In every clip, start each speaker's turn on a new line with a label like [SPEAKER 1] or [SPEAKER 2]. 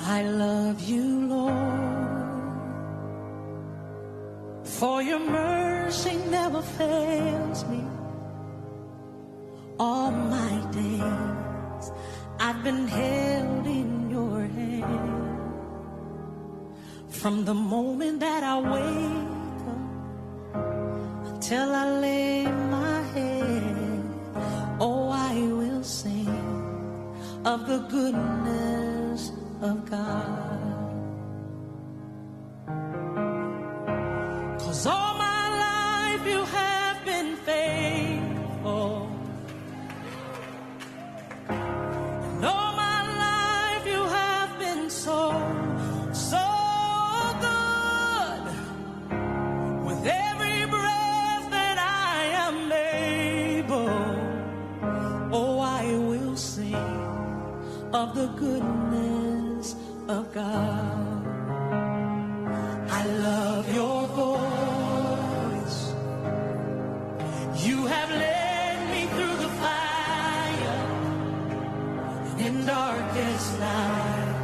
[SPEAKER 1] I love you, Lord, for your mercy never fails me. All my days I've been held in your hand. From the moment that I wake up till I lay my head, oh, I will sing of the goodness of God. 'Cause all my life you have been faithful. And all my life you have been so, so good. With every breath that I am able, oh, I will sing of the goodness of God. I love your voice. You have led me through the fire and in darkest night.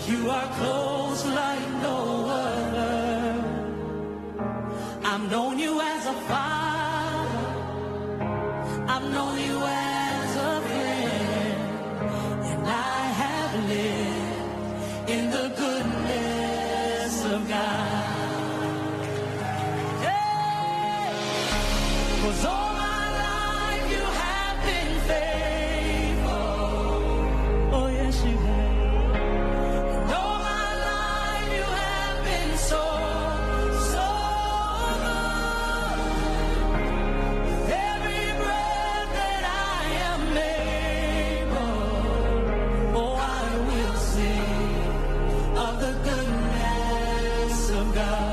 [SPEAKER 1] You are close like no other. I've known you as a father. I've known you as a friend. And I have lived in the goodness of God. Hey! 'Cause all my life you have been faithful. Oh, yes, you have. And all my life you have been so, so good. With every breath that I am able, oh, I will sing of the goodness of God.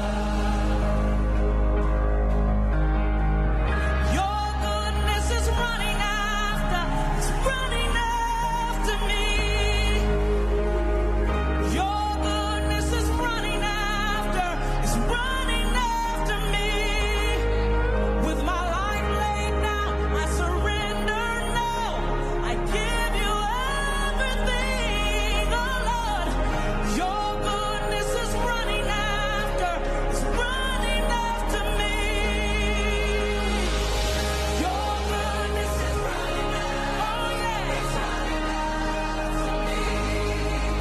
[SPEAKER 1] Your goodness is running after, it's running after me. Your goodness is running after, it's running after me. With my life laid down, I surrender now. I give you everything, oh Lord. Your goodness is running after, it's running after me. Your goodness is running after, oh yeah, it's running after me.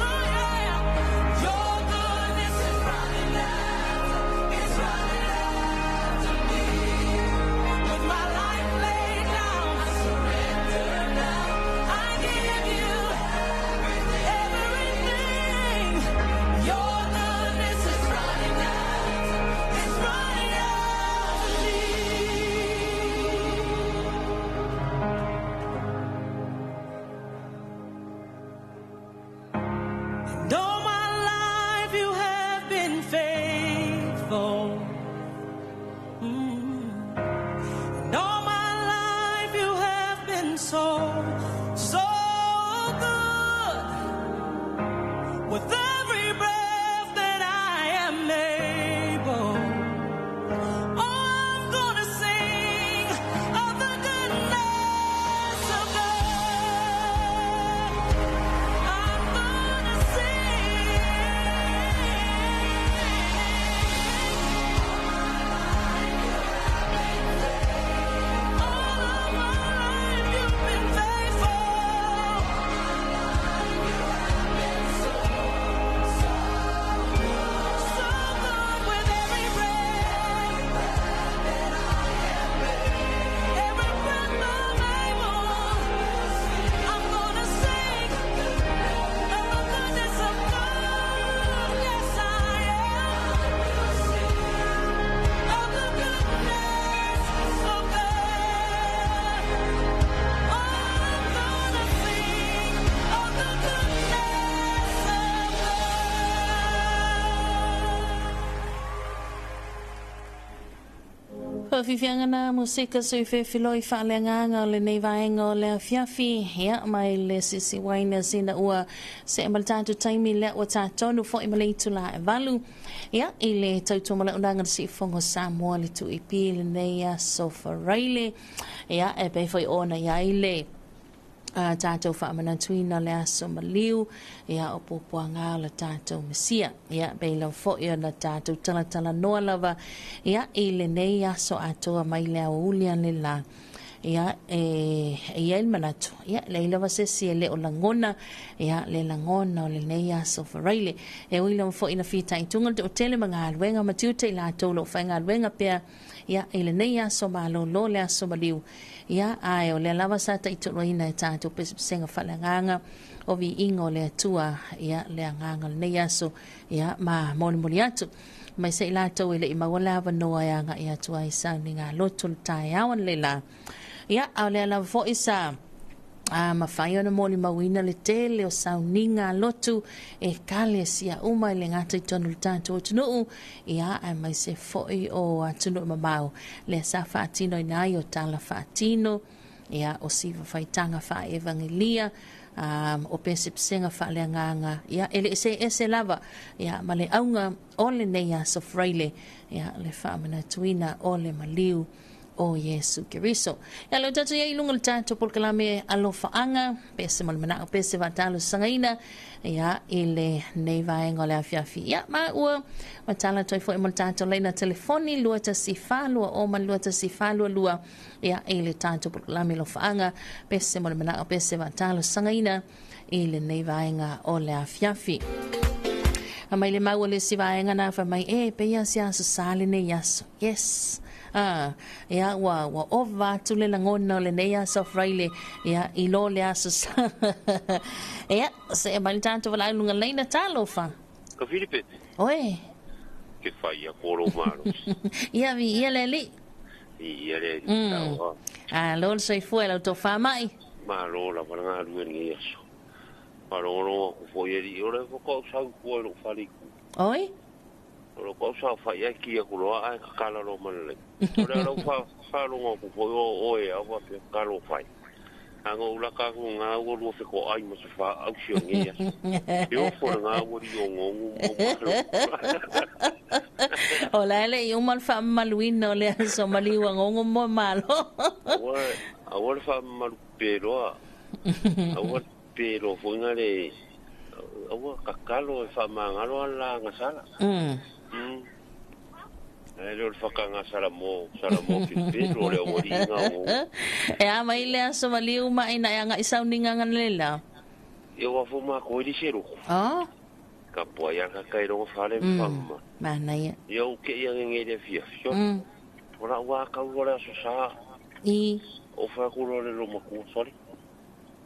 [SPEAKER 1] Oh yeah, your goodness is running after, it's running after me. With my life laid down, I surrender now. I give you everything. Your goodness is running after, it's running after me. And all my life you have been faithful. And all my life you have been so, so good. With every breath that I am able, oh, I'm gonna sing of the goodness of God. I'm gonna sing. All of my life you've been faithful. So good with every breath. Every breath I'm able, I'm gonna sing of the goodness of God. Yes, I am. Of the goodness of God. I'm gonna sing of the goodness of God.
[SPEAKER 2] Faafiafiaga moseka sui fefeloi faaleagaga o lenei vaega o le afiafi ia mai le CCY na sina ua see ma le tatou taimi lea ua tatonu fo'i ma le itulā e 8 ia i le tautua ma le auaunaga le siufofoga o Samoa le 2AP lenei aso Faraile ia e pei foi ona i ai le Tatou faamanatuina le aso maliu, ia o puapuaga o le tatou Mesia. Ia pei lava foi ona tatou talatalanoa lava, ia i lenei aso atoa mai le aoauli analeila. Ia e i ai le manatu, ia e leai lava se isi e le o lagona, ia le lagona o lenei aso faraile. E ui lava foi ina fitaituga le toatele ma galuega ma tiute i latou o lo o faigaluega pea, ia i lenei aso malolo le aso maliu. Ia, ae o lea lava sa taitoloina e tatou pesepesega faaleagaga o viiga o le Atua, ia, le agaga o lenei aso, ia, ma molimoli atu. Mai se i latou e le i maua le avanoa e agai atu ai sauniga loto le taeao analeila. Ia, a o lea lava foi sa mafai ona molimauina le tele o sauniga lotu e ekalesia uma e le gata i totonu o le tatou atunuu, ia, aemaise foi o atunuu mamao, lea sa faatinoina ai o tala faatino, ia, o siva faitaga faa-evangelia, o pesepesega faaleagaga, ia, e le i seese lava, ia, ma le auga o lenei aso Faraile, ia, le faamanatuina o le maliu o Iesu Keriso. Ia lea ua tatou i ai i luga o le tatou polokalame Alofaaga, pese mo le manao, pese faatalosagaina, ia, i lenei vaega o le afiafi. Ia, ma ua matala atu ai foi mo le tatou laina telefoni 21420 ma le 21422, ia, i le tatou polokalame Alofaaga, pese mo le manao, pese faatalosagaina i lenei vaega o le afiafi. A mai le mau o le isi vaega na fai mai, e pei a se aso sa lenei aso. Yes. Ah, ia, ua ova atu le lagona o lenei aso Faraile, ia, i lo le aso sa. Ia, se mai le tatou valaau luga laina, talofa.
[SPEAKER 3] Ka Filipepe.
[SPEAKER 2] Oe.
[SPEAKER 3] Ke whai a koro malosi.
[SPEAKER 2] Ia, vi ia le alii.
[SPEAKER 3] I ia le alii, tau.
[SPEAKER 2] A, lo le soifua e lau tofa mai.
[SPEAKER 3] Malo lava le galue i lenei aso. Faalogologo atu foi e alii, o le faatoa ou sau i tua i lou fale i tua.
[SPEAKER 2] Oi.
[SPEAKER 3] O lou saofai ai ki aku loa ae kakala loa ma le laina. O le ala ua faalogo atu foi o oe a ua faapea kalo fai. A na ou laka atu i gā ua lua fetoai ma se faausi o lenei aso. E ofo le gā ua li onuonu ma ua malo.
[SPEAKER 2] O la e le i uma le faamamaluina o le aso maliu agogo mo malo.
[SPEAKER 3] Aua le faamamalu peloa. Aua le peloa foi na le aua kakalo e faamagalo a le la gasala. Ae le o le whakanga Salamo, Salamo pepelo o le aualiiga o.
[SPEAKER 2] E a mai le aso maliu ma ina e agai sauniga lela.
[SPEAKER 3] Ia ua fo mākou e li se loko.
[SPEAKER 2] Oh.
[SPEAKER 3] Ka poa ia ka kai rongo whare whamma.
[SPEAKER 2] Manaia.
[SPEAKER 3] Ia u ke ia ngenge le fia fio. O la ua kau o le aso sa.
[SPEAKER 2] I.
[SPEAKER 3] O wha kuro le loma kua, sorry.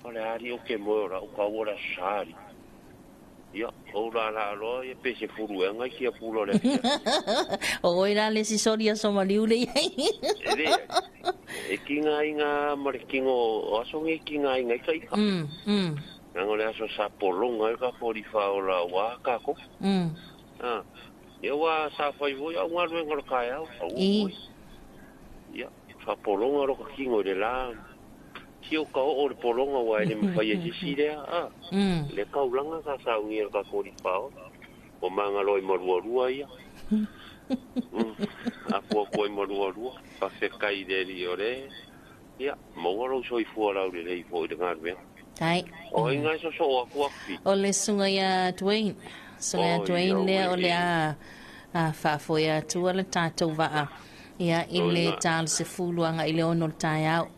[SPEAKER 3] O le ari o ke moe o la u kau o le aso sa ari. Ia, o la la loa ia pe se fulu e ngai kia pulo le fia.
[SPEAKER 2] O oi la le si sori aso maliu le iai.
[SPEAKER 3] E le, e ki ngā inga ma le kingo, o aso nge ki ngā inga ika ika. Nanga le aso sa polonga e ka pori wha o la wā kako. Ah, ia wā sa whai voi au ngā ruenga lo kai au. Au
[SPEAKER 2] I.
[SPEAKER 3] oi. Ia, sa polonga ro ka kingo i le la. Ki o ka o le polonga wa e le mwhai e sisi lea. Ah, le kaulanga ka saungi e ka kori pao. O manga loi marua rua ia. Aku aku ai marua rua. Ka whekai le ri o le. Ia, maua rau soifua rau le rei fo i le ngā ruenga.
[SPEAKER 2] Tai.
[SPEAKER 3] O inga so so aku aku.
[SPEAKER 2] O le sunga ia Dwayne. Sunga ia
[SPEAKER 3] Oi,
[SPEAKER 2] Dwayne lea o le
[SPEAKER 3] oi.
[SPEAKER 2] a faafoi atua le tatou vaa. Ia i
[SPEAKER 3] Oi,
[SPEAKER 2] le
[SPEAKER 3] ngā.
[SPEAKER 2] talo se fulu anga i le ono le taeao.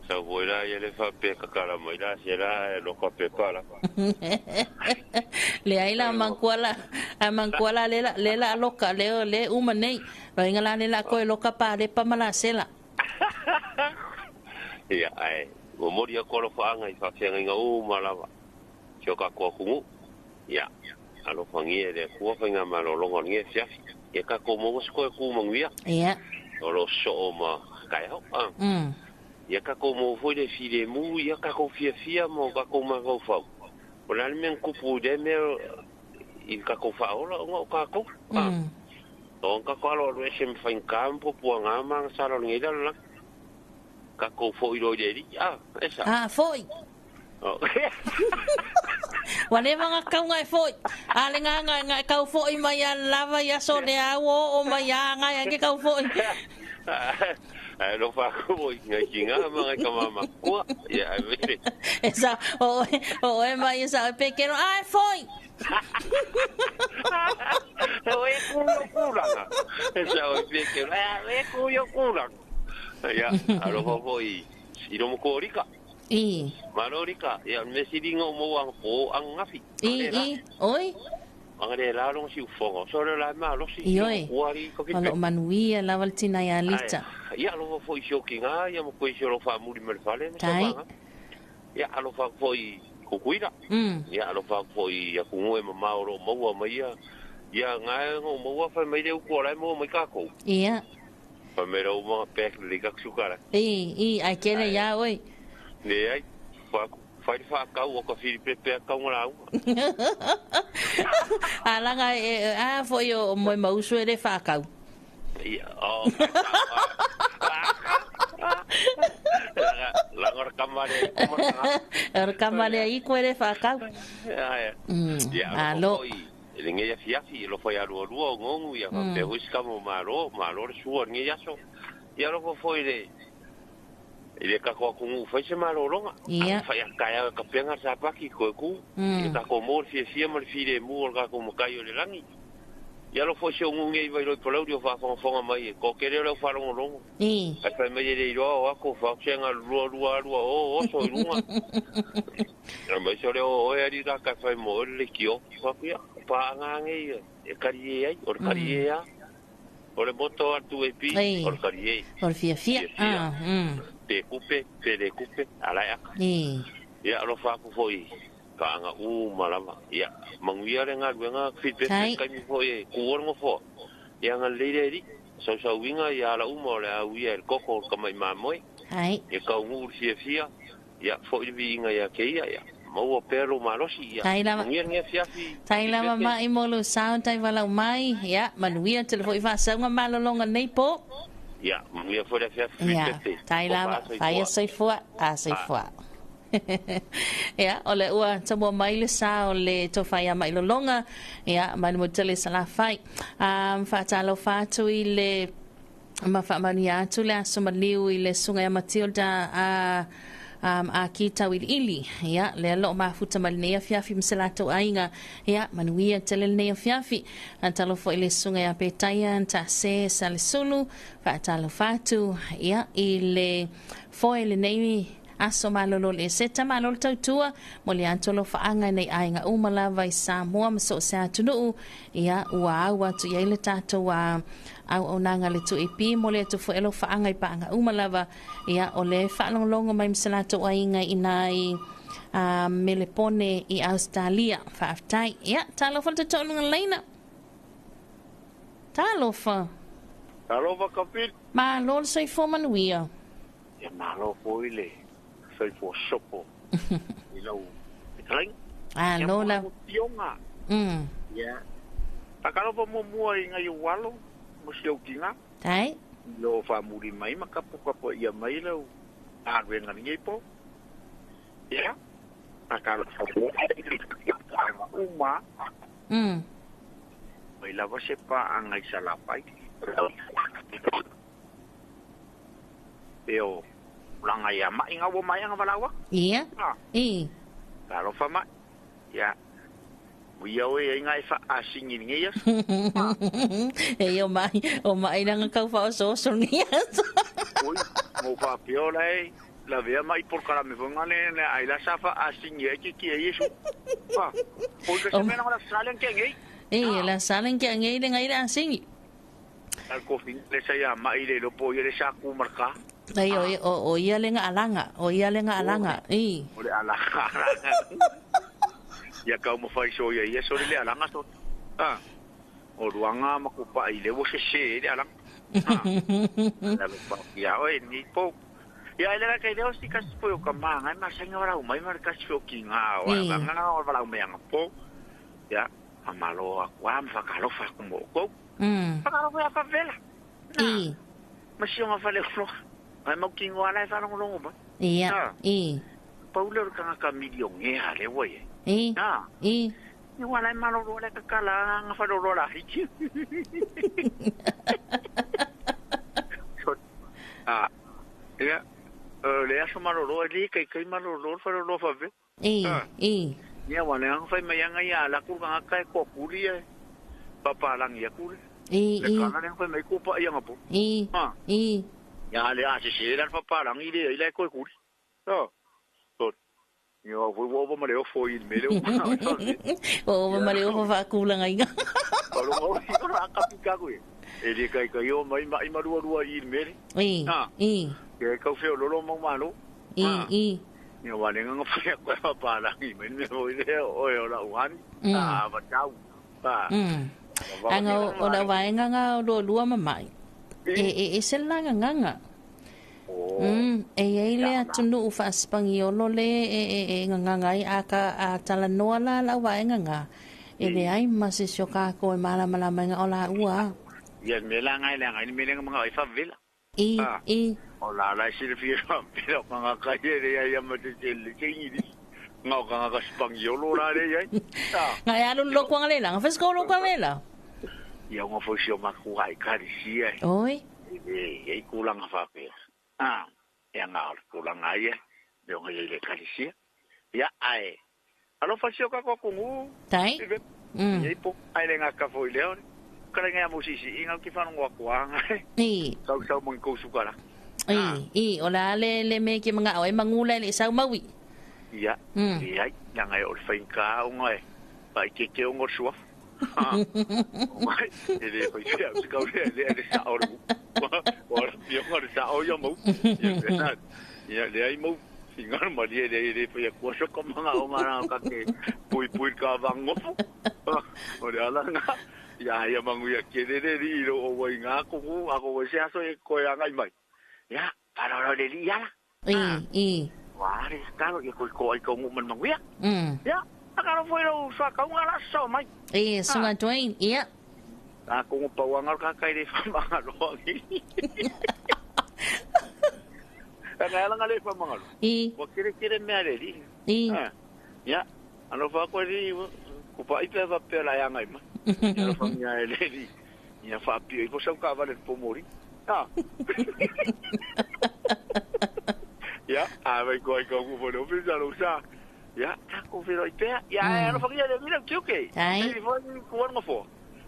[SPEAKER 3] Sa voi la ia le whapea kakara mai la se la e loka pepa la.
[SPEAKER 2] Le ai la mankuala, a mankuala le la le la loka le le uma nei. Roinga la le la koe loka pa le pa mala sela.
[SPEAKER 3] Ia ai, o mori a koro whaanga i whawhenga inga o malawa. Tio ka kua kungu. Ia, alo whangia le kua whainga malolonga nge fiafi. Ia ka ko mongo se koe ku manguia.
[SPEAKER 2] Ia.
[SPEAKER 3] O lo so o ma kai hau. Ia ka ko mo foi le file mu, ia ka ko fia fia mo ka ko ma fau fau. O la le kupu de me i ka ko whaola o ngau ka ko. O ka ko alo alo se mwhain kampo pua ngā mga sara o ngai la. Ka ko fo i roi le ri. Ah, esa.
[SPEAKER 2] Ah, foi.
[SPEAKER 3] Oh.
[SPEAKER 2] Wa le manga kau ngai foi. A le ngā ngai ngai kau foi mai a lava ia so le au o o mai a ngai a ke kau foi.
[SPEAKER 3] Ai lo fa ko i ngai ki ngā ma ngai ka mama kua. Ia ai vele.
[SPEAKER 2] E sa o o e mai e sa pe kero ai foi.
[SPEAKER 3] O e ku yo kulanga. E sa o pe kero ai e ku yo kulanga. Ia alofa foi i romo ko rika.
[SPEAKER 2] I.
[SPEAKER 3] Malo rika ia me siringa o mo ang po ang ngafi.
[SPEAKER 2] I i oi.
[SPEAKER 3] Anga le la long si ufonga. So le la ma lo si.
[SPEAKER 2] I oi.
[SPEAKER 3] Uari ko
[SPEAKER 2] O lo manuia lava le tina ia lita.
[SPEAKER 3] Ia alofa foi si o ki ngā ia mo koe si o lo whaamuri me le fale.
[SPEAKER 2] Tai.
[SPEAKER 3] Ia alofa foi kukuira. Ia alofa foi ia kungue ma maoro maua mai ia. Ia ngai ngo maua whai mai le uku o lai maua mai kākou.
[SPEAKER 2] Ia.
[SPEAKER 3] Whai mai rau mga pek le kak sukara.
[SPEAKER 2] I ai kele ia oi.
[SPEAKER 3] Ne ai. Whai whakau o ka whiripepe a kaunga lau.
[SPEAKER 2] Alanga e a foi o moi mausu e le whakau.
[SPEAKER 3] Ia, o, langa ora kamare
[SPEAKER 2] Ora kamare i koe le whakau.
[SPEAKER 3] Ia, ia,
[SPEAKER 2] Alo.
[SPEAKER 3] Le ngeia fiafi, lo foi alua lua o ngongu, ia whapea hui skamo malo, malo le sua ngeia aso. Ia lo foi le i le kako aku ngu whai se malo longa.
[SPEAKER 2] Ia.
[SPEAKER 3] Whai a kaya ka penga sa paki koe ku. Ia kako mō le fia ma le file mu o le kako makai o le langi. Ia lo foi se o ngu ngei vai loi palauri o whawhangafonga mai e. Ko kere o leo wharongorongo.
[SPEAKER 2] I.
[SPEAKER 3] Ai whai mai e le iroa o ako whakusenga lua lua lua o oso i runga. Ia mai se o leo o e ari raka whai mo o le ki o. Whaku ia, pā ngā ngei e kari e ai, o le kari e a. O le moto atu e pi, o le kari e.
[SPEAKER 2] O le fia fia.
[SPEAKER 3] Pe kupe, pe le kupe, ala e aka.
[SPEAKER 2] I.
[SPEAKER 3] Ia alo whaku foi. Ka anga u malama. Ia, manguia le ngā luenga whipepe kaimi foi e kuorongo fo. Ia ngā leire eri, sau winga ia ala uma o le au ia el koko o ka mai mamoe.
[SPEAKER 2] Hai.
[SPEAKER 3] Ia kau ngu fia fia, ia foi le viinga ia keia, ia. Maua pelo malosi, ia.
[SPEAKER 2] Tai lava.
[SPEAKER 3] Manguia ngea fiafi.
[SPEAKER 2] Tai lava mai molo sound, tai walau mai. Ia, manuia te le foi whasaunga malolonga nei po.
[SPEAKER 3] Ia, manguia foi le fiafi whipepe.
[SPEAKER 2] Ia, tai lava, whaia soifua, a soifua. Ia, o le ua tamua mai le sa o le tofai a mai lolonga. Ia, mai mo tele salafai. Whaatalo whaatu i le mawhaamani atu le aso maliu i le sunga ia Matilda a ki tau ili. Ia, le alo mafuta mali nei afiafi mselato ainga. Ia, manuia tele nei afiafi. Antalo fo i le sunga ia petaia, anta se salesulu. Whaatalo whaatu. Ia, i le foe le nei aso malolo le seta malolo tautua mo le antolo whaanga nei ainga umalava i Samoa maso se atunuu. Ia, ua au atu ia i le tātou a au au nanga le tui pi mo le atu fuelo whaanga i paanga umalava. Ia, o le whaalonglongo mai mselato ainga inai Melepone i Australia. Whaaftai. Ia, talofa le tōlunga leina. Talofa.
[SPEAKER 4] Talofa kapil.
[SPEAKER 2] Malo le soifua manuia.
[SPEAKER 4] Ia malo foi le soifua sopo. I lau petalai.
[SPEAKER 2] Alo la.
[SPEAKER 4] Ia Ia. Takalofa mua i ngai walo. Mo si au kinga.
[SPEAKER 2] Tai.
[SPEAKER 4] Lo whamuri mai ma kapo kapo ia mai lau. Aruenga ni po. Ia. Takalofa mua i uma. Mai lava se pa angai salapai. Peo langa ia mai ngā wa mai anga walawa.
[SPEAKER 2] Ia. I.
[SPEAKER 4] Talofa mai. Ia. Ia oe e ngai fa asingi ngi ia.
[SPEAKER 2] E o mai nanga kau fa oso oso ngi ia.
[SPEAKER 4] Oi, mo fa pio lai, la vea mai por kara me fonga ne ai la sa fa asingi e ki ki e Yesu. Pa. Oi ka se mena la salen ke ngi.
[SPEAKER 2] E la salen ke ngi le ngai la asingi.
[SPEAKER 4] Al kofi le sa ia mai le lo po ia le sa ku marka.
[SPEAKER 2] Ai o ia le nga alanga, o ia le nga alanga. I.
[SPEAKER 4] O le alanga. Ia kau mo fai so ia ia so le alanga so. Ah. O ruanga makupa i le wo se se le alanga. Ah. La lo pa ia oi ni po. Ia ele ka leo si ka po ka manga ma sa ngora u mai mar ka so ki nga o nga o bala me nga po. Ia amalo a kwa ma ka lo fa ko mo ko. Fa ka lo fa vela.
[SPEAKER 2] I.
[SPEAKER 4] Ma si nga fa le flo. Ai mo ki ngwa la fa lo ba.
[SPEAKER 2] Ia. I.
[SPEAKER 4] Paulo ka ka milion e ha le wo ye.
[SPEAKER 2] I. I.
[SPEAKER 4] Ni wala malo ro le kala nga fa ro la hiki. So Ah, ia, o le aso malolo e li kai kai malolo fa lo fa ve.
[SPEAKER 2] I,
[SPEAKER 4] Ah.
[SPEAKER 2] i.
[SPEAKER 4] Ia wa le ang fai mai anga ia ala ku ka ka ko kuli e. Papa lang ia kuli.
[SPEAKER 2] I,
[SPEAKER 4] Le
[SPEAKER 2] i,
[SPEAKER 4] kana le fai mai ku pa ia ngapo.
[SPEAKER 2] i,
[SPEAKER 4] Ah.
[SPEAKER 2] i.
[SPEAKER 4] Ia le a se se la papa lang i le i le ko kuli. Oh. So. Ia wo wo ma le o fo i me le o.
[SPEAKER 2] O o ma le o fa kula ngai.
[SPEAKER 4] O lo o i o ka pi ka ku. E le kai kai o mai mai marua rua i me le.
[SPEAKER 2] I,
[SPEAKER 4] Ah.
[SPEAKER 2] i,
[SPEAKER 4] Ke kau fe o lolo mau malo.
[SPEAKER 2] i, i.
[SPEAKER 4] Ia wa le nganga fai ko papa lang i me me o le o o la uhan.
[SPEAKER 2] Mm.
[SPEAKER 4] Ah, va tau. Ah.
[SPEAKER 2] Mm. Anga o la vaenga nga o lua lua mamai. E e e se langa nganga.
[SPEAKER 4] Oh.
[SPEAKER 2] Mm, e ei le atunu u whaaspangiolo le e e e nganga ai a ka a talanoa la la vaenga nga. E le ai ma se sio kako e mala mala mai nga o la ua.
[SPEAKER 4] Ia me la ngai la ngai me le nganga ai fa vela.
[SPEAKER 2] I,
[SPEAKER 4] Ah.
[SPEAKER 2] i,
[SPEAKER 4] O la la si le fi fa vela nganga kai le ia ia ma te te le te i. Ngā nganga ka spangiolo la le ia. Ah.
[SPEAKER 2] Nga e alu loko anga lela, nga whesko loko anga lela.
[SPEAKER 4] Ia ngā fo si o maku ai kari si e.
[SPEAKER 2] Oi,
[SPEAKER 4] E e kulanga fa pe. Ah. Ia ngā o kulanga ia. Me o ngai le kari si. Ia ai. Alo fa si o ka ko kungu.
[SPEAKER 2] tai?
[SPEAKER 4] I
[SPEAKER 2] Mm.
[SPEAKER 4] Ia ipo. Ai le ngā ka fo i leo. Kare ngā mo sisi. I ngā ki whanongo aku anga.
[SPEAKER 2] I,
[SPEAKER 4] Kau sau mangi kou sukara.
[SPEAKER 2] i, i, o la le le me ki mga o e mangula le sau maui.
[SPEAKER 4] Ia,
[SPEAKER 2] Mm.
[SPEAKER 4] ia, ia ngai o le whainga o ngai. Pai ke ke o ngor sua. Ha. Ngai, e le pai te au te kau le le le sa o le. O le pio ngor sa o ia mau. Ia pena. Ia le ai mau. Singar ma le le le pai kua so ka manga o ngā ka ke pui pui ka vangofu. O le ala ngā. Ia ia mangu ia ke le le ri ro o wai ngā kuku a ko se aso e koe a ngai mai. Ia, paroro le li ia la.
[SPEAKER 2] I, i,
[SPEAKER 4] Wa, le kalo ia koi ko ai ka ngu man manguia.
[SPEAKER 2] mm.
[SPEAKER 4] Ya, akaro foi lo sua ka unga la so mai.
[SPEAKER 2] E, sunga Dwayne, ia.
[SPEAKER 4] A ko ngo pau anga ka kai le fa manga lo ngi. Ana ala ngale fa manga lo.
[SPEAKER 2] I,
[SPEAKER 4] Wa kere kere me ale li.
[SPEAKER 2] i,
[SPEAKER 4] Ah. Ya, ano fa ko li ko pa ipe va pe la ya ngai ma. Ya lo fa nya ele li. Ya fa pi i ko sa ka vale po mori. Ah. Ya, a vai ko ai ko ko no fi sa lo sa. Ya, ta ko fi lo ipe. Ya, ano fa ya le mi la ke.
[SPEAKER 2] Ai.
[SPEAKER 4] Ni fo ni ko ngo fo.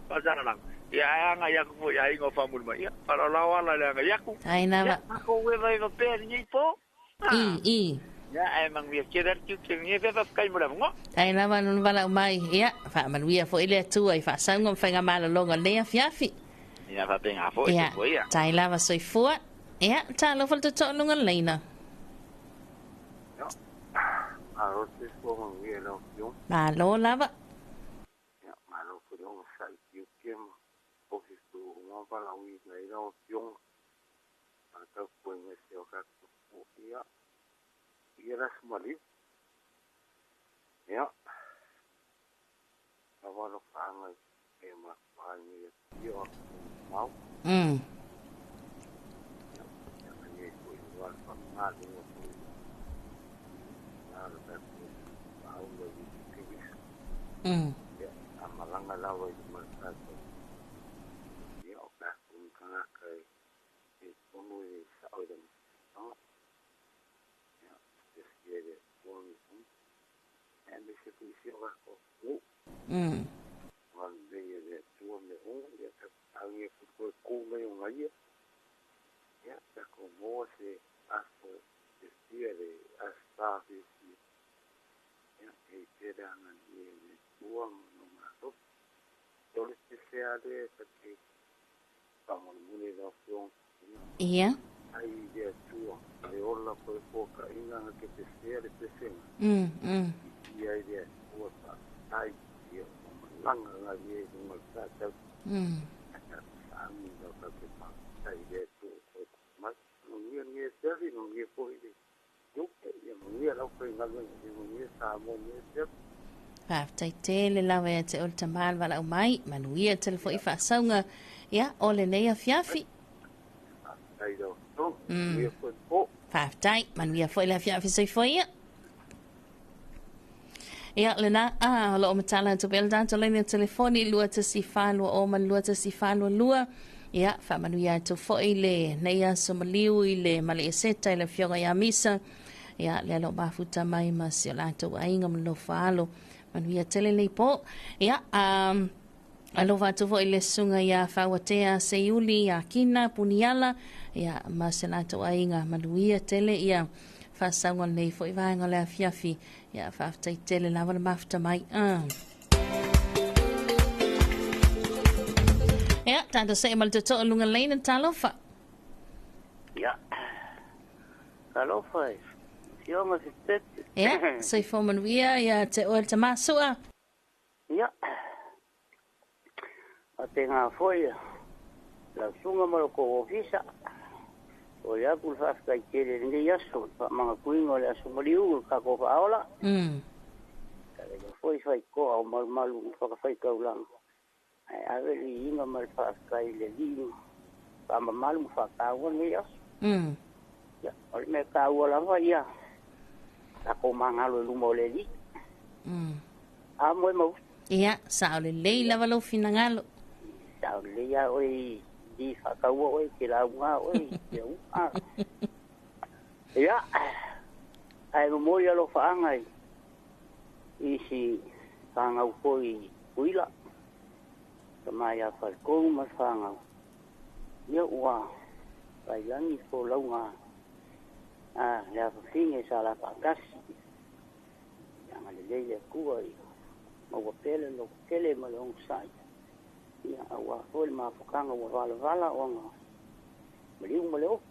[SPEAKER 4] Pa sa na. Ya nga ya ko ya ngo fa mu ma. Ya, pa la wala la nga ya ku.
[SPEAKER 2] tai
[SPEAKER 4] Ya,
[SPEAKER 2] lava.
[SPEAKER 4] ko we vai va pe ni po.
[SPEAKER 2] I, i.
[SPEAKER 4] Ya, ai mang vi ke dar ki ke ni ve va kai mo la ngo.
[SPEAKER 2] Tai lava nun wala umai. Ia, wha manuia fo ile atua i wha saunga mwhainga malolonga lea fiafi.
[SPEAKER 4] Ya va pe nga fo
[SPEAKER 2] Ia,
[SPEAKER 4] fo ya.
[SPEAKER 2] tai lava soifua. Ia, tā lofa le toto'onuga leina.
[SPEAKER 5] Alo te fua manguia lau fionga.
[SPEAKER 2] Malo lava.
[SPEAKER 5] Ia, malo foi le ogasai tiuke ma ofi fu'uga palauina ai lau afioga. Faatau puega i se o tatou ia, ia le aso maliu. Ia, lava alofaaga i e mafuaaga i atia o atunuu mamao.
[SPEAKER 2] Mm.
[SPEAKER 5] Ia, ia agai foi ua le faamamaluga foi na le tatou faauga i keriso.
[SPEAKER 2] Mm.
[SPEAKER 5] Ia, amalaga lava i luma le tatou. Ia, o tatou tagata e e tonu e sa'o i le mafaga. Ia, fiafia i le Atua ma i e aemaise foi i si o tatou atunuu.
[SPEAKER 2] Mm.
[SPEAKER 5] Agalelei e le Atua me oga, ia tatou agi e toe kū mai o gaia. Ia, tatou moa se aso fiafia le asā fiafia. Ia, e pea le agalelei e le Atua ma lona alofa. O le pese a lea ta te faamolemole i lau afioga.
[SPEAKER 2] Ia.
[SPEAKER 5] Ai i le Atua, le ola koe puakaʻiga na ke pesea le pesega.
[SPEAKER 2] Mm, mm.
[SPEAKER 5] I ai le Atua faafetai, ia o malaga galie i luga o le tatau. Saagi lau tau te faafetai i le Atua koe mai. Manuia lenei afiafi, manuia foi le tiuke, ia manuia lau faigaluega, ia manuia Samoa i lenei afiafi.
[SPEAKER 2] Faafetai tele lava ia te o le tamā le valaau mai, manuia tele foʻi faasauga, ia, o lenei afiafi.
[SPEAKER 5] Faafetai lau afioga, manuia foi le po.
[SPEAKER 2] Faafetai, manuia foʻi le afiafi soifua ia. Ia, lena, a, o loo matala atu pea le tatou laina telefoni, 2 tasi 4 2 0 ma le 2 tasi 4 2 2. Ia, faamanuia atu foi lenei aso maliu i le Malieseta i le Afioga ia Misa. Ia, lea lo mafuta mai ma si o latou aiga ma le nofo a alo. Manuia tele lenei po. Ia, alofa atu foi i le susuga ia Fauatea Seiuli ia Kina Puniala, ia, ma si o latou aiga. Manuia tele ia faasauga o lenei foi vaega o le afiafi. Ia, faafetai tele lava le mafuta mai. Ia, tatou see ma le tootoo luga leina, talofa.
[SPEAKER 6] Ia, talofa e, Afioga Sepepe.
[SPEAKER 2] Ia, soifua manuia ia te oe le tama sua.
[SPEAKER 6] Ia, faapena foi lau susuga ma lo tou ofisa. O le atu le faafetai tele i lenei aso, le faamanatuina o le aso maliu o le tatou faaola. Ia foi faitoa o malumalu ma fatafaitaulaga, ae ave le iiga ma le faafetai i le Alii faamamalu ma faataua lenei aso. Ia, o le mea taua lava ia tatou magalo i luma o le Alii. A moe mau.
[SPEAKER 2] Ia, sao lelei lava lou finagalo.
[SPEAKER 6] Sao lelei lava oe i faataua oe ke lauga oe i au. Ia, ae momoli alofaaga i isi fanau foi i Tutuila, tama ia Faletolu ma le fanau. Ia ua vailagi folauga a le afafine sa la faatasi. Ia agalelei le Atua ia maua pea le lototele ma le onosai. Ia aua foi le mafutaga ua valavala ona maliu ma le ofu.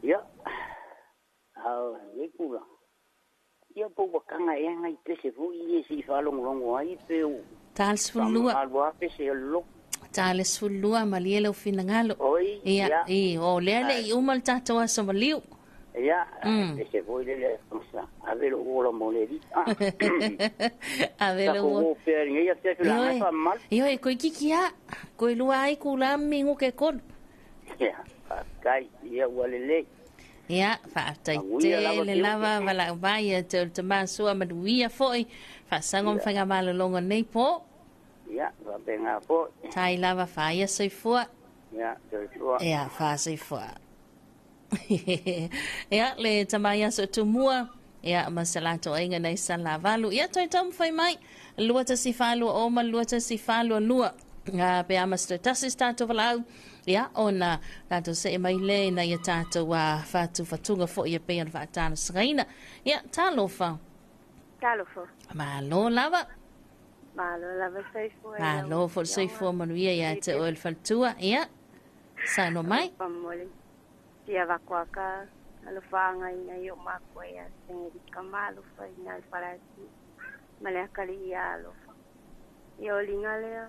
[SPEAKER 6] Ia, a o lenei tulaga, ia po ua taga ea nai pese foi ia se i faalogologo ai pe ua
[SPEAKER 2] Ta le 12.
[SPEAKER 6] faamamalu lava pese o le loto.
[SPEAKER 2] Ta le 12, malie lou finagalo.
[SPEAKER 6] Oi,
[SPEAKER 2] Ia,
[SPEAKER 6] ia.
[SPEAKER 2] i, o lea le i uma le tatou aso maliu.
[SPEAKER 6] Ia, pese foi lele ave lou ola mo le alii.
[SPEAKER 2] Ave lou
[SPEAKER 6] Tatou
[SPEAKER 2] ola.
[SPEAKER 6] o pea i lenei afiafi o le a
[SPEAKER 2] Ioe,
[SPEAKER 6] faamamalu.
[SPEAKER 2] ioe, koe kiki a. Koe lua ai kula mingu ke kolu.
[SPEAKER 6] Ia, faafetai, ia ua lelei.
[SPEAKER 2] Ia, faafetai
[SPEAKER 6] Manuia lava
[SPEAKER 2] tele
[SPEAKER 6] tiute.
[SPEAKER 2] lava valaau mai ia te o le tama sua manuia foi. Faasago ma faigamalologa nei po.
[SPEAKER 6] Ia, faapena foi.
[SPEAKER 2] Tai lava faia soifua.
[SPEAKER 6] Ia, soifua.
[SPEAKER 2] Ia, faasoifua. Ia, le tama ia so tumua. Ia, ma se latou aiga nai sa lavalu. Ia, toe taumafai mai. 2 1 4 2 o ma 2 1 4 2 2. Pe a ma se toe tasi se tatou valaau. Ia, ona tatou see mai le na ia tatou fatufatuga foi e pei ona faatalosagaina. Ia, talofa.
[SPEAKER 7] Talofa.
[SPEAKER 2] Malo lava.
[SPEAKER 7] Malo lava soifua i lau
[SPEAKER 2] Malo foi le
[SPEAKER 7] afioga.
[SPEAKER 2] soifua manuia ia te oe le faletua. Ia, saunoa mai.
[SPEAKER 7] Famole. Fia vakuaka alofaaga ina i o makua ia Sengerika ma alofa ina le Faleasiu ma le akalii ia alofa. Ia o liga lea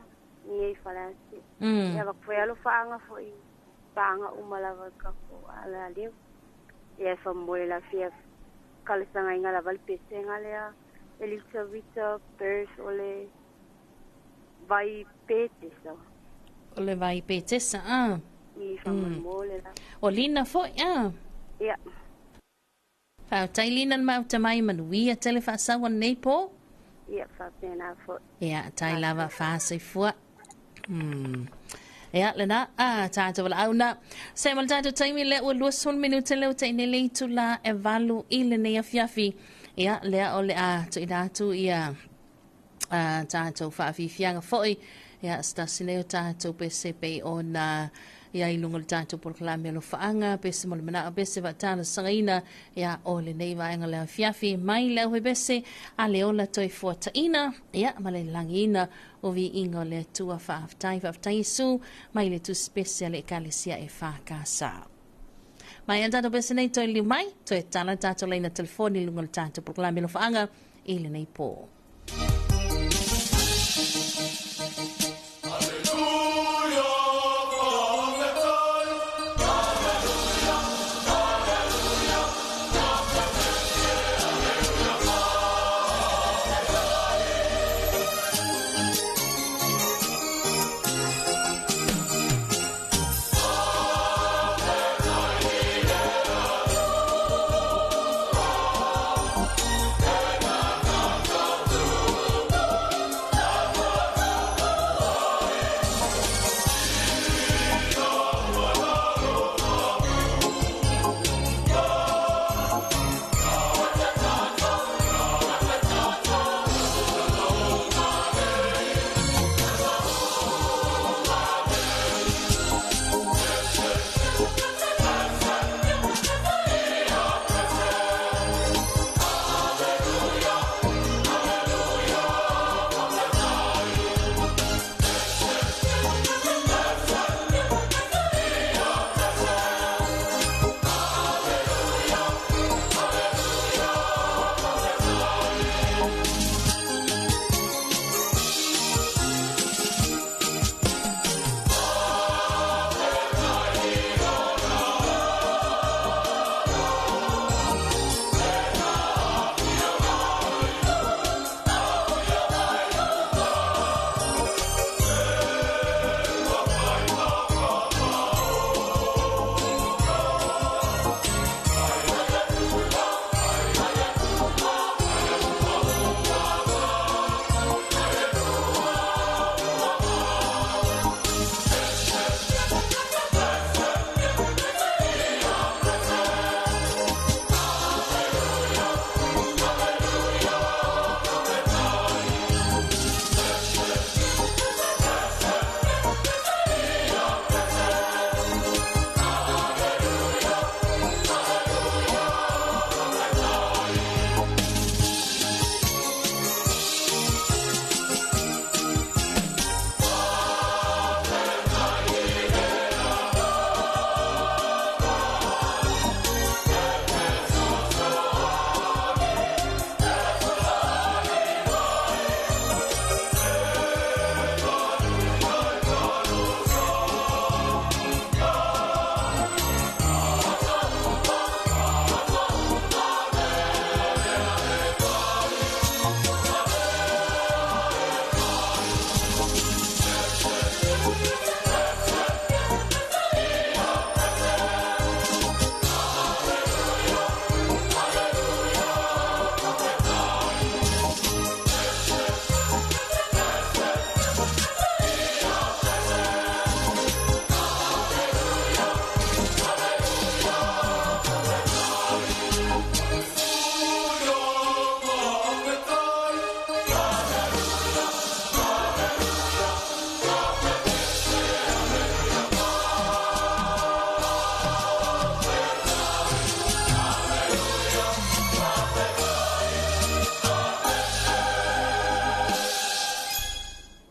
[SPEAKER 7] i nei Faleasiu. Ia vaku foi alofaaga foi paaga uma lava i takou ala leu. Ia e famole la fia kalosagaina lava le pesega lea Elizabeth Perth o le vai Petesa.
[SPEAKER 2] O le vai Petesa, ah.
[SPEAKER 7] I faamolemole la.
[SPEAKER 2] O Lina foi, ah.
[SPEAKER 7] Ia.
[SPEAKER 2] Faafetai Lina le mafuta mai manuia tele faasaua lenei po.
[SPEAKER 7] Ia faapena foi.
[SPEAKER 2] Ia, tai lava faasoifua. Ia, lena, a, tatou valaau na. Se ma le tatou taimi lea ua 20 minute lea ua tainele i itula e 8 i lenei afiafi. Ia, lea o le a tuuina atu ia a tatou faafiafiaga foi. Ia, se tasi nei o tatou pese pei ona ia i luga o le tatou polokalame alofaaga, pese mo le manao, pese faatalosagaina. Ia, o lenei vaega o le afiafi mai le auhebese a le ola toe fuataina. Ia, ma le lagiina o viiga o le Atua faafetai, faafetai Iesu mai le tusi pese a le Ekalesia e FKS. Mai a tatou pese nei toe liu mai, toe tala tatou laina telefoni i luga o le tatou polokalame alofaaga i lenei po.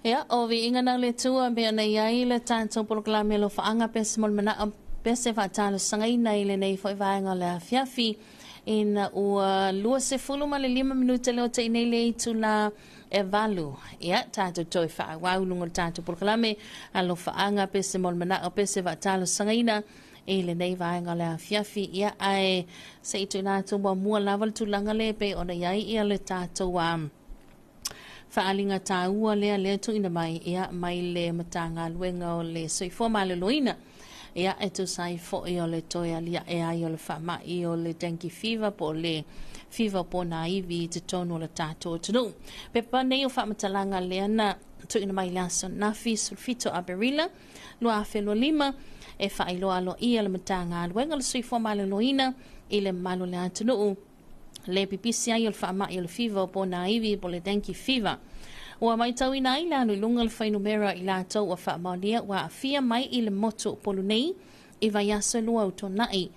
[SPEAKER 2] Ia, o viiga na o le Atua e pei ona i ai le tatou polokalame alofaaga pese mo le manao pese faatalosagaina i lenei foi vaega o le afiafi ina ua 25 minute leo te nei le itula e 8. Ia, tatou toe faaauau i luga o le tatou polokalame alofaaga pese mo le manao pese faatalosagaina i lenei vaega o le afiafi. Ia, ae se i tuuina atu muamua lava le tulaga lea e pei ona i ai ia le tatou faaaliga taua lea lea tuuina mai ia mai le Matagaluega o le Soifua Maloloina. Ia e tusa ai foi o le toe aliae ai o le faamai o le dengue fever po o le fever po o nā ivi i totonu o le tatou atunuu. Pepa nei o faamatalaga lea na tuuina mai le aso ananafi 17 Aperila 2025 e faailoa aloaia le Matagaluega o le Soifua Maloloina i le mamalu o le atunuu le pipisi ai o le faamai o le fiva o pona ivi po o le dengue fever. Ua matauina ai le alu i luga o le fuainumera i latou ua faamaonia ua aafia mai i le motu o Upolu nei i vaiaso e lua ua tuanai.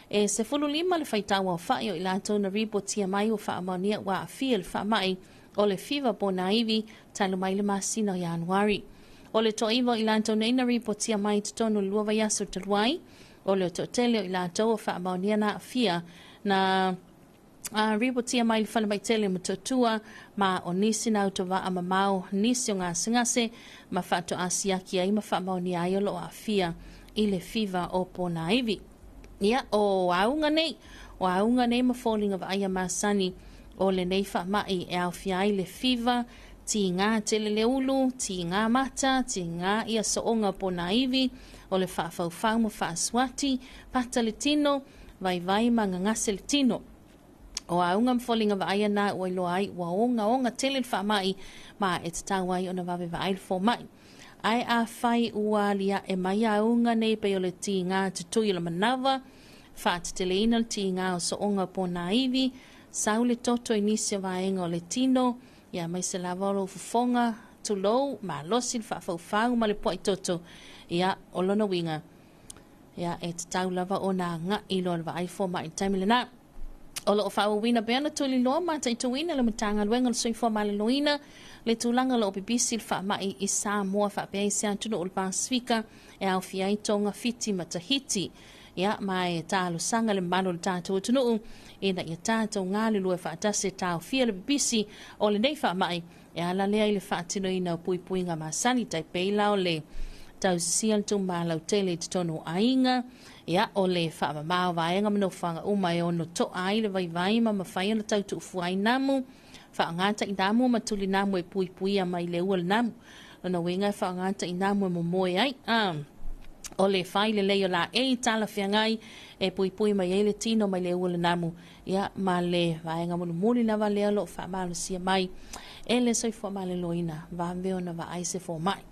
[SPEAKER 2] E 15 le faitau aofai o i latou na ripotia mai ua faamaonia ua aafia i le faamai o le fiva pona ivi talu mai le masina o Ianuari. O le toaiva o i latou nei na ripotia mai i totonu o le lua vaiaso talu ai, O le toatele o i latou ua faamaonia na aafia na ripotia mai le falemai tele o Motootua ma o nisi na autovaa mamao nisi o gasegase ma faatoa siaki ai ma faamaonia ai o lo o aafia i le fiva o Ponaivi. Ia, o auga nei, o auga nei ma foliga vaaia masani o lenei faamai e aofia ai le fiva, tigā tele le ulu, tigā mata, tigā ia sooga ponaivi, o le faafaufau ma faasuati, pata le tino, vaivai ma gagase le tino. O auga ma foliga vaaia na ua iloa ai ua ogaoga tele le faamai ma e tatau ai ona vave vaai le fomai. Ae afai ua aliae mai auga nei pei o le tigā tutui o le manava, faateteleina le tigā o sooga ponaivi, sau le toto i nisi o vaega o le tino, ia aemaise lava o lou fofoga, tulou, malosi le faafaufau ma le puaitoto, ia, o lona uiga, ia, e tatau lava ona agai loa le vaai fomai i le taimi lena. O lo o faaauauina pea ona tuliloa ma mataituina le Matagaluega o le Soifua Maloloina le tulaga o lo o pipisi le faamai i Samoa faapea i se atunuu o le Pasefika e aofia ai Tonga, Fiti ma Tahiti. Ia, ma e talosaga le mamalu o le tatou atunuu ina ia tatou galulue faatasi e taofia le pipisi o lenei faamai e ala lea i le faatinoina o puipuiga masani tai pei la o le tausisia le tumā lautele i totonu o aiga, ia, o le faamamā o vaega ma nofoaga uma e ono to'a ai le vaivai ma mafai ona tautuufua ai namu, faaaogā tainamu ma tulinamu e puipuia mai le ua le namu. Lona uiga e faaaogā tainamu e momoe ai. O le fai lelei o laei talafeagai e puipui mai ai le tino mai le ua le namu, ia, ma le vaega mulimuli lava lea o lo o faamalosia mai e le Soifua Maloloina, vave ona vaai se fomai.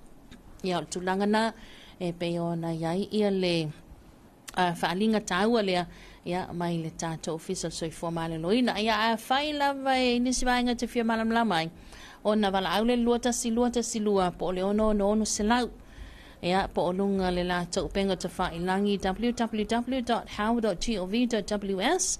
[SPEAKER 2] Ia, o le tulaga na e pei ona i ai ia le faaaliga taua lea ia mai le tatou Ofisa o le Soifua Maloloina. Ia, afai lava e nisi vaega te fia malamalama ai, ona valaau le 21212 po o le 666 ia, po o luga le latou upega tafailagi www.health.gov.ws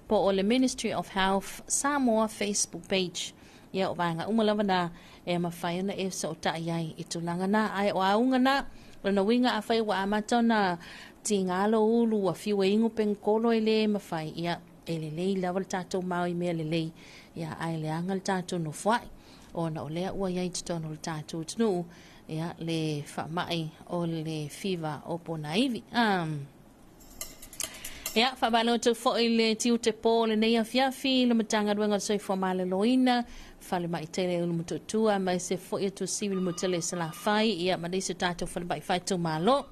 [SPEAKER 2] po o le Ministry of Health Samoa Facebook page. Ia, o vaega uma lava na e mafai ona e fesootai ai i tulaga na. Ae o auga na, lona uiga afai ua amata ona tigā lou ulu ua fiu e igu penukolo e le mafai, ia, e lelei lava le tatou mao i mea lelei, ia, ae leaga le tatou nofoai ona o lea ua i ai i totonu o le tatou atunuu ia le faamai o le fiva o ponaivi. Ia, faamalo atu foi le tiute pō o lenei afiafi le Matagaluega o le Soifua Maloloina, Falemai Tele o Motootua, aemaise foi o Tuasivi le Motele i Salafai, ia, ma nisi o tatou falemai faaitumalo.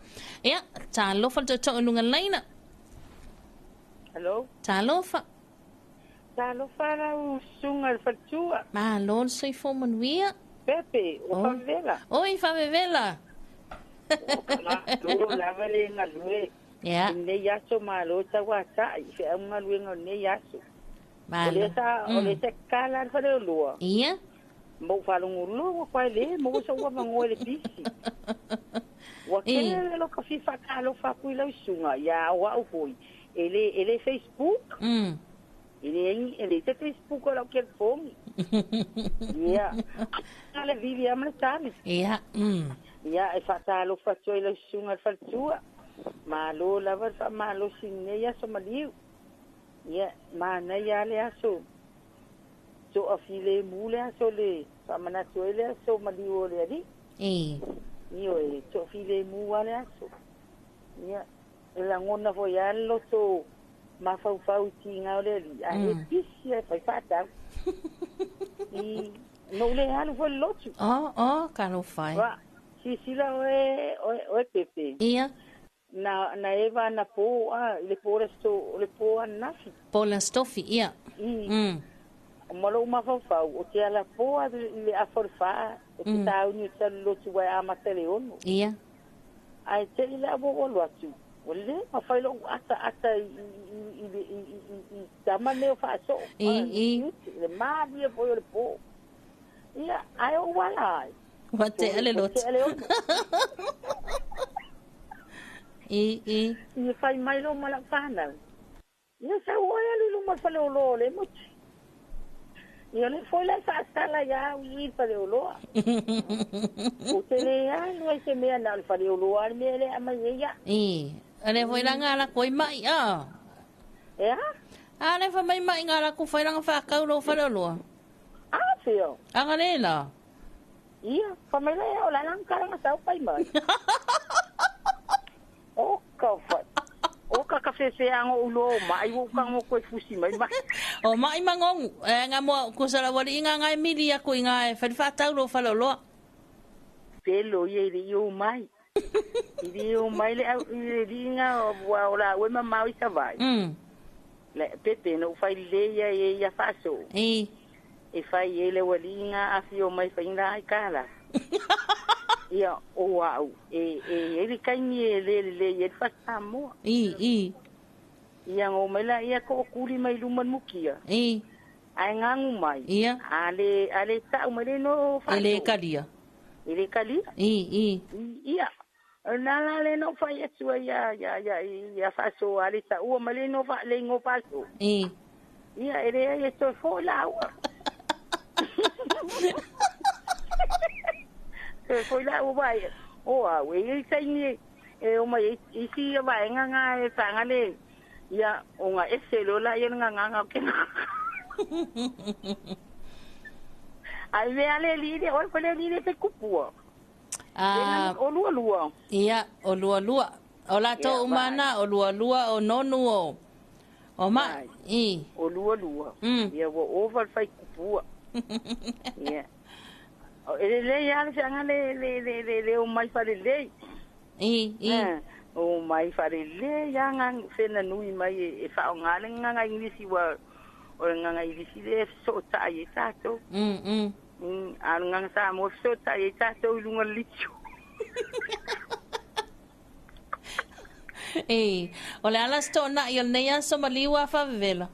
[SPEAKER 2] Ia, talofa le tootoo i luga laina.
[SPEAKER 8] Hello.
[SPEAKER 2] Talofa.
[SPEAKER 8] Talofa lau susuga i le faletua.
[SPEAKER 2] Malo le soifua manuia.
[SPEAKER 8] Pepe, ua faavevela.
[SPEAKER 2] Oi, faavevela.
[SPEAKER 8] Malo lava le galue.
[SPEAKER 2] Ia.
[SPEAKER 8] I lenei aso malo tauatai, feau ma galuega o lenei aso.
[SPEAKER 2] Malo.
[SPEAKER 8] O lea sa, o lea sa kala le faleoloa.
[SPEAKER 2] Ia.
[SPEAKER 8] Ma ou faalogologo atu ai le maua sou avanoa i le pisi. Ua tele le loka fia faatalofa atu i lau susuga, ia o au foi, e le, e le Facebook. I le te Facebook o lau telefoni. Ia. Ale vili ama le tali.
[SPEAKER 2] Ia.
[SPEAKER 8] Ia, e whaatalofa atu ai lau susuga le faletua. Malo lava le faamalosi i lenei aso maliu. Ia, manaia lava le aso. Toafilemu le aso le faamanatu ai le aso maliu o le alii. Ioe, toafilemu lava le aso. Ia, e lagona foi lava le loto mafaufau i tiga o le alii, ae le pisi ai fai faatau. I, no le alu foi le lotu.
[SPEAKER 2] Oh, talofa e.
[SPEAKER 8] Wa, sisila oe Pepe.
[SPEAKER 2] Ia.
[SPEAKER 8] Na eva na po a le po le sto le po anafi.
[SPEAKER 2] Po la stofi, ia.
[SPEAKER 8] O malo mafaufau o te ala po a le aforfa o te tauni o te lotu wai a matele ono.
[SPEAKER 2] Ia.
[SPEAKER 8] Ai te ila o o atu. O le mawhai lo ata ata i tama o whaaso.
[SPEAKER 2] I.
[SPEAKER 8] Le maavia po o le po. Ia, ai o wala ai.
[SPEAKER 2] Wa te ale lotu. I.
[SPEAKER 8] I whai mai lo mala whanau. Ia sa ua e alu luma whale o loa le motu. Ia le foi lai whaasala ia au i whale o loa. O te le alu ai se mea na o le whale o loa le mea le amai e ia.
[SPEAKER 2] I. Ale foi langa ala koi mai a.
[SPEAKER 8] Ea?
[SPEAKER 2] Ale fa mai mai ngā la ku whai langa whakau lo whale o loa.
[SPEAKER 8] A whio.
[SPEAKER 2] Anga le la.
[SPEAKER 8] Ia, wha mai le o la langa karanga sau pai mai. O ka whai. O ka kawhewheanga o ulo o mai o kango koe fusi mai mai.
[SPEAKER 2] O mai mangongu. E ngā mua kusala wali inga ngai mili aku i ngā e whare lo whale o loa.
[SPEAKER 8] Pelo ia i le i o mai. I le o mai le au i le ringa o o la ue mamau i sawai. Le Pepe no whai le ia e ia whaso.
[SPEAKER 2] I.
[SPEAKER 8] E whai e le wali inga awhi o mai whainga ai kala. Ia o au e e le kaini e le le e whasamoa.
[SPEAKER 2] I.
[SPEAKER 8] Ia ngō mai la ia ko kuri mai luma mukia.
[SPEAKER 2] I.
[SPEAKER 8] Ai ngangu mai.
[SPEAKER 2] Ia.
[SPEAKER 8] Ale tau mai le no whaso.
[SPEAKER 2] E le kalia.
[SPEAKER 8] E le kalia.
[SPEAKER 2] I.
[SPEAKER 8] Ia. Nā la le no whai atua ia ia whaso ale tau mai le no wha le ngō whaso.
[SPEAKER 2] I.
[SPEAKER 8] Ia e le e toi fo la ua. Te foi la o vai. O a we i taini e o mai i si vai nga nga e tanga le. Ia o nga e selo la ia nga nga ke. Ai ve ale li le o le li le te kupua.
[SPEAKER 2] Ah,
[SPEAKER 8] o lua lua.
[SPEAKER 2] Ia o lua lua. O la to umana o lua lua o nonu o. O ma i
[SPEAKER 8] o lua lua. Ia o over fai kupua. Ia. O ele le ia le anga le le le le le o mai fale le.
[SPEAKER 2] I.
[SPEAKER 8] O mai fale le ia nga fena nui mai e fa o ngale nga English wa o nga English le so ta e tato. A nga sa mo so ta e tato lunga licho.
[SPEAKER 2] E o le ala sto na ia nei aso maliwa fa vela.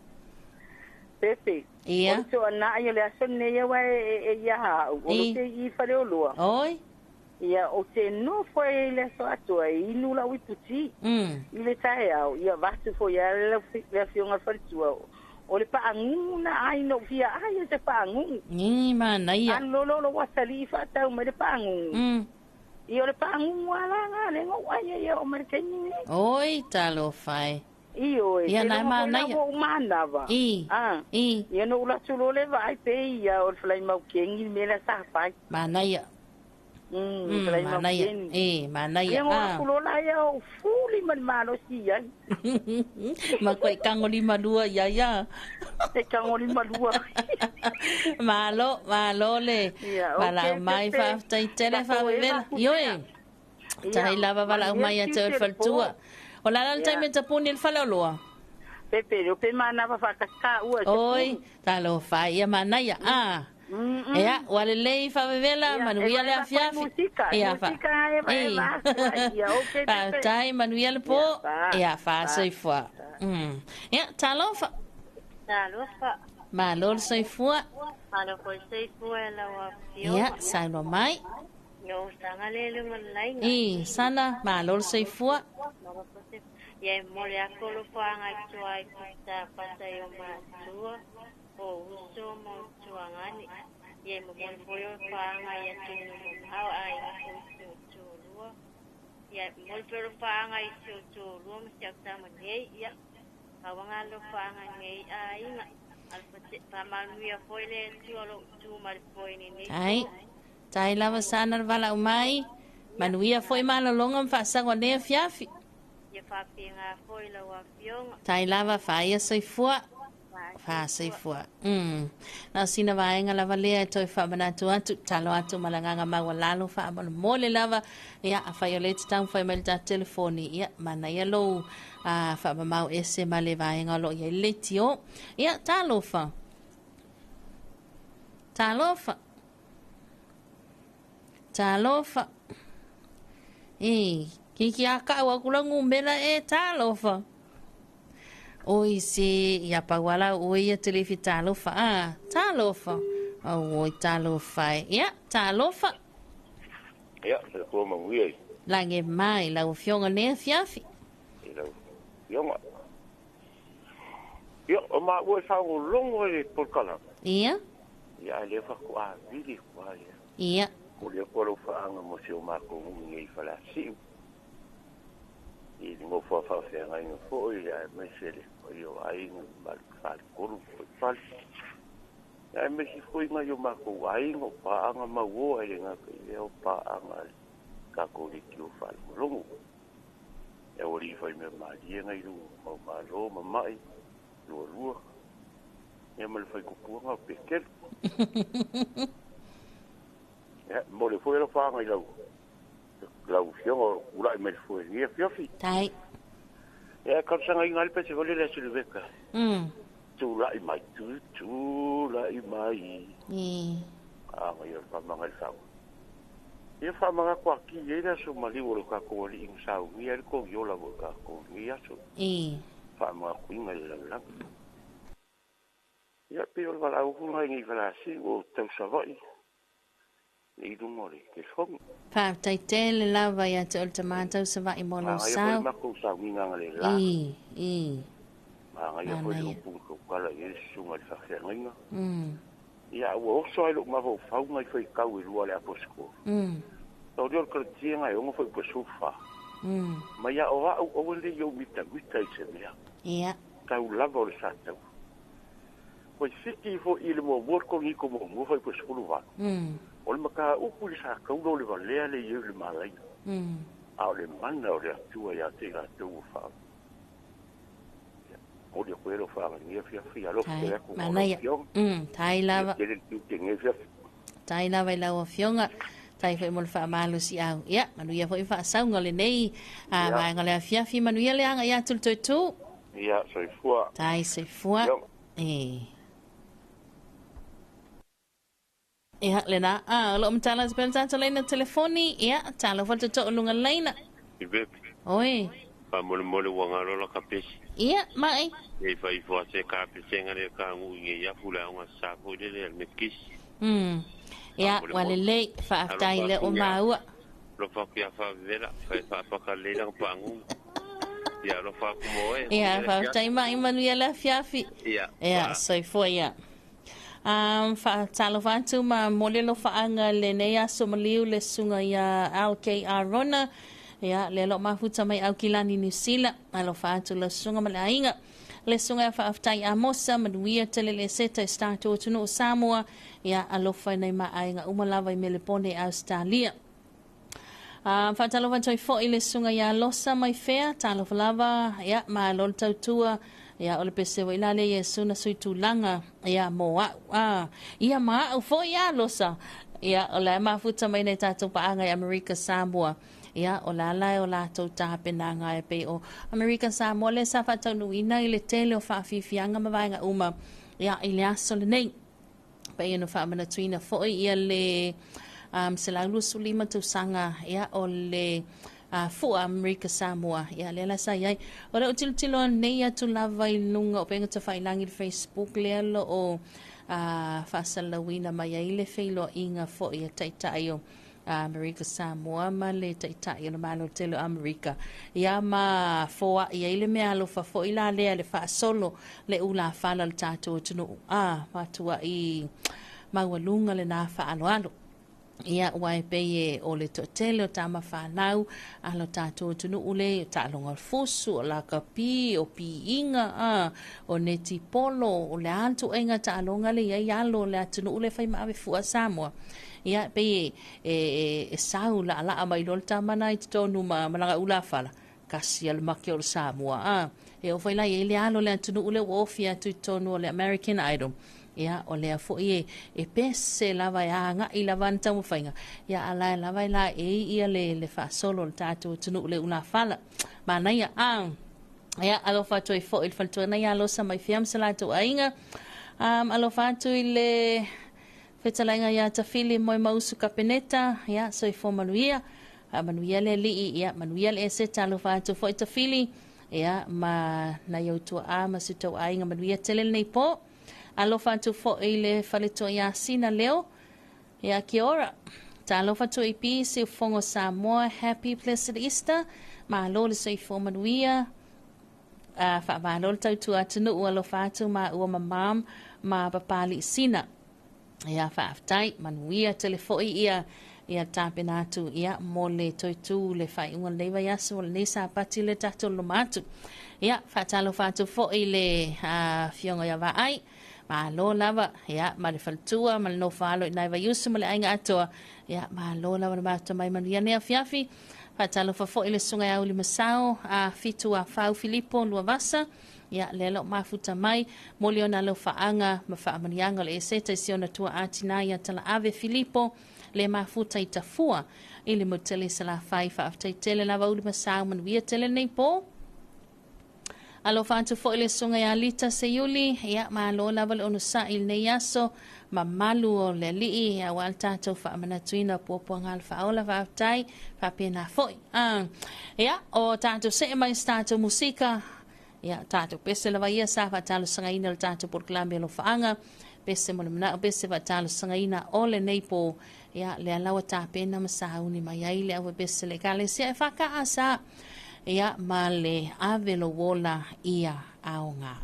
[SPEAKER 8] Pepe.
[SPEAKER 2] Ia.
[SPEAKER 8] O to na ia le aso nei ia e ia ha o te i fale o loa.
[SPEAKER 2] Oi.
[SPEAKER 8] Ia o te no foi le aso atua i nula ui puti. I le tae au ia vatu foi ia le fionga faletua. O le paangungu na ai no fia ai te paangungu.
[SPEAKER 2] Ni mana ia.
[SPEAKER 8] An lolo lo wasali fa tau mai le paangungu. I o le paangungu ala nga le ngo ai ia o mai te ni.
[SPEAKER 2] Oi talofa.
[SPEAKER 8] Io e
[SPEAKER 2] ia na mana ia.
[SPEAKER 8] O manava.
[SPEAKER 2] I.
[SPEAKER 8] Ah.
[SPEAKER 2] I.
[SPEAKER 8] Ia no ula tulo le vai pe ia o flai mau kengi me la sa pai.
[SPEAKER 2] Mana ia.
[SPEAKER 8] Flai mau
[SPEAKER 2] Mana ia.
[SPEAKER 8] kengi.
[SPEAKER 2] E mana ia.
[SPEAKER 8] Ia ngo kulo la ia o fuli man malo si ia.
[SPEAKER 2] Ma koe kangoli malua ia ia.
[SPEAKER 8] Te kangoli malua.
[SPEAKER 2] Malo, malo le.
[SPEAKER 8] Ia,
[SPEAKER 2] Wala
[SPEAKER 8] okay,
[SPEAKER 2] mai
[SPEAKER 8] Pepe.
[SPEAKER 2] fa tai tele fa
[SPEAKER 8] Takou e
[SPEAKER 2] vela.
[SPEAKER 8] vaku
[SPEAKER 2] Ioe.
[SPEAKER 8] pea.
[SPEAKER 2] Tai lava wala mai a te
[SPEAKER 8] Ia,
[SPEAKER 2] faltua. O la la
[SPEAKER 8] Ia.
[SPEAKER 2] taimi tapuni le fale o loa.
[SPEAKER 8] Pepe, o pe mana fa whakaka ua.
[SPEAKER 2] Oi, talofa ia mana ia. Ah. Ia, wale lei fa vela
[SPEAKER 8] Ia,
[SPEAKER 2] manuia
[SPEAKER 8] e
[SPEAKER 2] le
[SPEAKER 8] vai
[SPEAKER 2] afiafi.
[SPEAKER 8] musika,
[SPEAKER 2] Ia fa.
[SPEAKER 8] musika e vai
[SPEAKER 2] Ei.
[SPEAKER 8] va. Ia, okay, Pepe.
[SPEAKER 2] Tai manuia le po.
[SPEAKER 8] Ia, fa.
[SPEAKER 2] Ia fa
[SPEAKER 8] Fa.
[SPEAKER 2] soifua. Ia, talofa.
[SPEAKER 7] Talofa.
[SPEAKER 2] Malo le soifua.
[SPEAKER 7] Malo foi soifua la wa fio.
[SPEAKER 2] Ia, sailo mai.
[SPEAKER 7] Yo sanga le le malainga.
[SPEAKER 2] I, sana, malo le soifua.
[SPEAKER 7] Malo foi. Ia e momoli atu alofaga i tua i Pita i o matua, o uso ma o tuagani. Ia e momoli foi alofaga i atunuu mamao aiga foi i si ou toalua. Ia e momoli foi alofaga i si ou toalua ma si au tama nei. Ia auaga alofaga i nei aiga. Faamanuia foi le Atua lou tu ma le foe i lenei
[SPEAKER 2] Tai.
[SPEAKER 7] po.
[SPEAKER 2] Tai lava sana le valaau mai. Manuia foi malologa ma faasago nei afiafi.
[SPEAKER 7] Ia faapena foi lau afioga.
[SPEAKER 2] Tai lava faia soifua.
[SPEAKER 7] Faasoifua.
[SPEAKER 2] Faasoifua. Na o sina vaega lava lea e toe faamanatu atu, talo atu ma le agaga maualalo faamolemole lava. Ia, afai o lea e te taumafai mai i le tatou telefoni, ia, manaia lou faamamao ese ma le vaega o lo o i ai le leitio. Ia, talofa. Talofa. Talofa. E, kiki a kau aku la ngumela e talofa. Oi se, ia pauala oi ia te lefi talofa. Ah, talofa. Oh, oi talofa e. Ia, talofa.
[SPEAKER 5] Ia, se kua manuia i.
[SPEAKER 2] Lage mai, lau afioga lea fiafi.
[SPEAKER 5] I lau afioga. Ia, o maua e faalogologo i le polokalame.
[SPEAKER 2] Ia.
[SPEAKER 5] Ia, ae lea faatoa vili atu lava ia.
[SPEAKER 2] Ia.
[SPEAKER 5] Mo le atu lau faaga mo si o matou nuu nei i Faleasiu. I le nofo a faafeagaiga foi, aemaise le paia o aiga ma le faletolu ma fuaifale. Aemaise foi nai o matou aiga o paaga mauoa e le gata i lea o paaga a le tatou leitio faalogologo. E aualii fai mea malie nai luga o mau malo ma mai, lualua, ia ma le faikopuaga o Petelu. Ia, momoli foi alofaaga i lau lau afioga o tulai mai le foe i lenei afiafi.
[SPEAKER 2] Tai.
[SPEAKER 5] Ia, e talosagaina ai le pese foi lele a Siliveka. Tulai mai, tu, tulai mai. A ia o le faamaga i le fau. Ia faamanatu atili ai le aso maliu o le tatou alii na saunia ai le togiola mo i tatou i lenei aso. Faamanatuina i le lalolagi. Ia pei o le valaau atu lena i nei Valasi o tau Savaii i luga o le telefoni.
[SPEAKER 2] Faafetai tele lava ia te oe le tama tau Savaii mo lou
[SPEAKER 5] Manaia foi le
[SPEAKER 2] sao.
[SPEAKER 5] matou sauniga analeila. Manaia foi le
[SPEAKER 2] Manaia.
[SPEAKER 5] upu na tautala i ai le susuga i le faafeagaiga. Ia ua oso ai lou mafaufau nai faitau e lua a le Aposetolo. O lea o le Kalatia e 6 fuaiupu e 14. Ma ia o au aua le i ou mitamita i se mea.
[SPEAKER 2] Ia.
[SPEAKER 5] Tau lava o le sa tau. Ua fiti foi i le muamua le Korinito muamua fuaiupu e 18. O le mataupu i le sa taula o le valea le i ai o le malaia. A o le mana o le Atua ia te i latou ua faa. Ia, momoli atu ai lau faagagia fiafia alofa
[SPEAKER 2] Tai.
[SPEAKER 5] tele atu mo lau
[SPEAKER 2] Manaia.
[SPEAKER 5] afioga.
[SPEAKER 2] Tai
[SPEAKER 5] Ia
[SPEAKER 2] lava.
[SPEAKER 5] tele le tiute i lenei afiafi.
[SPEAKER 2] Tai lava i lau afioga. Tai foi mo le faamalosi au. Ia, manuia foi faasauga o lenei
[SPEAKER 5] Ia.
[SPEAKER 2] vaega o le afiafi. Manuia le aga ia atu le toe tu.
[SPEAKER 5] Ia, soifua.
[SPEAKER 2] Tai soifua.
[SPEAKER 5] Ia.
[SPEAKER 2] E. Ia, lena. Ah, o loo matala atu pea le tatou laina telefoni. Ia, talofa le tootoo luga laina.
[SPEAKER 3] I vepe.
[SPEAKER 2] Oi.
[SPEAKER 3] Faamolemole ua galo la kapesi.
[SPEAKER 2] Ia, mai.
[SPEAKER 3] E fai ifo a se kapesenga le ka ngu i ngai afu le aoga sa foi lele a le Metokisi.
[SPEAKER 2] Ia, ua lelei, faafetai le o maua.
[SPEAKER 3] Alofa atu ia faavevela, fai faafakalelei lana paaguga. Ia alofa atu mo oe.
[SPEAKER 2] Ia, faafetai mai manuia le afiafi.
[SPEAKER 3] Ia.
[SPEAKER 2] Ia, soifua ia. Faatalofa atu ma momoli alofaaga lenei aso maliu le susuga ia LKR Rona. Ia, lea o lo o mafuta mai Aukilani Niu Sila. Alofa atu lau susuga ma le aiga. Le susuga ia faafetai Amosa, manuia tele le eseta i se tatou atunuu o Samoa. Ia, alofa i nai ma aiga uma lava i Melepone, Ausetalia. Faatalofa atu ai foi le susuga ia Losa mai fea, talofa lava, ia, malo le tautua. Ia, o le pese foi la lea Iesu na sui tulaga, ia, mo au. Ia, ma au foi ia Losa. Ia, o la e mafuta mai nei tatou paaga i Amerika Samoa. Ia, o la la e o latou tapenaga e pei o Amerika Samoa lea sa faataunuuina i le tele o faafiafiaga ma vaega uma, ia, i le aso lenei. Pei ona faamanatuina foi ia le 125 tausaga, ia, o le fua Amerika Samoa, ia, lea la sa i ai. O lea ou tilotilo nei atu lava i luga o upega tafailagi i le Facebook lea o loo faasalalauina mai ai le feiloaiga foi a taitai o Amerika Samoa ma le Taitai o le Malo tele o Amerika. Ia ma foa'i ai le meaalofa fo'i la lea le faasolo le ulafala o le tatou atunuu. A matua'i maualuga lenā faaaloalo. Ia ua e pei e o le toatele o tama fanau a lo tatou atunuu le taaloga o le fusu, o lakapi, o piiga, a o netipolo, o le a le tuuaiga taaloga le i ai alo o le atunuu le fai ma ave fua Samoa. Ia e pei e sau laalaa mai loa le tama na i totonu ma malaga ulafala, kasi a le make o le Samoa. A e oo foi la i ai le alo o le atunuu le ua ofi atu i totonu o le American Idol. Ia o lea foi e pese lava e aga'i lava ana taumafaiga, ia a lae lava e laei ia le faasolo o le tatou atunuu le ulafala. Manaia. A ia alofa atu ai foi i le faletua ia Alosa mai Fia ma se latou aiga. Alofa atu i le fetalaiga ia Tafili Moemausu Kapeneta, ia soifua manuia. Manuia le alii, ia manuia le eseta. Alofa atu foi Tafili, ia ma nai au tuaa ma si tau aiga, manuia tele lenei po. Alofa atu foi le faletua ia Sina Leo, ia kia ora. Talofa atu i pi Siufogo Samoa, happy blessed Easter. Malo le soifua manuia. Faamalo le tautua atunuu. Alofa atu ma ua mamam ma papali sina. Ia faafetai, manuia tele foi ia ia tapena atu ia mo le toetū le faaiuga o lenei vaiaso o lenei Sapati le tatou loma atu. Ia faatalofa atu foi le afioga ia Vaai. Malo lava, ia ma le faletua ma le nofo alo i nai Vaiusu ma le aiga atoa. Ia malo lava le mafuta mai, manuia nei afiafi. Faatalofa foi le susuga ia Uli Masao, a Fitu a Fau Filipo Luavasa. Ia lea loo mafuta mai mo le ona alofaaga ma faamanuiaga o le eseta i si ona tuaa tinā ia Talaave Filipo le mafuta i Tafua i le motu Salafai. Faafetai tele lava Uli Masao, manuia tele lenei po. Alofa atu foi le susuga ia Lita Seiuli, ia malo lava le onosa'i i lenei aso mamalu o le alii auā le tatou faamanatuina puapuaga a le Faaola. Faafetai faapena foi. Ia o tatou see mai se tatou musika. Ia tatou pese lava ia sa faatalosagaina le tatou polokalame alofaaga, pese mo le manao, pese faatalosagaina o lenei po. Ia lea laua tapena ma sauni mai ai le au pese le ekalesia e whaka sa. Ia ma le ave lo wola ia aoga.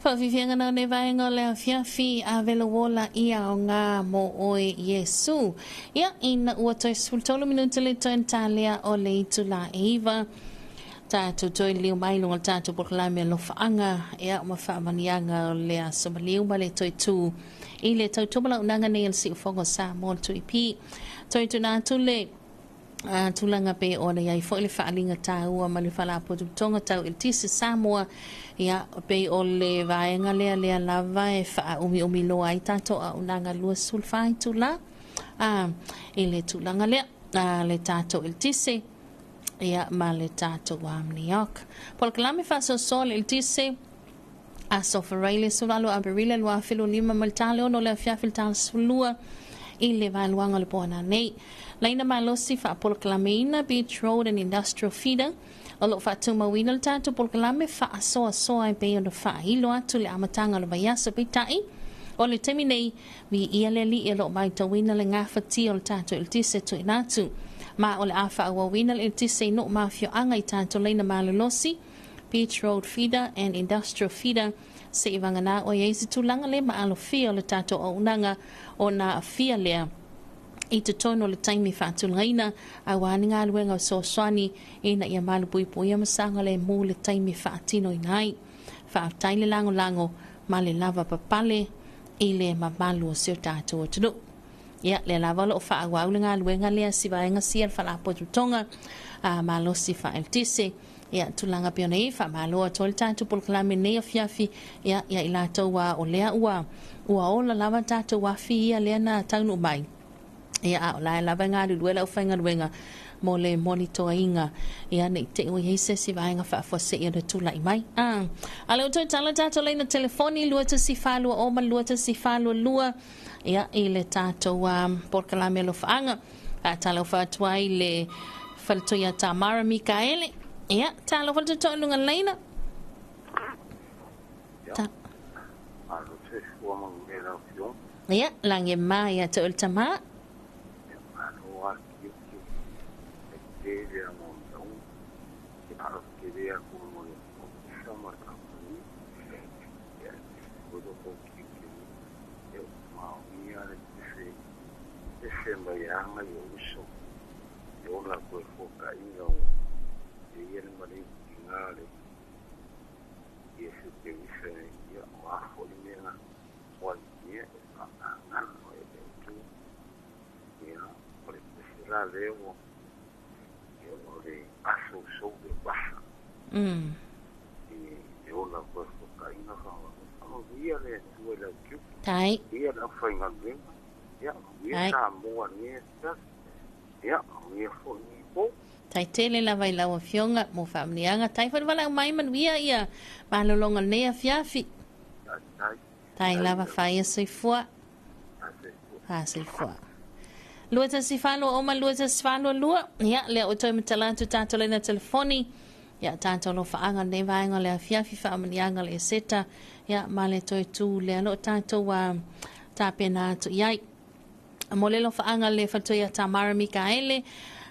[SPEAKER 2] Faafiafiaga na o nei vaega o le afiafi, a velo ola ia o ngā mō oe Iesu. Ia, ina ua toe 13 minuta le toe talea o le itula e 9. Tātou toe liu mai lunga o le tātou polokalame alofaanga, ia ma faamaniaga o le aso maliu ma le toe tū i le tautomalaunaga nei o le Siufogo Samoa le 2EP. Toe tuna atu le a tulaga pe ona iai foi le faaaliga taua ma le Faalapotopotoga Tau Eletise Samoa, ia pei o le vaega lea lea lava e faaumiumi loa ai tatou auaunaga 24 itula a i le tulaga lea a le tatou eletise ia ma le tatou amniok. Polokalame faasoasoa le eletise Aso Faraile 18 Aperila 2025 mai le tale 6 o le afiafi i le tale 12 i le vaeluaga o le po nanei. Laina malosi faapolokalameina Beach Road and Industrial Feeder o loo faatumauina le tatou polokalame faasoasoa e pei ona faailo atu le amataga o le vaiaso peitai o le taimi nei viia le alii o loo matauina le gafatia o le tatou eletise tuuina atu ma o le a faaauauina le eletise i nuu ma afioaga i tatou laina malolosi Beach Road Feeder and Industrial Feeder, se i vagana o i ai se tulaga le maalofia o le tatou auaunaga ona aafia lea i totonu o le taimi faatulagaina auā ni galuega o fesoasoani ina ia malupuipuia ma saogalemu le taimi faatinoina ai. Faafetai le lagolago ma le lava papale i le mamalu o si o tatou atunuu. Ia, lea lava o lo o faaauau le galuega lea si vaega sia le Faalapotopotoga a Malosi Faaeletise. Ia, tulaga pei ona i ai, faamalo atu ai le tatou polokalame nei afiafi, ia, ia i latou a o lea ua, ua ola lava tatou afi ia lea na taunuu mai. Ia, a o la e lava e galulue le aufaigaluega mo le monitoaina, ia, ne i te i ua i ai se isi vaega faafuasei ona tulai mai. A, a o lea ua toe tala tatou laina telefoni 21420 ma le 21422, ia, i le tatou um, polokalame alofaaga. Faatalofa atu ai le faletua ia Tamara Mikaele. Ia, talofa le totoa i luga laina. Ta.
[SPEAKER 5] Alo se fua manuia lau afioga.
[SPEAKER 2] Ia, lagi e ma ia te oe le tama.
[SPEAKER 5] Ia, malo a kiu kiu. E tele a mo tau. Ia, alo tele a ku mo le ofisa ma le kampani. Ia, e te ko kiu kiu. Ia, maomia le pese ese mai aga i ou uso, e ola koe fokaʻiga ua e ia le maliu tiga le Iesu Keriso ia o a foʻi mea na oa ia e faagagana e le Atua. Ia o le pese la lea ua ia o le aso sou le vasa. E ola koe fokaʻiga faamanuia le Atua i lau tiute.
[SPEAKER 2] Tai.
[SPEAKER 5] Ia le aufaigaluega. Ia, manuia
[SPEAKER 2] Ai.
[SPEAKER 5] Samoa i lenei afiafi. Ia, manuia foi lenei po.
[SPEAKER 2] Tai tele lava i lau afioga mo faamanuiaga. Tai foi le valaau mai manuia ia malologa o lenei afiafi.
[SPEAKER 5] Tai, tai.
[SPEAKER 2] Tai
[SPEAKER 5] Tai
[SPEAKER 2] lava
[SPEAKER 5] lava.
[SPEAKER 2] faia soifua.
[SPEAKER 5] Faa soifua.
[SPEAKER 2] Faa soifua. 214 ma 214 Ia, lea ua toe matala atu tatou laina telefoni. Ia, tatou alofaaga lenei vaega o le afiafi faamanuiaga o le Eseta. Ia, ma le toe tū lea lo tatou tapena atu i ai. Mo le alofaaga le faletua ia Tamara Mikaele,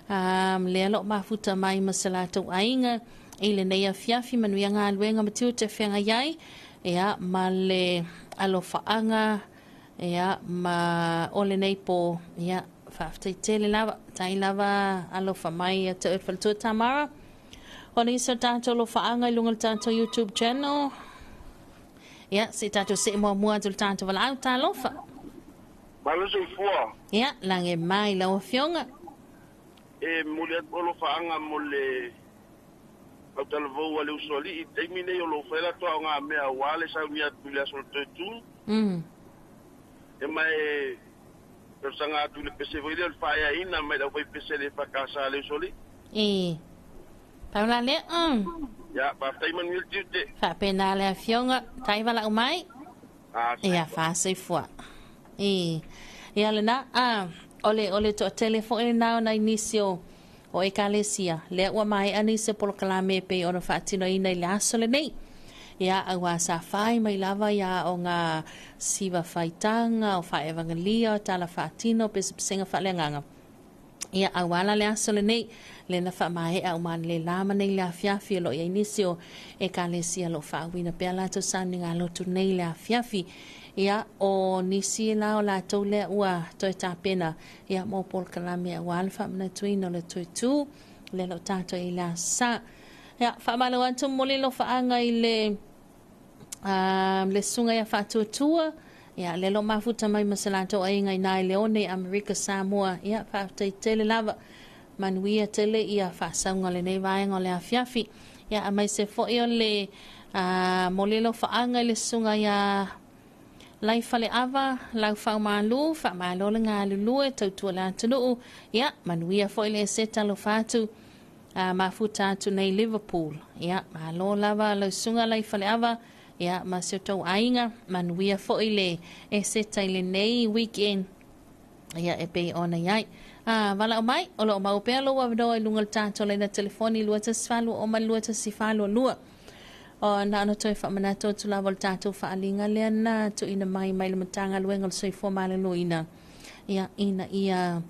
[SPEAKER 2] lea lo mafuta mai ma se latou aiga i lenei afiafi manuia galuega ma tiute feagai ai. Ia, ma le alofaaga Ia, ma o lenei po, ia, faafetai tele lava, tai lava alofa mai ia te oe faletua Tamara. O nisi o tatou alofaaga i luga o le tatou YouTube channel. Ia, se i tatou see muamua atu i le tatou valaau, talofa.
[SPEAKER 9] Malo soifua.
[SPEAKER 2] Ia, lagi e mai lau afioga.
[SPEAKER 9] E momoli atu alofaaga mo le autalavou a le usoalii i taimi nei o lo o fai latou aogamea aua le saunia atu i le aso o le toe tu. E ma e talosaga atu i le pese foi lea o le faaeaina mai le aufaipese a le EFKS a le usoalii.
[SPEAKER 2] E, pau la lea.
[SPEAKER 9] Ia, faafetai manuia le tiute.
[SPEAKER 2] Faapena le afioga, tai valaau mai.
[SPEAKER 9] Ah,
[SPEAKER 2] Ia,
[SPEAKER 9] soifua.
[SPEAKER 2] faasoifua. E, ia lena, a, o le, o le toatele foi lena o nai nisi o, o Ekalesia, lea ua maea nisi o polokalame e pei ona faatinoina i le aso lenei. Ia, auā sa fai mai lava ia aoga siva faitaga, o faaevagalia, o tala faatino, pesepesega faaleagaga. Ia, auā la le aso lenei, lea na faamaea uma ana le la ma nei le afiafi o lo o i ai nisi o Ekalesia o lo o faauuina pea latou sauniga lotu nei le afiafi. Ia, o nisi la o latou lea ua toe tapena, ia, mo polokalame auā le faamanatuina o le toe tū, lea o lo o tatou i ai i le aso Sa. Ia, faamalo atu, momoli alofaaga i le le susuga ia Faatuatua, ia, lea o lo o mafuta mai ma se latou aiga i na i Leone i Amerika Samoa. Ia, faafetai tele lava. Manuia tele ia faasauga o lenei vaega o le afiafi. Ia, aemaise foi o le momoli alofaaga i le susuga ia Laifaleava, Laufaumalu, faamalo le galulue, tautua le atunuu. Ia, manuia foi le eseta alofa atu. A mafuta atu nei Liverpool. Ia, malo lava lau susuga Laifaleava, ia, ma si o tou aiga, manuia foi le eseta i lenei weekend, ia, e pei ona i ai. A, valaau mai, o lo o maua pea lou avanoa i luga o le tatou laina telefoni 218 oma 21422. O, na ona toe faamanatu atu lava o le tatou faaaliga lea na tuuina mai mai le Matagaluega o le Soifua Maloloina, ia, ina ia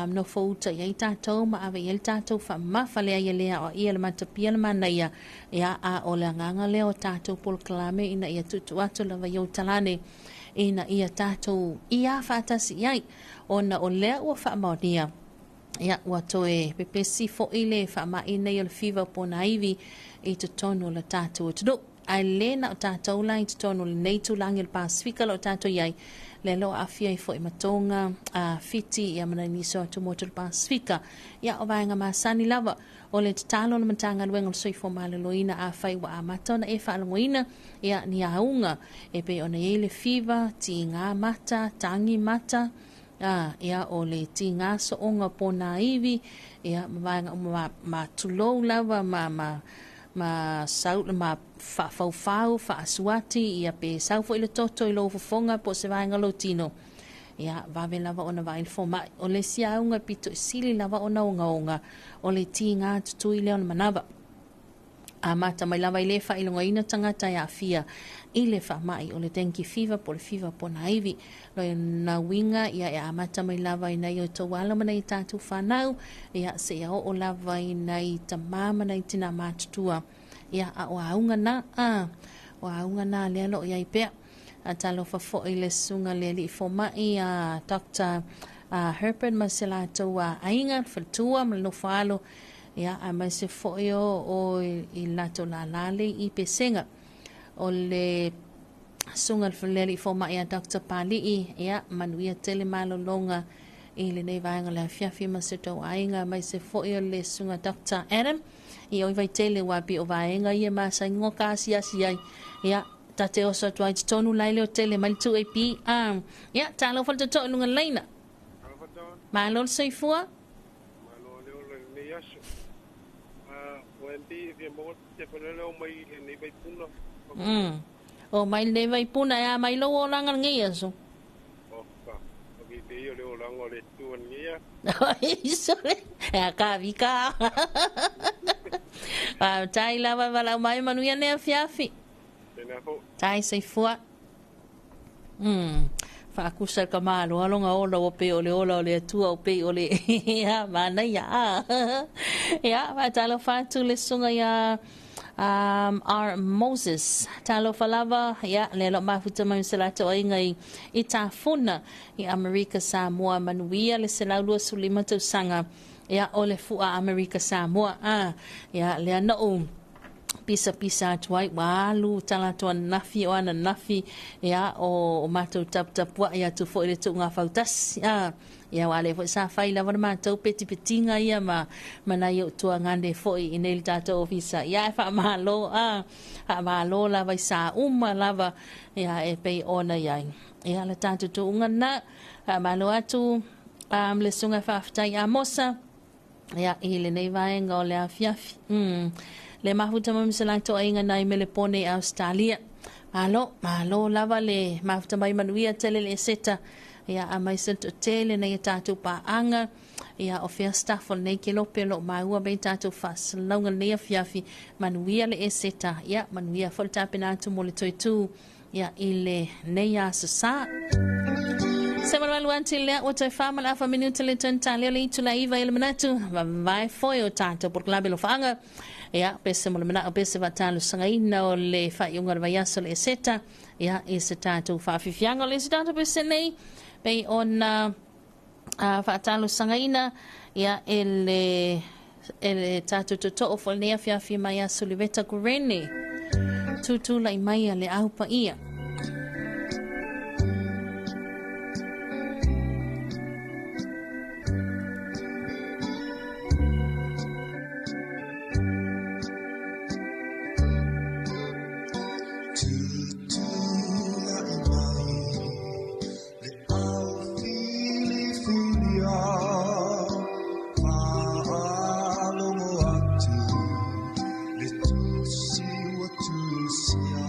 [SPEAKER 2] nofo uta i ai tatou ma ave i ai le tatou faamamafa lea ia le aoaia le matapia le manaia, ia, a o le agaga lea o tatou polokalame ina ia tuutuu atu lava i ou talane ina ia tatou ia faatasi i ai ona o lea ua faamaonia ia ua toe pepesi foi le faamai nei o le fiva po o nā ivi i totonu o le tatou atunuu. Ae le na o tatou la i totonu o lenei itulagi o le Pasefika o lo o tatou i ai, lea o lo o aafia ai foi ma Tonga, Fiti, ia ma nai nisi o atumotu o le Pasefika. Ia, o vaega masani lava o le tatalo a le Matagaluega o le Soifua Maloloina, afai ua amata ona e faalogoina, ia, ni auga e pei ona i ai le fiva, tiga mata, tagi mata, A, ia, o le tiga sooga o pona ivi, ia, ma vaega uma ma, ma tulou lava, ma, ma, ma sau, ma faafaufau, faasuati, ia, pe sau foi le toto i lou fofoga po o se vaega o lou tino, ia, vave lava ona vaai le fomai. O le isi auga e pito i sili lava ona ogaoga, o le tiga tutui lea o le manava. Amata mai lava i le faailogaina tagata e aafia i le faamai o le dengue fever po o le fiva ponaivi. Lona uiga ia e amata mai lava i nai o outou alo ma nai o tatou fanau, ia seia oo lava i nai tama ma nai tina matutua. Ia a o auga na, a, o auga na lea o lo o i ai pea. A talofa foi le susuga le alii fomai a Doctor Herbert ma se latou aiga, le faletua ma le nofo alo, ia, aemaise foi o, o i latou lālā le i pesega. O le susuga le alii fomai a Doctor Pali'i, ia, manuia tele malologa i lenei vaega o le afiafi ma se tou aiga, aemaise foi o le susuga Doctor Adam, i oi Vaitele ua pei o vaega ia masani ka asiasi ai. Ia, ta te oso atu ai totonu la i le otele mai le 2AP. Ia, talofa le toto'o i luga o le laina. Malo le soifua.
[SPEAKER 5] Malo le ola i lenei aso. O MD e fia maua te whanele o mai lenei vaipuna.
[SPEAKER 2] O mai lenei vaipuna e a mai lou olaga lenei aso.
[SPEAKER 5] O ka, o ki te ia o le olaga o le Atua lenei aso.
[SPEAKER 2] Sole, e a ka vika. Faafetai lava e valaau mai manuia nei afiafi.
[SPEAKER 5] Tēnā foʻi.
[SPEAKER 2] Tai soifua. Faakusa le kamalo aloga ola ua pei o le ola o le Atua o pei o le ia manaia a. Ia, faatalofa atu le susuga ia R. Moses. Talofa lava, ia, lea lo mafuta mai se latou aiga i, i Tafuna i Amerika Samoa manuia le 125 tausaga. Ia, o le fua Amerika Samoa. A, ia, lea noʻu pisapisa atu ai ua alu tala atu ananafi o ananafi ia o, o matou taputapuai atu foi le tuuga fautasi a ia ua le foi sa fai lava le matou petipetiga ia ma ma nai ou tuagane foi i nei le tatou ofisa ia e faamalo a faamalo lava i sa uma lava ia e pei ona i ai ia le tatou tuuga na faamalo atu le susuga faafetai Amosa Ia, i lenei vaega o le afiafi. Le mafuta mai ma se latou aiga nai Melepone i Ausetalia. Malo, malo lava le mafuta mai manuia tele le eseta. Ia, aemaise le toatele nei o tatou paaga. Ia, o fea staff o lenei kelope o lo o maua mai tatou faasalalauga lenei afiafi. Manuia le eseta. Ia, manuia foi le tapena atu mo le toe tū. Ia, i lenei aso Sa. Se malu ati lea ua toe wha ma le afa minuta le tone tali o le itula iva i le manatu. Vavae foi o tātou polokalame Alofaaga. Ia, pese mo le manao pese faatalosaga o le faaiuga o le vaiaso le eseta. Ia, i se tātou faafifiaga o le isi tātou pese nei. Pei ona faatalosagaina ia e le tātou totoo fo lenei afiafi mai a Suliveta Kurene. Tūtū lai mai a le aupa ia.
[SPEAKER 10] Tusia.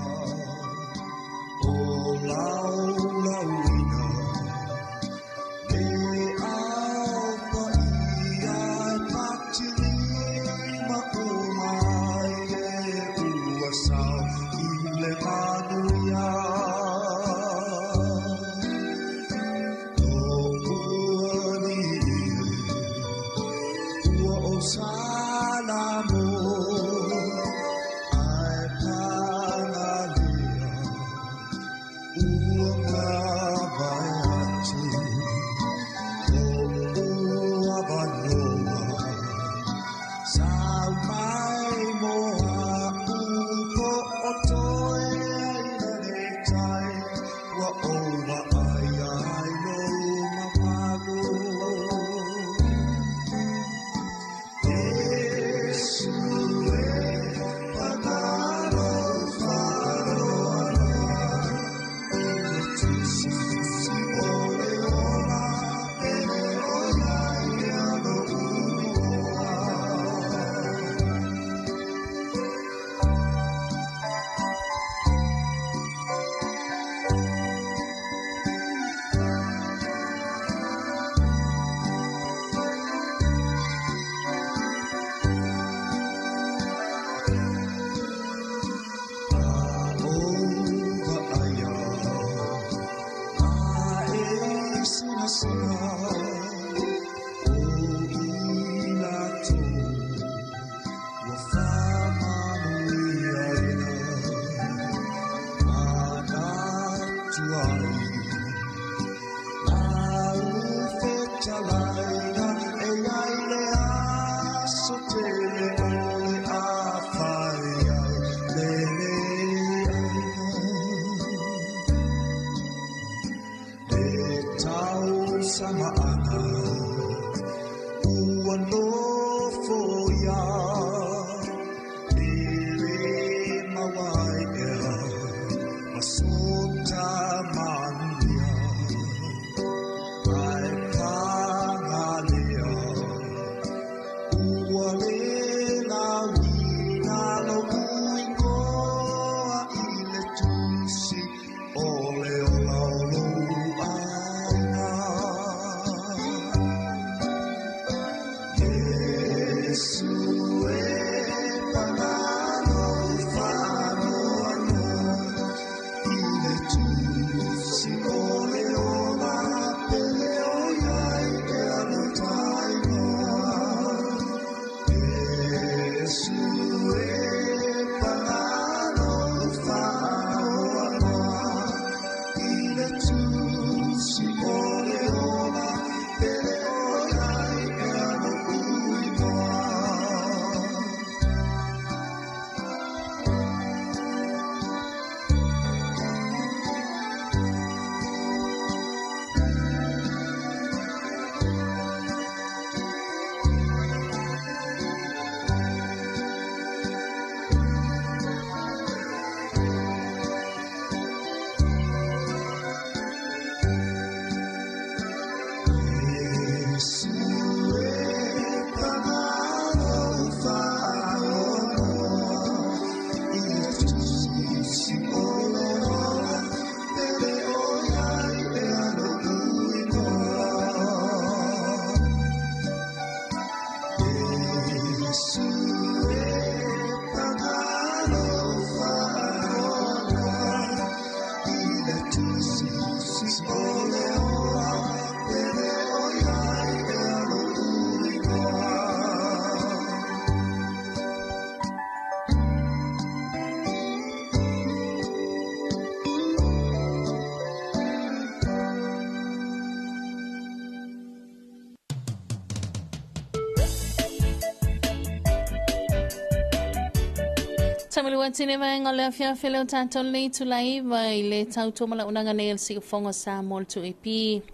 [SPEAKER 2] Malu atu le vaega o le afiafi le o tātou nei tulaiva i le tautua malaunaga nei o le siufogo sa mo le 2AP.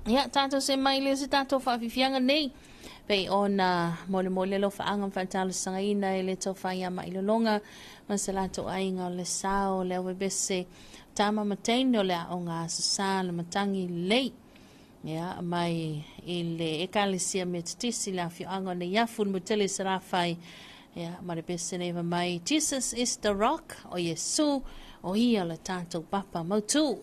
[SPEAKER 2] Ia, tātou se mai le se tātou whaafifianga nei. Pei ona molemole alofaaga ma faatalosagaina e le tofa ia Mailologa ma se latou aiga o le sao le auebese tama ma teine o le aoga Aso Sa le matagi lelei ia mai i le ekalesia Metotisi le afioaga o Neiafu le Mutele i Salafai ia ma le pese nei mai Jesus is the rock o Iesu o ia le tatou papa mautu.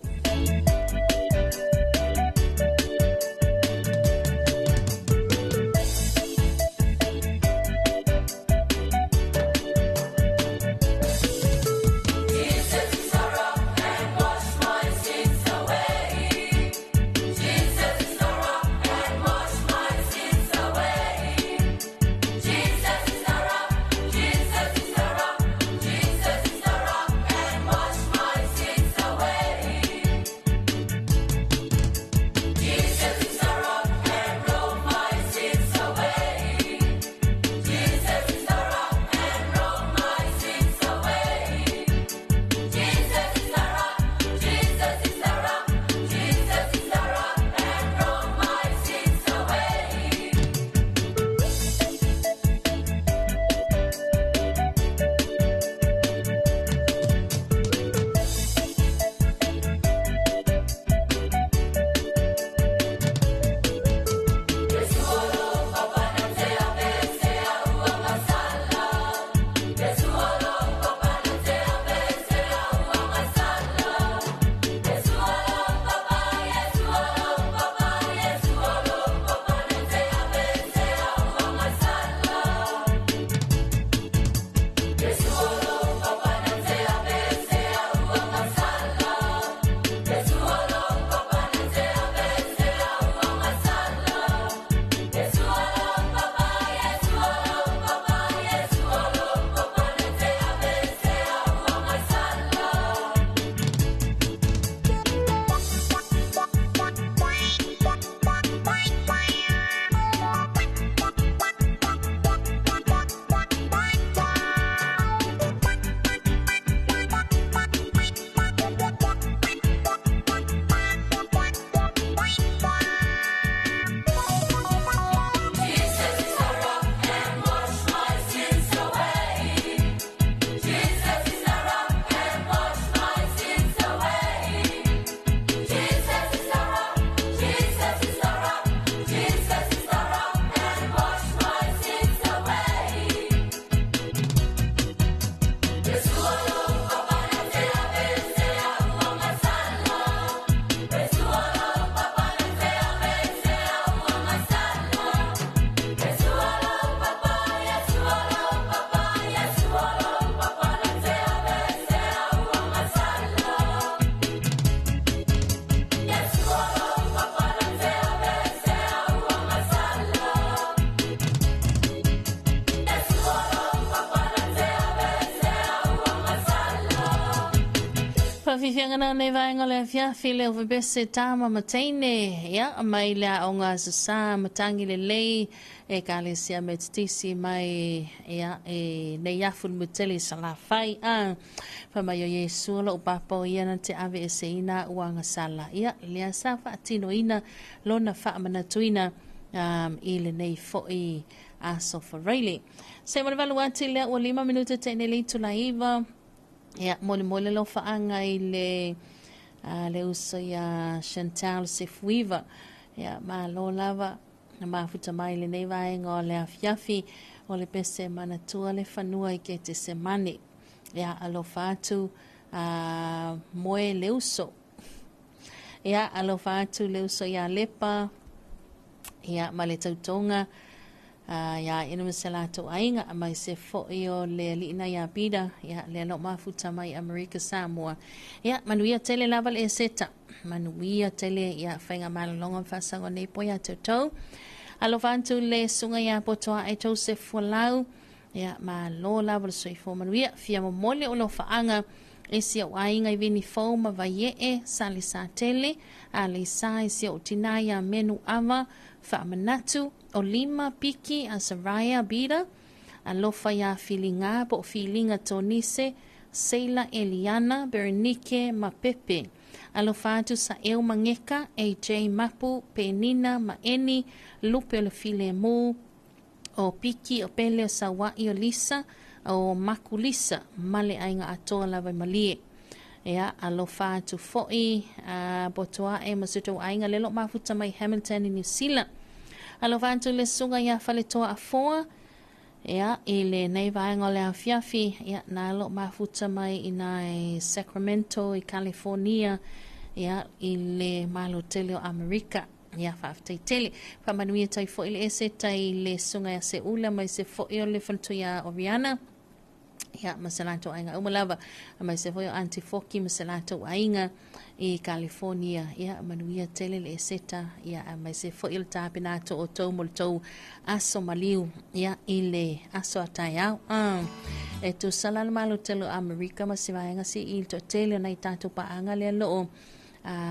[SPEAKER 2] Whawhiwhianga nā nei vaenga le afiafi le ovebese tama ma teine ia mai le aoga Aso Sa matangi lelei e kalesia Metotisi mai ia e nei afu le mutele Salafai a fa mai o Iesu o lou papa o ia na te ave e seina ua gasala ia lea sa faatinoina lona faamanatuina i lenei foi aso Faraile. Se mo le valu ati lea ua 5 minuta te nei le itula iva. Ia, molemole alofaaga i le le uso ia Chantal Sefuiva. Ia, malo lava na mafuta mai lenei vaega o le afiafi o le pese manatua le fanua i Ketesemane. Ia, alofa atu moe le uso. Ia, alofa atu le uso ia Lepa, ia, ma le tautoga, ia ina ma se latou aiga, mai se foi o le alii na ia Pita, ia, lea lo mafuta mai Amerika Samoa. Ia, manuia tele lava le eseta. Manuia tele, ia, whainga malolonga whasango nei po ia tau. Alofa atu le sunga ia potoa e Joseph Walau, ia, ma lo lava le soifua manuia, fia momole o lo whaanga, e si au aiga i vini fou ma vaie'e sa le sa tele a le sa e si au tinā iā menu ava faamanatu o lima piki a Saraya Bida alofa iā filigā po o filiga Tonise Seila Eliana, Berenike ma Pepe. Alofa atu Saʻeu Mageka, AJ Mapu, Penina ma Eni, Lupe o le Filemu, o Piki, o Pele, o Sauaʻi, o Lisa, o Makulisa, ma le aiga atoa lava i Malie. Ia, alofa atu foʻi a Botoaʻe ma si o tou aiga lea o lo o mafuta mai Hamilton i Niu Sila. Alofa atu i le susuga iā Faletoa Afoa, ia, i lenei vaega o le afiafi, ia, na o lo o mafuta mai i nā i Sacramento i California, ia, i le Malo tele o Amerika. Ia, faafetai tele. Faamanuia tai foʻi le eseta i le susuga ia Seula ma se foʻi o le faletua iā Oriana. Ia, ma se latou aiga uma lava, aemaise foi o Aunty Foki ma se latou aiga i California. Ia, manuia tele le eseta, ia, aemaise foi o le tapena atu o outou mo le tou aso maliu, ia, i le aso a taeao. E tusa la le Malo tele o Amerika ma se vaega si i le toatele o nai tatou paaga lea loo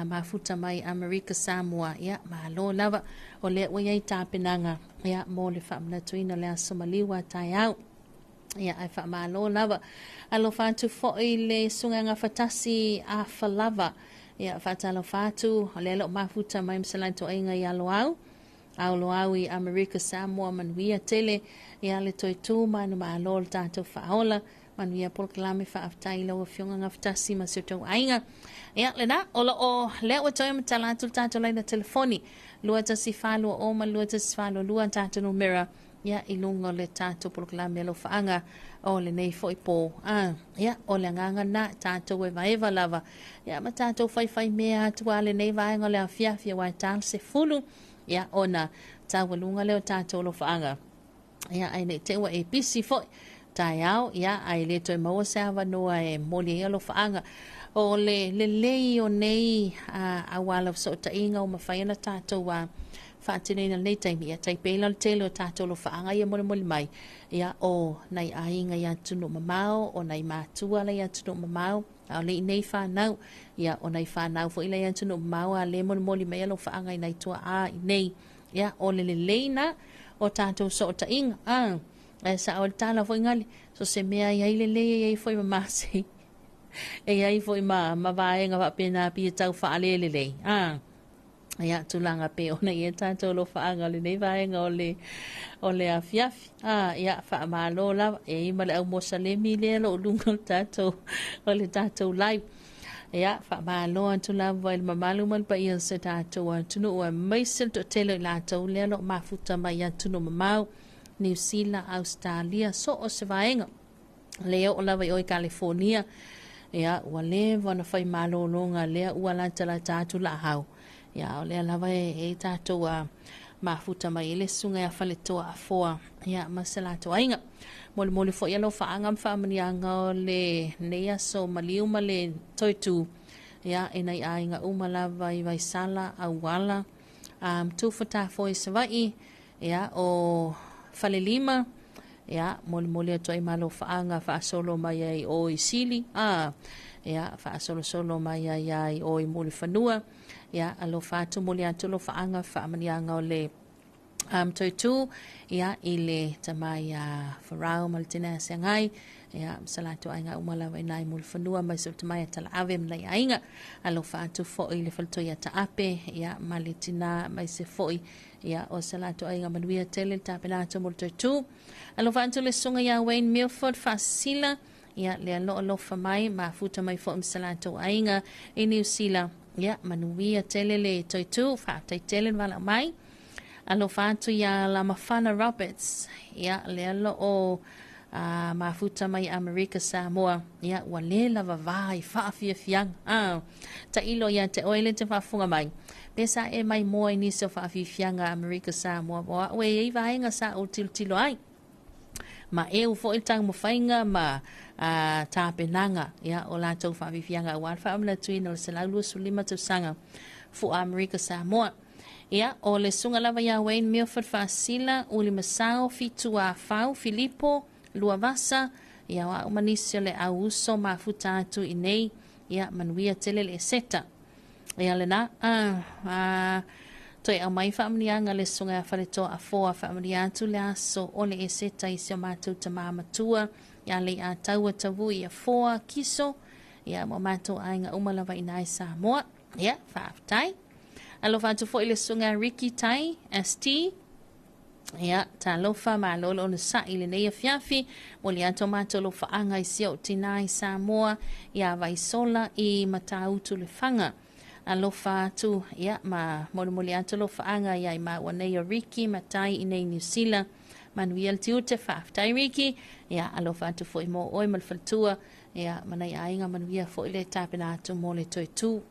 [SPEAKER 2] mafuta mai Amerika Samoa. Ia, malo lava o lea ua i ai tapenaga, ia, mo le faamanatuina o le aso maliu a taeao. Ia, ae faamalo lava. Alofa atu foi le susuga Gafatasi a Falava. Ia, faatalofa atu, o lea o lo o mafuta mai ma se latou aiga i Aloau. Aloau i Amerika Samoa, manuia tele. Ia, le toe tu manumalo o le tatou faaola. Manuia polokalame, faafetai i lau Afioga Gafatasi ma si o tou aiga. Ia, lena, o lo o lea ua toe matala atu le tatou laina telefoni. 21420 ma 21422 tatou numera. Ia, i luga o le tatou polokalame alofaaga o lenei foi pō. A, ia, o le agaga lena, tatou evaeva lava, ia, ma tatou faifai mea atu a lenei vaega o le afiafi, aua e ta le 10, ia, ona taualuga lea o tatou alofaaga. Ia, ae ne i te i ua e pisi foi taeao, ia, ae le toe maua se avanoa e momoli ai alofaaga. O le lelei o nei auala o fesootaiga ua mafai ona tatou faatinoina i lenei taimi, ia tai pei la o le tele o tatou alofaaga ia molimoli mai, ia o nai aiga i atunuu mamao, o nai matua la i atunuu mamao, a o le i nei fanau, ia o nai fanau foi la i atunuu mamao a le molimoli mai alofaaga i nai tuaa i nei, ia o le lelei na o tatou sootaiga. A, ae sao le tala foi gali, so se mea e ai lelei e ai foi ma masei, e ai foi ma vaega faapena pei e tau faalelelei. A, ia, tulaga pei ona i ai tatou alofaaga o lenei vaega o le o le afiafi. A, ia, faamalo lava. E i ai ma le au Mosalemi lea o lo o luga o le tatou o le tatou live. Ia, faamalo atu lava i le mamalu ma le paia o se tatou atunuu, aemaise le toatele o i latou lea o lo o mafuta mai i atunuu mamao, Niu Sila, Ausetalia, so o se vaega. Le oo lava i o i Kalifonia, ia, ua leva ona fai malologa lea ua latalata atu laau. Ia, o lea lava e i tatou a mafuta mai ai le susuga ia Faletoa Afoa, ia, ma se latou aiga. Molimoli foi alofaaga ma faamanuiaga o lenei aso maliu ma le toetu, ia, i nai aiga uma lava i Vaisala, Auala, Tufatafoe i Savaii, ia, o Falelima, ia, molimoli atu ai ma alofaaga faasolo mai ai o i Sili, a, ia, faasolosolo mai ai ai o i Mulifanua, ia, alofa atu, moli atu alofaaga faamanuiaga o le toetu, ia, i le tama ia Farao ma le tina ia Seagai, ia, ma se latou aiga uma lava i nai Mulifanua, ma se tama ia Talaave ma nai aiga. Alofa atu foi i le faletua ia Taape, ia, ma le tina ma se foi, ia, o se latou aiga. Manuia tele le tapena atu mo le toetu. Alofa atu le susuga ia Wayne Milford Faasisila, ia, le alo alofa mai, mafuta mai foi ma se latou aiga i Niu Sila. Ia, manuia tele le toetu, faafetai tele le valaau mai. Alofa atu ia Lamafana Roberts, ia, le alo o mafuta mai Amerika Samoa, ia, ua le lava va i faafiafiaga. A, tailo ia te oe le te faafofoga mai. Pe sa e mai moa i nisi o faafiafiaga Amerika Samoa, o au e i ai vaega sa ou tilotilo ai. Ma eu foi le taumafaiga ma tapenaga, ia, o latou faafiafiaga aua le faamanatuina o le 125 tausaga fua Amerika Samoa. Ia, o le susuga lava ia Wayne Milford Faasisila, Uli Masao, Fitu Afau, Filipo, Luavasa, ia, o au ma nisi o le au uso mafuta atu i nei, ia, manuia tele le eseta. Ia lena, a, toe aumai faamanuiaga le susuga ia Faletoa Afoa, faamanuia atu le aso o le eseta i si o matou tamā matua, Ia lei a taua tavui ia foa kiso ia ma matou aiga uma lava i ina i Samoa. Ia, faafetai. Alofa atu foi le susuga Ricky Tai ST. Ia, talofa malo le onosai lenei afiafi, momoli atu o matou alofaaga i si ou tinā i Samoa, ia Vaisola i Matautu Lefaga. Alofa atu, ia, ma molimoli atu alofaaga ia i maua nei o Ricky ma Tai i nei Niu Sila. Manuia le tiute, faafetai Ricky. Ia, alofa atu foi mo oe ma le faletua, ia, ma nai aiga manuia foi le tapena atu mo le toe tu.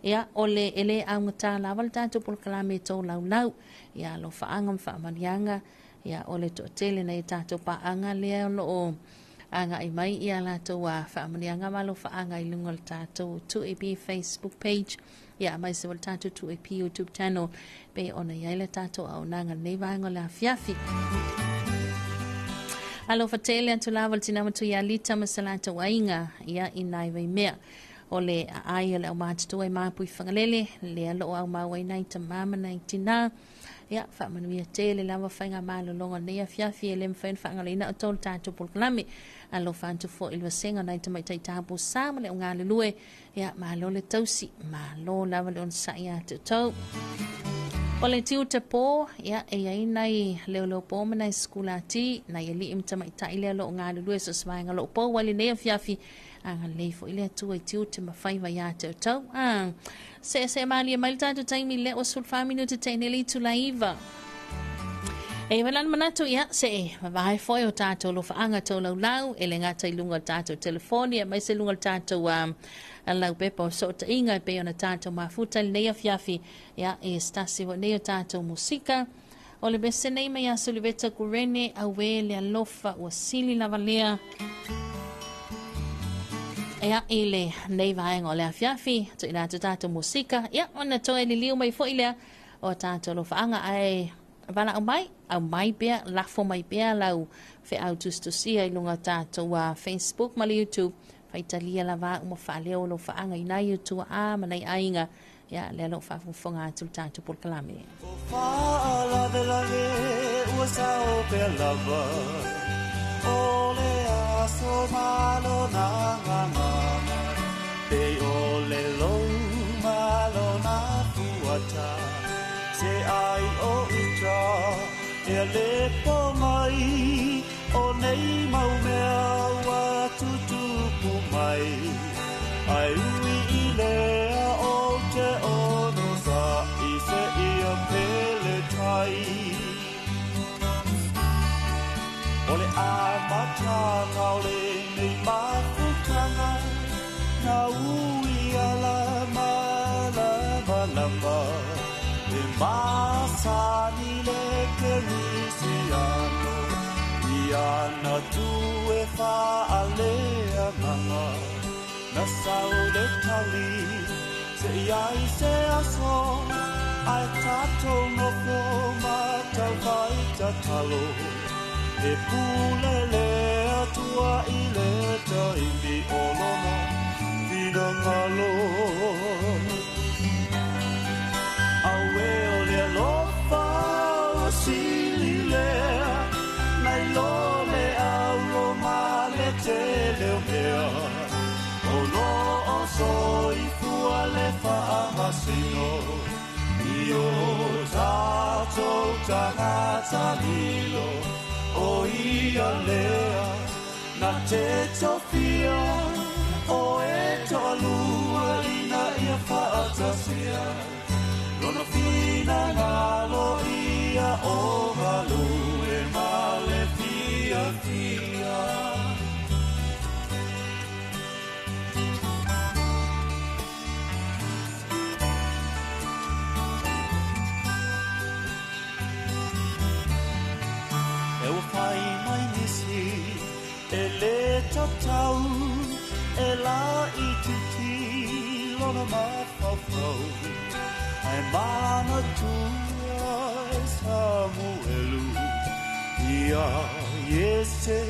[SPEAKER 2] Ia, o le e le augata lava le tatou polokalame e tolaulau. Ia, alofaaga ma faamaliaga, ia, o le toatele nai tatou paaga lea o loo agai mai ia latou a faamanuiaga ma alofaaga i luga o le tatou 2AP Facebook page, ia mai se o le tatou 2AP YouTube channel pe ona i ai le tatou auaunaga lenei vaega o le afiafi. Alofa tele atu lava le tina matua ia Lita ma se latou aiga, ia i nai Vaimea. O le aai o le aumatutua e mapu i Fagalele, lea loo aumau ai nai tama ma nai tina. Ia, faamanuia tele lava faiga malologa lenei afiafi e le mafai ona faagaloina o tolu tatou polokalame. Alofa atu foi i le vasega nai tamaitai tapu sa ma le au galulue. Ia, malo le tausi, malo lava le onosai ia te outou. O le tiute po, ia, e iai nai leoleo po ma nai sikulati, nai alii ma tamaitai lea o loo galulue so o se vaega o loo pou ai lenei afiafi. Agalelei foi le Atua i tiute ma faiva ia te outou. Ah, seesee malie mai le tatou taimi lea ua 14 minute teine le itula 9. E wala na manatu ia se vavae foi o tatou alofaaga tolaulau e le gata i luga o tatou telefoni aemaise luga o le tatou laupepa o sootaiga e pei ona tatou mafuta i lenei afiafi ia e se tasi foi nei o tatou musika o le mese nei mai ia Suliveta Kurene auē le alofa ua sili lava lea ia i le nei vaega o le afiafi tuuina atu tatou musika ia ona toe liliu mai foi lea o tatou alofaaga ae valaau mai, aumai pea, lafo mai pea lau feau tusitusia i luga o tatou Facebook ma le YouTube. Faitalia lava au ma faaleo alofaaga i nai o tuaa ma nai aiga. Ia, lea o lo o faafogafoga atu le tatou polokalame.
[SPEAKER 10] O faalavelave ua sao pea lava o le aso ma lona gagana pei o le lou ma lona fuata se ai o uta e le po mai o nei mau mea ua tutupu mai ai ui i lea o te ono sa i se ia pele tai. O le amataga o lenei mafutaga na ui ala malamalama e masani le kerisiano ia na tu e faaleagaga na sau le tali se iai se aso ai tatou nofo ma taufai tatalo e pule le Atua i le taimi o lona finagalo. Auē o le alofa ua sili lea nai lo le auro ma le tele o mea o loo soifua le faamasino i o tatou tagata lilo o ia lea na te tofia o e toalua ina ia faatasia lona finagalo ia o galue ma le fiafia. E ua fai mai nisi e le tatau e la i titi lona mafaufau ai manatua e Samuelu ia Iese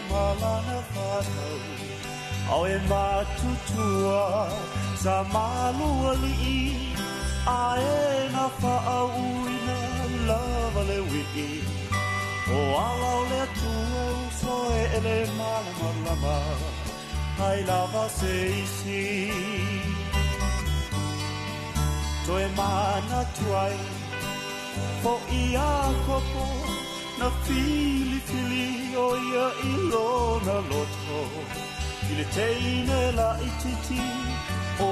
[SPEAKER 10] ma lana fanau au e matutua sa malualii ae na faauuina lava le uii o ala o le Atua toe ele malamalama ai lava se isi. Toe mana tuai fo ia kopo na fili fili o ia ilona loto i le teine la ititi o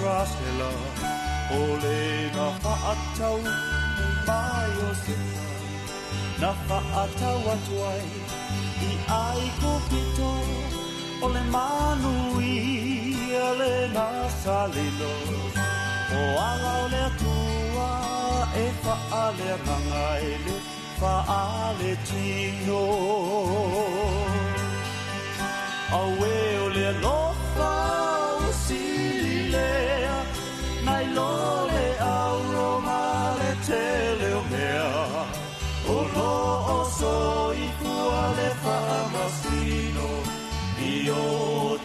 [SPEAKER 10] rasela o le na whaatau mai o sepa na whaatau atu ai i ai ko pito o le manu ia le na salilo o ala o le atua e whaale nganga e le whaale tino. Awe o le alofa o sililea nai lo le auro ma le tele o mea o lo o soifua le faamasino i o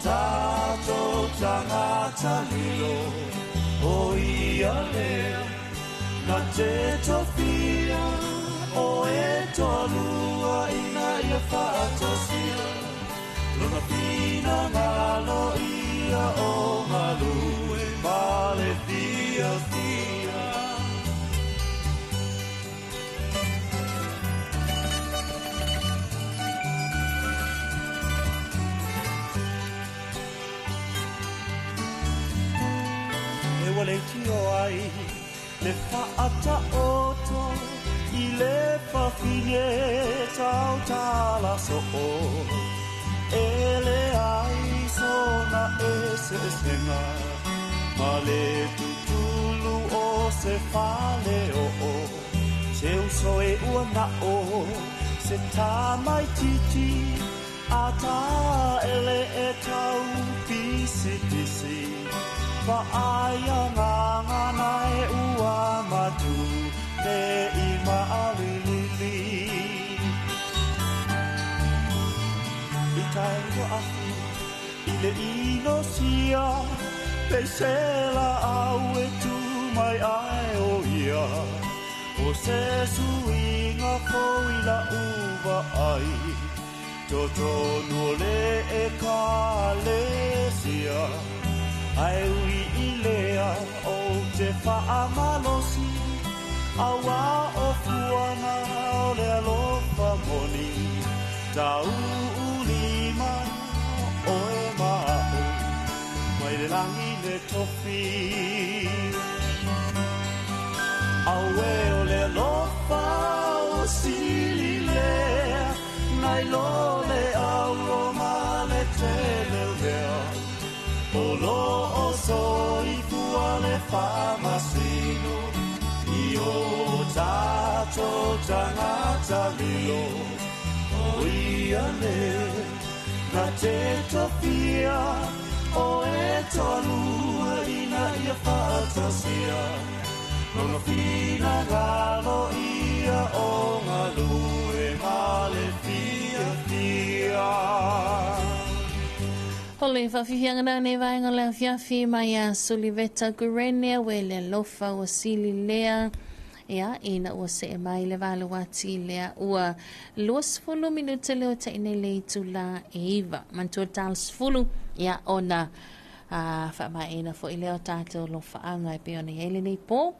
[SPEAKER 10] tatou tagata lilo o ia lea na te tofia o e toalua ina ia faatasia lona finagalo ia o galue ma le fiafia. E ua le tio ai le faataoto i le fafine tautala soo e le ai sona eseesega ma le tutulu o se fale oo se uso e ua na'o se tamaititi a taele e tau pisipisi faaia gagana e ua matu te i maalilili. I taua afi i le inosia peisela au e tu mai ai o ia o se suiga foi la uva ai totonu o le ekalesia ai ui i lea o te faamalosi aua o fuana o le alofa moni tau ulima o e ma'o mai le langi le tofi. Aue o le alofa o sililea nai lo le auro ma le tele o mea o lo o soifua le faamasino i o tatou tagata lilo o ia lea na te tofia o e toalua ina ia faatasia lona finagalo ia o galue ma le fiafia.
[SPEAKER 2] O le faafiafiaga na nei vaega o le afiafi mai a Suliveta Gurene ue le alofa ua sili lea ia ina ua see mai le valo ati lea ua 20 minute le o tainei le itula e 9 mantua tal 10 ia ona faamaeina foi lea o tatou alofaaga e pei ona iai lenei po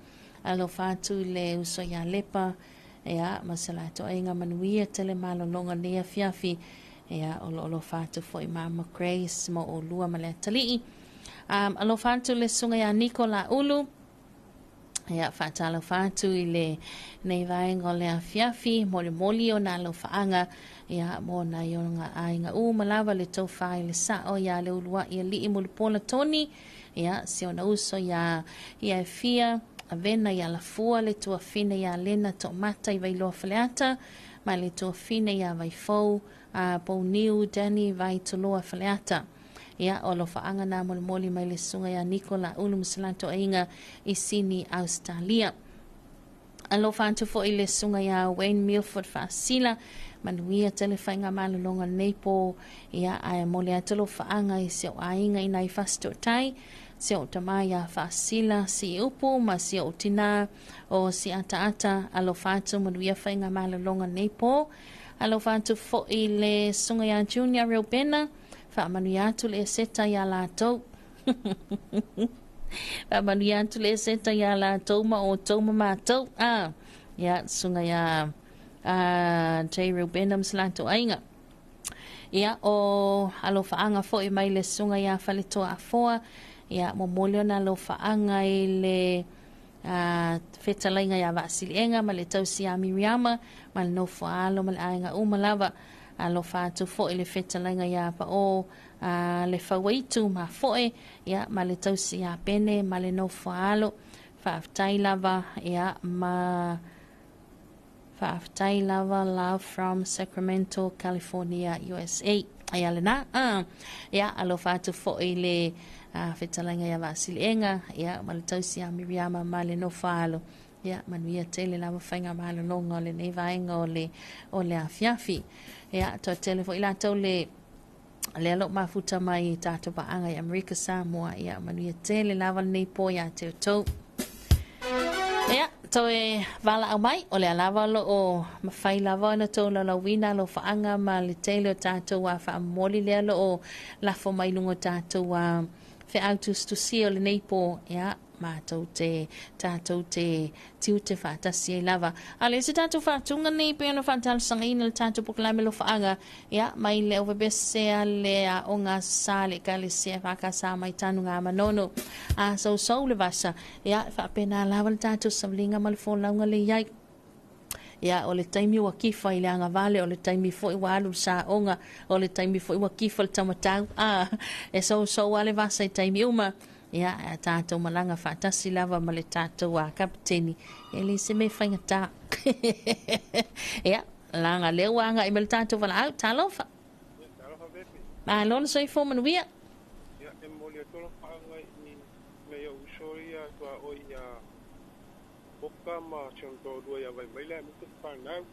[SPEAKER 2] alofa atu i le uso ia Lepa ia ma se latou aiga manuia tele malologa nei afiafi ia o lo alofa atu foi Mama Grace mo olua ma le atalii. Alofa atu le susuga ia Niko Laulu ia faatalofa atu i le nei vaega o le afiafi molimoli o na alofaaga ia mo nai ona aiga uma lava le tofa i le sao ia le uluai alii mulipola Toni ia si ona uso ia ia e fia avena ia lafua le tuafine ia Lena Toomata i Vailoa Faleata ma le tuafine ia Vaifou Pouniu Danny Vaitoloa Faleata. Ia, o alofaaga na molimoli mai le susuga ia Niko Laulu ma se latou aiga i Sini, Australia. Alofa atu foi le susuga ia Wayne Milford Faasila, manuia tele faiga malologa lenei po, ia, ae moli atu alofaaga i si ou aiga i nai Fasitootai, si ou tama ia Faasila, si Upu ma si ou tinā o si Ataata, alofa atu manuia faiga malologa lenei po. Alofa atu foʻi le susuga iā Junior Reubena, faamanuia atu le Eseta iā latou. Faamanuia atu le Eseta iā latou ma outou ma matou. A, ia, susuga iā J. Reubena ma se latou aiga. Ia, o alofaaga foʻi mai le susuga iā Faletoa Afoa, ia, momoli ona alofaaga i le fetalaiga iā Vaasiliega ma le tausi iā Miriama ma le nofo a alo ma le aiga uma lava. Alofa atu foʻi le fetalaiga iā Paʻō le Fauaitu ma foe, ia, ma le tausi iā Pene ma le nofo a alo. Faafetai lava, ia, ma faafetai lava. Love from Sacramento, California, USA. Ia lena, ia, alofa atu foʻi le fetalaiga iā Vaasiliega, ia, ma le tausi iā Miriama ma le nofo a alo. Ia, manuia tele lava faiga malologa o lenei vaega o le o le afiafi. Ia, toatele foʻi latou le lea loo mafuta mai i tatou paaga i Amerika Samoa. Ia, manuia tele lava lenei po iā te outou. Ia, toe valaau mai, o lea lava o loo mafai lava ona tou laulauina alofaaga ma le tele o tatou a faamomoli lea loo lafo mai luga o tatou a feau tusitusia o lenei po. Ia, matou te, tatou te tiute faatasi ai lava. A o le isi tatou faatuga nei pei ona faatalosagaina le tatou polokalame alofaaga, ia, mai le aufepese a le aoga sa le Ekalesia FKS mai Tanuga Manono a sousou le vasa. Ia, e faapena lava le tatou savaliga ma le folauga le i ai. Ia, o le taimi ua kifa i le agavale, o le taimi foi ua alu le saoga, o le taimi foi ua kifa le taumatau. A, e sousou lava le vasa i taimi uma. Ia, a tatou malaga faatasi lava ma le tatou a kapeteni, e leai se mea e faigata. Ia, leaga lea ua agai mai le tatou valaau. Talofa.
[SPEAKER 9] Talofa Pepe.
[SPEAKER 2] Malo le soifua manuia.
[SPEAKER 9] Ia, e momoli atu alofaaga i nai ou uso ia tuaoi ia Oka ma si ona toalua ia Vaimaila aemaise le fanau,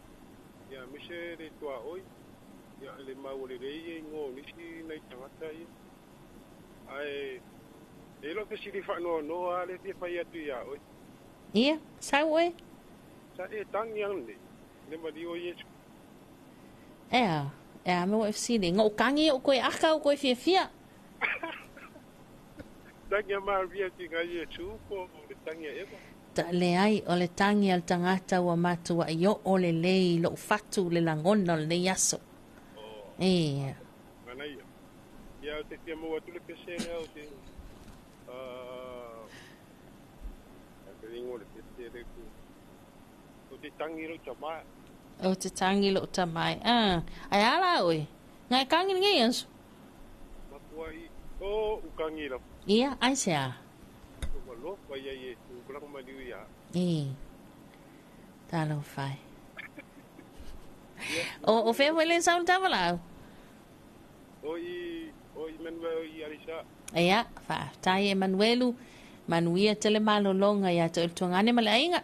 [SPEAKER 9] ia aemaise le tuaoi, ia le mau lelei ia igoa o nisi nai tagata ia. Ae e i ai lou fesili faanoanoa lava lea e fia fai atu ia oe.
[SPEAKER 2] Ia, sau oe.
[SPEAKER 9] Sa e tagi ananei le maliu o Iesu?
[SPEAKER 2] Ea, e a mea ua e fesili? Na ou tagi ou toe aka ou toe fiafia.
[SPEAKER 9] Tagi a Maria ki nga Iesu po o le tagi a Eva?
[SPEAKER 2] Leai, o le tagi a le tagata ua matuai oo lelei i lou fatu le lagona o lenei aso.
[SPEAKER 9] Oh,
[SPEAKER 2] Ia.
[SPEAKER 9] manaia. Ia, ou te fia maua atu le pese lea o te, ah, te ingoa o le pese lea ku, o te tangi lou tama.
[SPEAKER 2] Ou te tagi lou tama. Ah, ae a la oe? Ngai tagi lenei aso?
[SPEAKER 9] Matua i, o ukangi lava.
[SPEAKER 2] Ia, aisea?
[SPEAKER 9] Ua lofa ia Iesu, kulaga maliu ia.
[SPEAKER 2] E, talofa e. O, o fea foi le sau le tavalau?
[SPEAKER 9] O i, o i Manuel i Alisa.
[SPEAKER 2] Ia, faafetai e Manuelu, manuia tele malologa ia te oe le tuagane ma le aiga.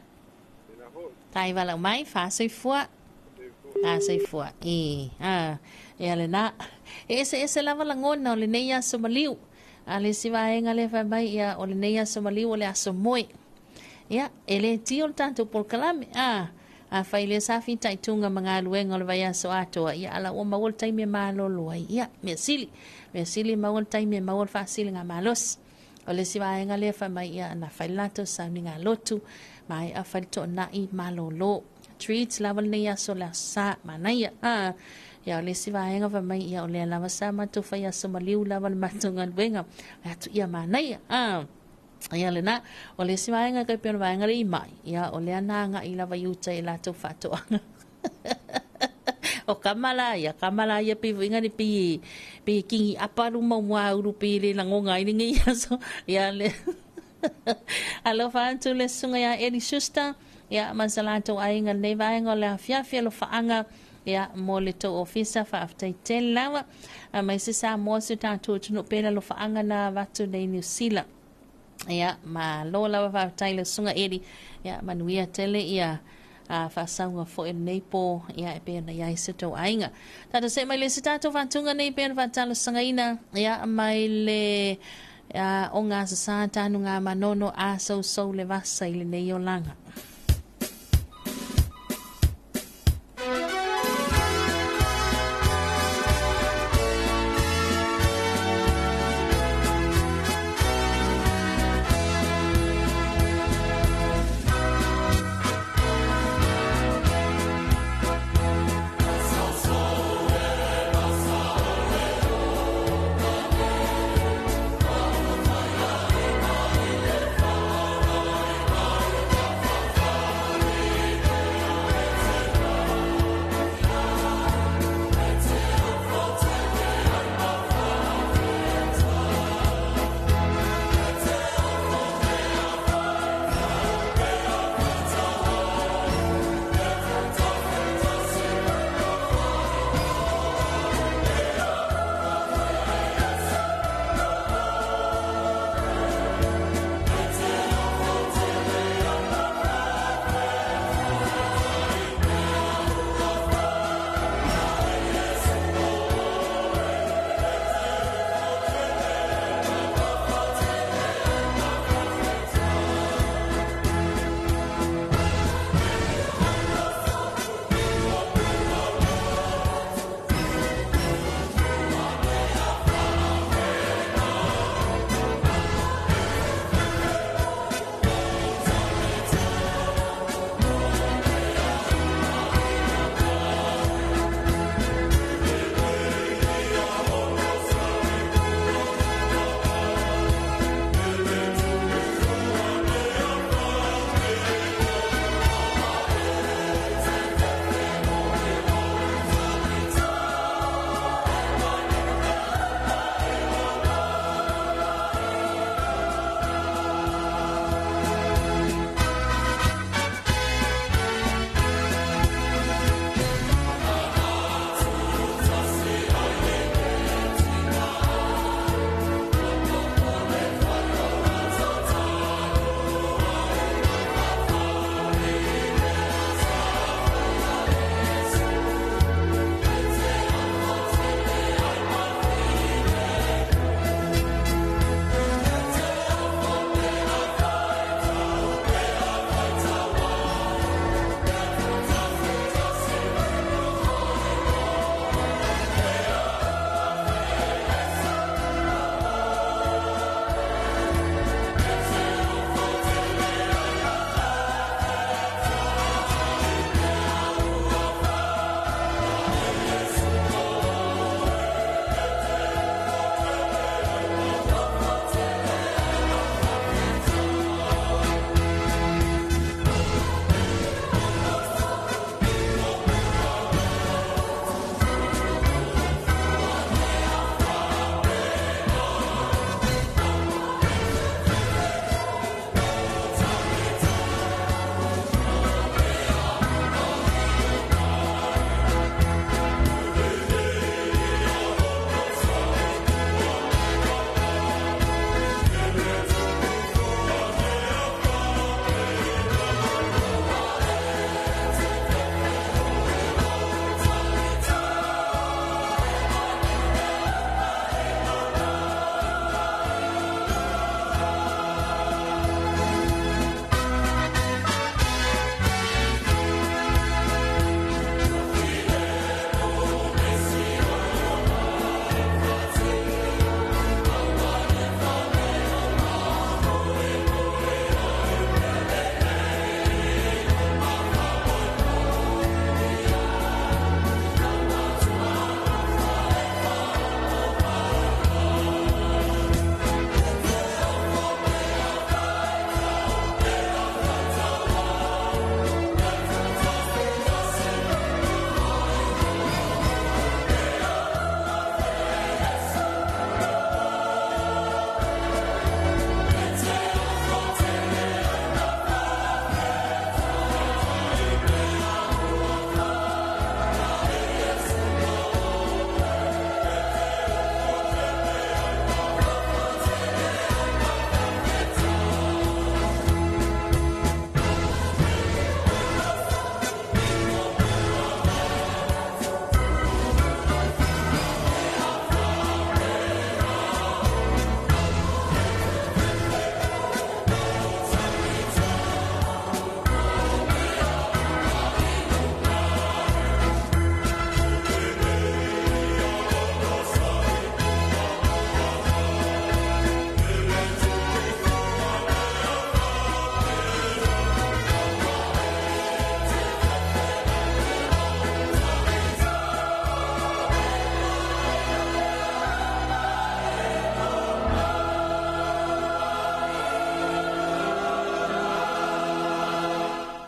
[SPEAKER 9] Tēnā foi.
[SPEAKER 2] Tai valaau mai, faasoifua. Faasoifua. E, a, ia lena. E eseese lava lagona o lenei aso maliu. A le isi vaega lea fai mai, ia, o lenei aso maliu o le aso moe. Ia, e le tio le tatou polokalame. A, afai lea sa fitaituga ma galuega o le vaiaso atoa, ia, ala ua maua le taimi e malolo ai. Ia, mea sili. Mea sili maua le taimi e maua le faasiliga malosi. O le isi vaega lea fai mai, ia, na fai le latou sauniga lotu, maea fai le toonai malolo. Treats lava lenei aso le aso Sa, manaia. A, ia, o le isi vaega fai mai, ia, o lea lava sa matou fai aso maliu lava le matou galuega. Atu ia manaia. A, ia lena, o le isi vaega kai pei o le vaega le i mai, ia, o lea na agai lava i uta i latou faatoaga. O kama la ia, kama la ia pei foi ni pi pi kingi apa luma mua uru pi le lagonga ai lenei aso. Ia le alofa atu le susuga ia Eli Schuster, ia ma sa latou aiga lenei vaega o le afiafi alofaaga, ia mo le tou ofisa faafetai tele lava. Mai se Samoa si o tatou atunuu pea le alofaaga na avatu nei Niu Sila. Ia, malo lava faafetai le susuga Eli. Ia, manuia tele ia a faasauga foi o lenei po, ia e pei ona i ai se tou aiga. Tatou see mai le se tatou faatuga nei pei ona faatalosagaina, ia mai le o ngā sasā tanu ngā manono a sousou le vasa i lenei olaga.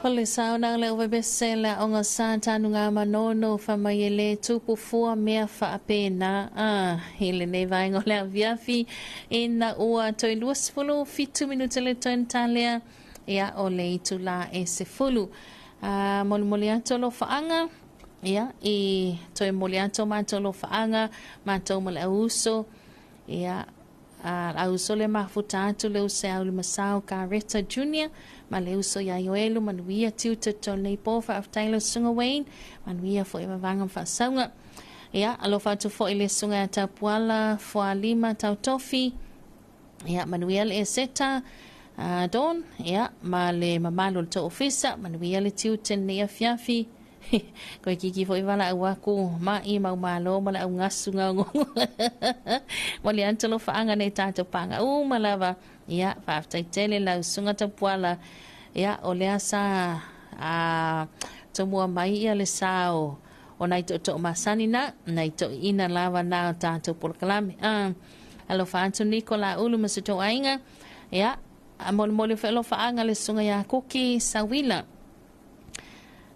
[SPEAKER 2] O le saunoaga le ovebese le aoga sa tanuga manono faamai e lē tupu fua mea faapena a i lenei vaega o le afiafi ina ua toe 27 minute le toe talea ia o le itulā e 10. A molimoli atu alofaaga ia i toe moli atu o matou alofaaga matou ma le auuso ia a auso le mafuta atu le uso au le masao Caretta Junior ma le uso ia Ioelu manuia tiute tō po faafetai le susuga Wayne manuia fo'i vavaga ma faasauga. Ia alofa atu fo'i le susuga ia Tapuala Fualima Tautofi ia manuia le eseta Don ia ma le mamalu o le tau ofisa manuia le tiute lenei afiafi. Koe kiki fo'i vala au aku ma'i mau malo ma le au gasu gaogogo. Mo le atu alofaaga nei tatou paga uma lava ia faafetai tele lau susuga Tapuala ia o lea sa a tomua mai ia le sao o nai to'oto'o masani na nai to'i'ina lava na o tatou polokalame. Alofa atu Niko La'ulu ma se tou aiga ia molimoli fealofaaga le susuga iā Kuki Sauila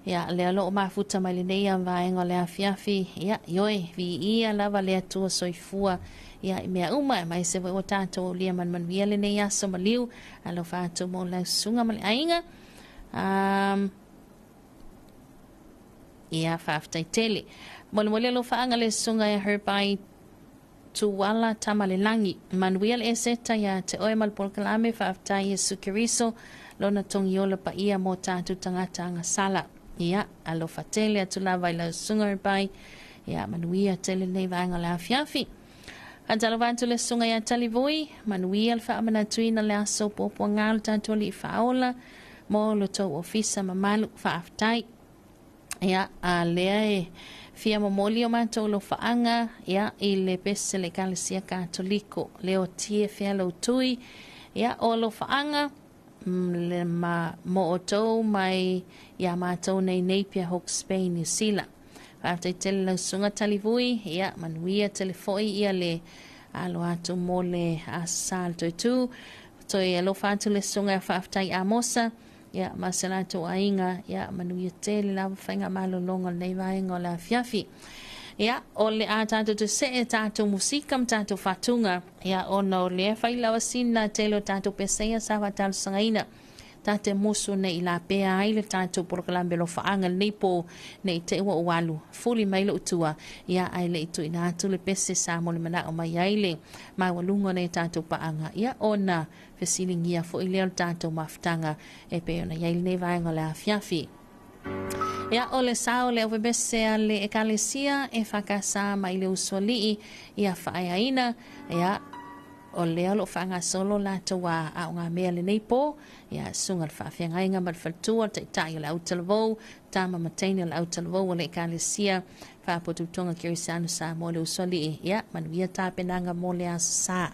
[SPEAKER 2] ia lea loo mafuta mai lenei a vaega o le afiafi ia ioe viia lava le Atua soifua ia i mea uma e mai se foi ua tatou aulia manumanuia lenei aso maliu. Alofa atu mo lau susuga ma le aiga ia faafetai tele. Molimoli alofaaga le susuga ia Herbai Tuala Tamalelagi manuia le eseta ia te oe ma le polokalame faafetai Iesu Keriso lona togiola paia mo tatou tagata agasala. Ia alofa tele atu lava i lau susuga Herbai ia manuia tele lenei vaega o le afiafi. Faatalofa atu le susuga ia Talivui manuia le faamanatuina le aso puapuaga o le tatou alii faaola mo lo tou ofisa mamalu faafetai. Ia a lea e fia momoli o matou alofaaga ia i le pese le Ekalesia Katoliko leo tie fea lau tui ia o alofaaga le ma mo outou mai ia matou nei Napier Hawke's Bay New Zealand. Faafetai tele lau susuga Talivui ia manuia tele fo'i ia le alo atu mo le asa le toe tu toe alofa atu le susuga faafetai Amosa ia ma se latou aiga ia manuia tele lava faiga malologa o lenei vaega o le afiafi. Ia o le a tatou toe se'e tatou musika ma tatou faatuga ia ona o lea fai lava sina tele o tatou peseia sa faatalosagaina tate musu nei i lapea ai le tatou polokalame alofaaga lenei po nei te ua ou alu fuli mai lou tua ia ae le'i tuuina atu le pese sa mo le mana'o mai ai le maualuga o nei tatou paaga ia ona fesiligia fo'i lea o le tatou mafutaga e pei ona iai lenei vaega o le afiafi. Ia o le sao le aufebese a le Ekalesia e fakasā mai le usoali'i ia faaeaina ia o lea o loo faagasolo latou a aogamea lenei po ia susuga le faafeagaiga ma le faletua le taita'i o le autalavou tama ma teine o le autalavou o le Ekalesia Faapotopotoga Kerisiano Samoa le usoali'i ia manuia tapenaga mo le aso sa.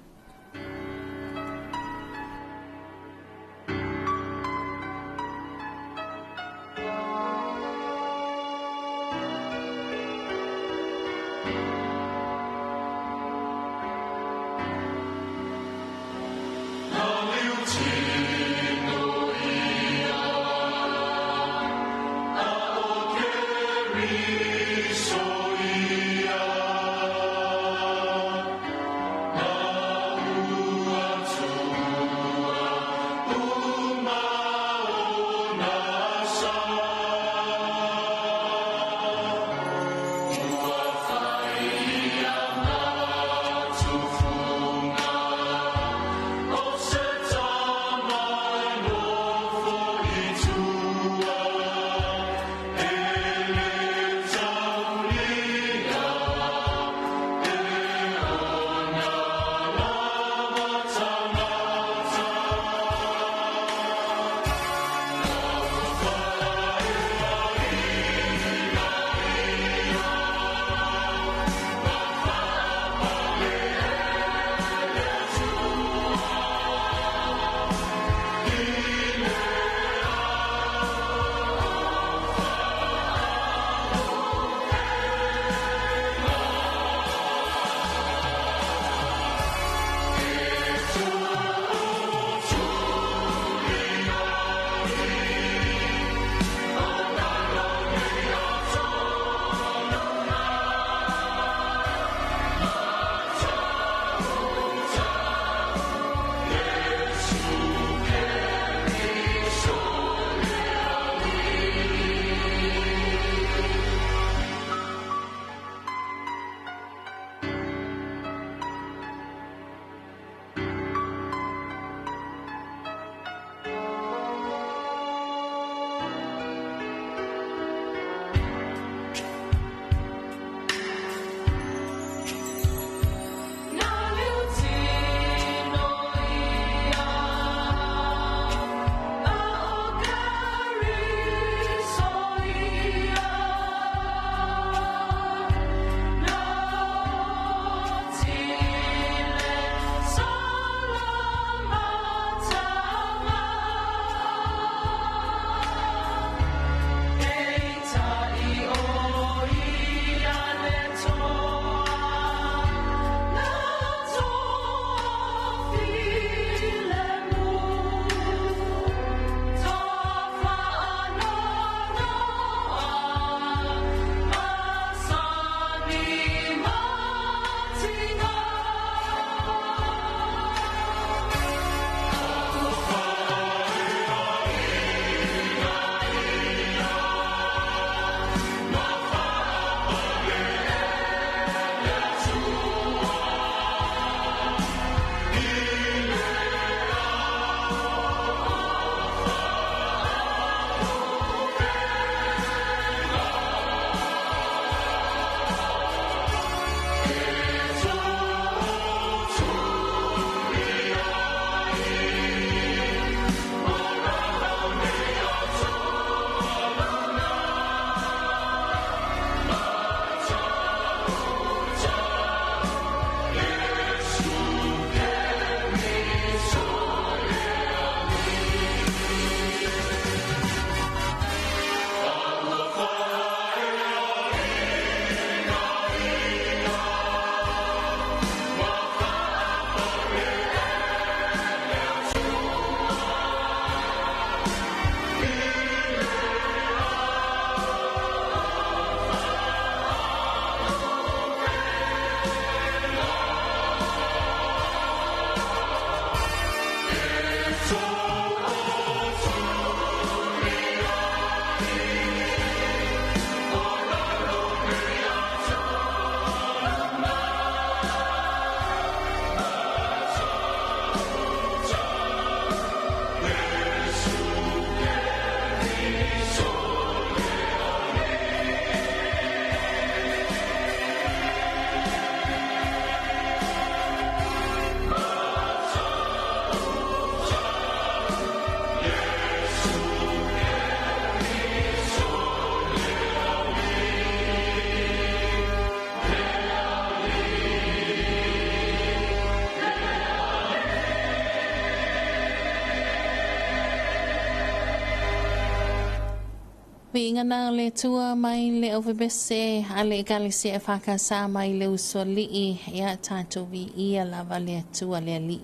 [SPEAKER 2] Viiga na o le Atua mai le aufepese a le Ekalesia e whakasa mai le usoalii, ia tātou viia lava le Atua le Alii.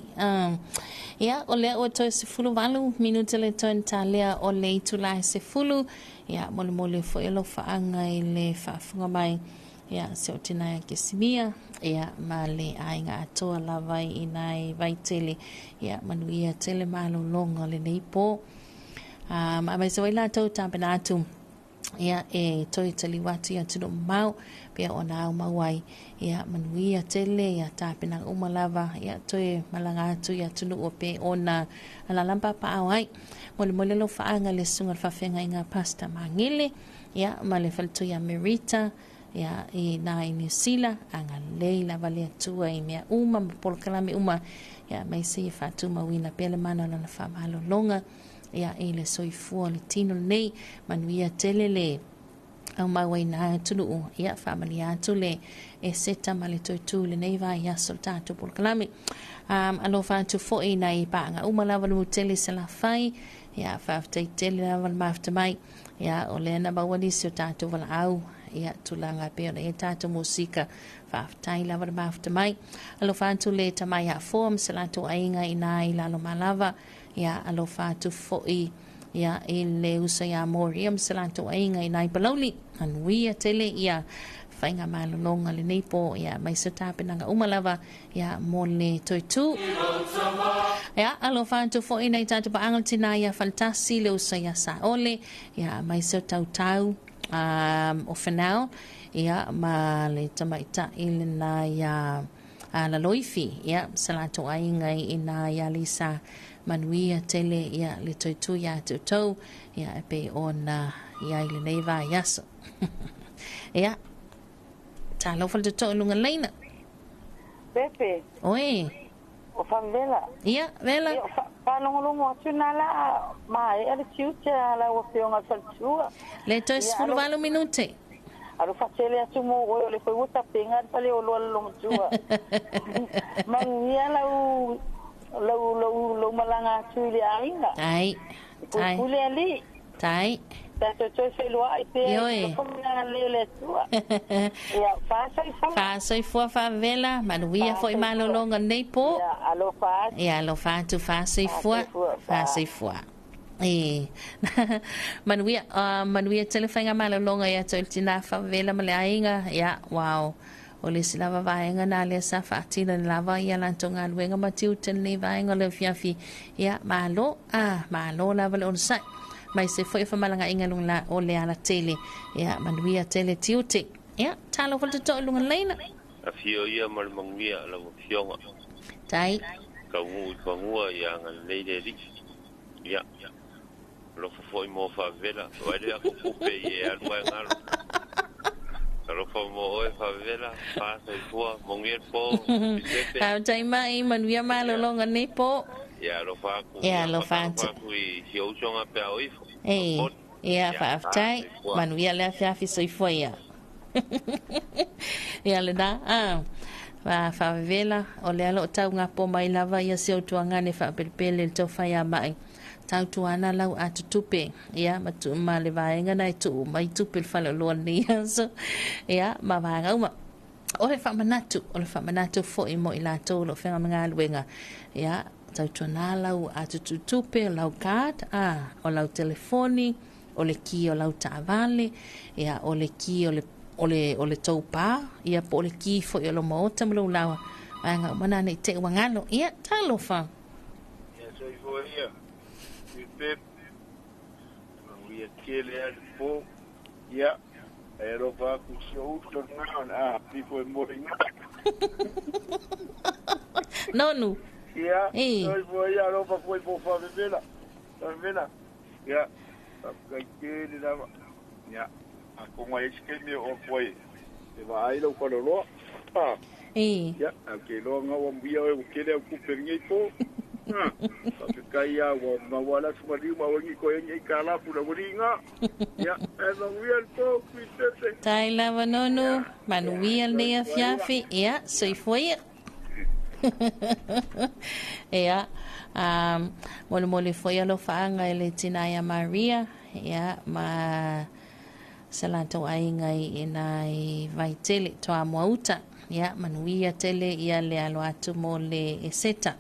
[SPEAKER 2] Ia, o lea ua toe 18 minute le toe talea o le itula e 10, ia molemole foi alofaaga i le faafofoga mai, ia se o tina ia kesimia, ia ma le aiga atoa lava i nai Vaitele, ia manuia tele malologa o lenei pō. Ma aemaise foi latou tapena atu ia e toe taliu atu i atunuu mamao pea ona au mau ai ia manuia tele ia tapenaga uma lava ia toe malaga atu i atunuu o pe ona alalampa paao ai. Molemole alofaaga le susuga i le faafeagaiga Pastor Magele ia ma le faletua ia Merita ia i nā i Niu Sila agalelei lava le Atua i mea uma ma polokalame uma ia aemaise ia faatumauina pea le mana o lana faamalologa ia i le soifua o le tino lenei manuia tele le aumau ai nā atunuu ia faamalia atu le e seta ma le toe tū lenei vaiaso le tatou polokalame. Alofa atu foi nai paaga uma lava le mutele Salafai ia faafetai tele lava le mafuta mai ia o lea na maua nisi o tatou valaau ia tulaga pei ona ia tatou musika faafetai lava le mafuta mai. Alofa atu le tamai afoa ma se latou aiga i nā i lalo malava ia alofa atu foi ia i le uso ia Moria ma se latou aiga i nai Palauli manuia tele ia faiga malologa lenei pō ia aemaise o tapenaga uma lava ia mo le toe tū. Ia alofa atu foi nai tatou paaga le tina ia Faletasi le uso ia Saole ia aemaise o tautau o Whanau ia ma le tamaitai lena ia Laloifi ia sa latou aiga i nā ia Lisa manuia tele ia le toe tū ia te outou ia e pei ona iai lenei vaiaso. Ia talofa le toto'o i luga laina.
[SPEAKER 8] Pepe.
[SPEAKER 2] Oi.
[SPEAKER 8] O Favela.
[SPEAKER 2] Ia, Vela.
[SPEAKER 8] Ia, faalogologo atu na la maea le tiute a lau afioga i le faletua.
[SPEAKER 2] Le toe 18 minute.
[SPEAKER 8] Alofa tele atu mo oe o le foi ua tapega le faleoloa le lomatua. Manuia lau lau lau lau malaga atu i le aiga.
[SPEAKER 2] Tai. Tai.
[SPEAKER 8] Puipui le Alii.
[SPEAKER 2] Tai.
[SPEAKER 8] Tatou toe feiloai pea i
[SPEAKER 2] Ioe.
[SPEAKER 8] le leo le Atua. Ia, faasoifua.
[SPEAKER 2] Faasoifua Faavela, manuia foi
[SPEAKER 8] Faasoifua.
[SPEAKER 2] malologa lenei pō.
[SPEAKER 8] Ia, alofa atu.
[SPEAKER 2] Ia, alofa atu faasoifua.
[SPEAKER 8] Faasoifua.
[SPEAKER 2] Faasoifua. E. Manuia, manuia tele faiga malologa ia te oe le tina Faavela ma le aiga. Ia, wow. O le isi lava vaega na lea sa faatino lava ia latou galuega ma tiute lenei vaega o le afiafi. Ia, malo, malo lava le onosai. Mai se foi famalagaiga luga la o le alatele. Ia, manuia tele tiute. Ia, talofa le toto'o i luga laina.
[SPEAKER 3] Afio ia ma le manuia lau afioga.
[SPEAKER 2] Tai.
[SPEAKER 3] Taunuu i pagua ia agalelei le Alii. Ia. Alofa foi mo Faavela. Vaai le aku kupe i e alu ai galo. Alofa mo oe Faavela, faasoifua, manuia le pō, Pisepe.
[SPEAKER 2] Faafetai mai, manuia malologa lenei pō.
[SPEAKER 3] Ia alofa atu.
[SPEAKER 2] Ia, alofa atu.
[SPEAKER 3] Alofa atu i si ou usoga pe a o ifo.
[SPEAKER 2] E. Ia, faafetai.
[SPEAKER 3] Faasoifua.
[SPEAKER 2] Manuia le afiafi soifua ia. Ia lena, Faavevela, o lea loo taugapo mai lava ia se utuagane faapelepele le taufai ama'i tautuana lau atutupe ia ma tuu ma le vaega na e tuu mai tupe le faleoloa lenei aso ia ma vaega uma. O le faamanatu, o le faamanatu foi mo i latou o loo fegamagaluega ia tautuana lau atututupe, o lau card, o lau telefoni, o le ki o lau taavale, ia o le ki o le o le o le tou pā, ia po o le ki foi o lou maota ma lou laoa, vaega uma na nei te ua galo. Ia, talofa.
[SPEAKER 5] Ia soifua ia. Pip pip. Manuia tele a le pō. Ia. E alofa atu i si ou uso lena a pifo e moli nga.
[SPEAKER 2] Nonu.
[SPEAKER 5] Ia.
[SPEAKER 2] E.
[SPEAKER 5] Soifua ia alofa foi po Faavevela. Faavevela. Ia. Faafetai tele lava. Ia. Atonu ai se taimi o koe e vaai lau faleoloa. Ah.
[SPEAKER 2] E.
[SPEAKER 5] Ia, au te iloa ngau amuia oe ua tele au tupe lenei pō. Ah. Faafetai ia ua maua le aso maliu ma oe ni koe ai nei kalapu le ualiiga. Ia, e manuia le pō, Kuipepe.
[SPEAKER 2] Tai lava Nonu,
[SPEAKER 5] Ia,
[SPEAKER 2] manuia lenei
[SPEAKER 5] soifua ia.
[SPEAKER 2] afiafi, ia, soifua ia. Ia, molimoli foi alofaaga i le tinā ia Maria, ia, ma se latou aiga i ina i Vaitele, Toamuauta. Ia, manuia tele ia le alo atu mo le Eseta.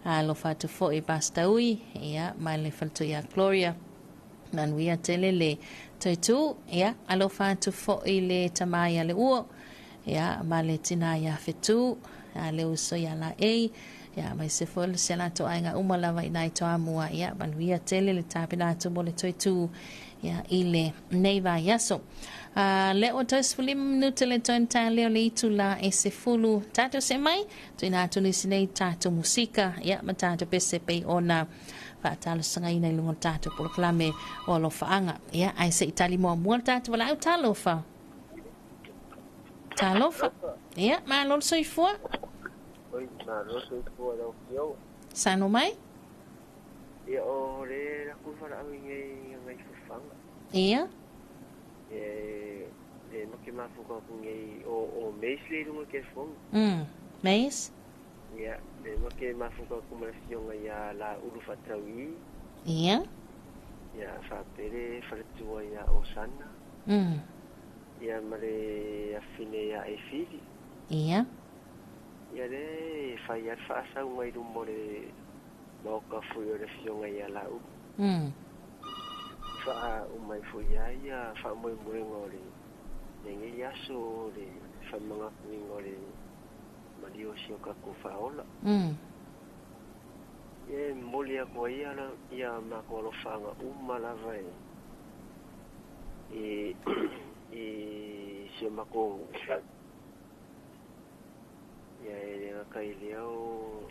[SPEAKER 2] Alofa atu foi i Pastor Ui, ia, ma le faletua ia Gloria. Manuia tele le toe tu, ia, alofa atu foi le tama ia le uo, ia, ma le tina ia Fetu, a le uso ia Laei, ia, ma se foi le se latou aiga uma lava i nai Toamua, ia, manuia tele le tapena atu mo le toe tu, ia, i le nei vaiaso. Le ua toe 15 minute le toe ta leo le itu la e 10 tatou se mai, tuina atu nisi nei tatou musika, ia, ma tatou pese pei ona faatalosagaina i luga o le tatou polokalame o alofaaga. Ia, ae se i tali muamua le tatou valaau. Talofa. Talofa. Ia, malo le soifua.
[SPEAKER 11] Oi, malo soifua lau afioga.
[SPEAKER 2] Sano mai.
[SPEAKER 11] Ia, o le laku valaau i nei ngai fafaga.
[SPEAKER 2] Ia.
[SPEAKER 11] E le make mafuka ku nei o Mace le lunga telefoni.
[SPEAKER 2] Mace.
[SPEAKER 11] Ia, le make mafuka ku ma le afioga ia la ulu faatauī.
[SPEAKER 2] Ia.
[SPEAKER 11] Ia, faapele faletua ia Osana. Ia, ma le afine ia Efili.
[SPEAKER 2] Ia.
[SPEAKER 11] Ia le fai a le faasauga i luma o le maoka foi o le afioga ia Laulu. Faauma ai foi ia ia faamoemoega o le lenei aso o le faamagatuina o le maliu o si o tatou faaola. Ia e momoli atu ai ia ia matou alofaaga uma lava e i i si o matou nuu. Ia e le gata i lea o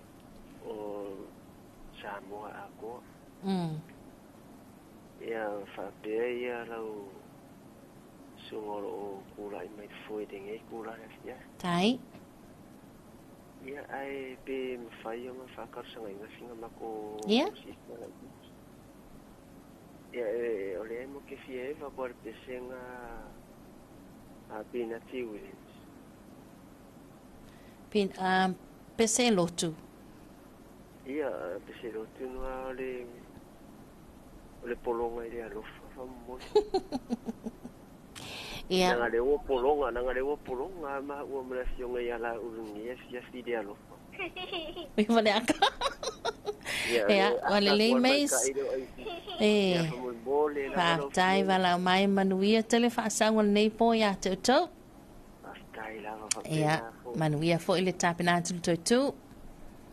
[SPEAKER 11] Samoa atoa. Ia faapea ia lau susuga o loo tulai mai le foe i lenei itula le afiafi.
[SPEAKER 2] Tai.
[SPEAKER 11] Ia ae pe mafai ona faatalosagaina sina matou sista laitiiti. Ia e o lea mo te fia eva koa le pesega a Pinati Williams.
[SPEAKER 2] Pin, pese lotu.
[SPEAKER 11] Ia, pese lotu na o le pologa i le alofa faamomoe.
[SPEAKER 2] Ia.
[SPEAKER 11] Nanga le ua pologa, nanga le ua pologa ma ua ma le afioga ia Laulu nei afiafi i le alofa.
[SPEAKER 2] Ui ma le aka.
[SPEAKER 11] Ia,
[SPEAKER 2] Ia,
[SPEAKER 11] le
[SPEAKER 2] ua
[SPEAKER 11] aka
[SPEAKER 2] lelei
[SPEAKER 11] koa
[SPEAKER 2] mais.
[SPEAKER 11] maitaʻi le o aisi.
[SPEAKER 2] E.
[SPEAKER 11] Ia faamolemole lava lau
[SPEAKER 2] Faafetai
[SPEAKER 11] afioga.
[SPEAKER 2] valaau mai manuia tele faasauga lenei po ia te outou.
[SPEAKER 11] Faafetai lava
[SPEAKER 2] Ia,
[SPEAKER 11] faapena foi.
[SPEAKER 2] manuia foi le tapena atu le toe tu.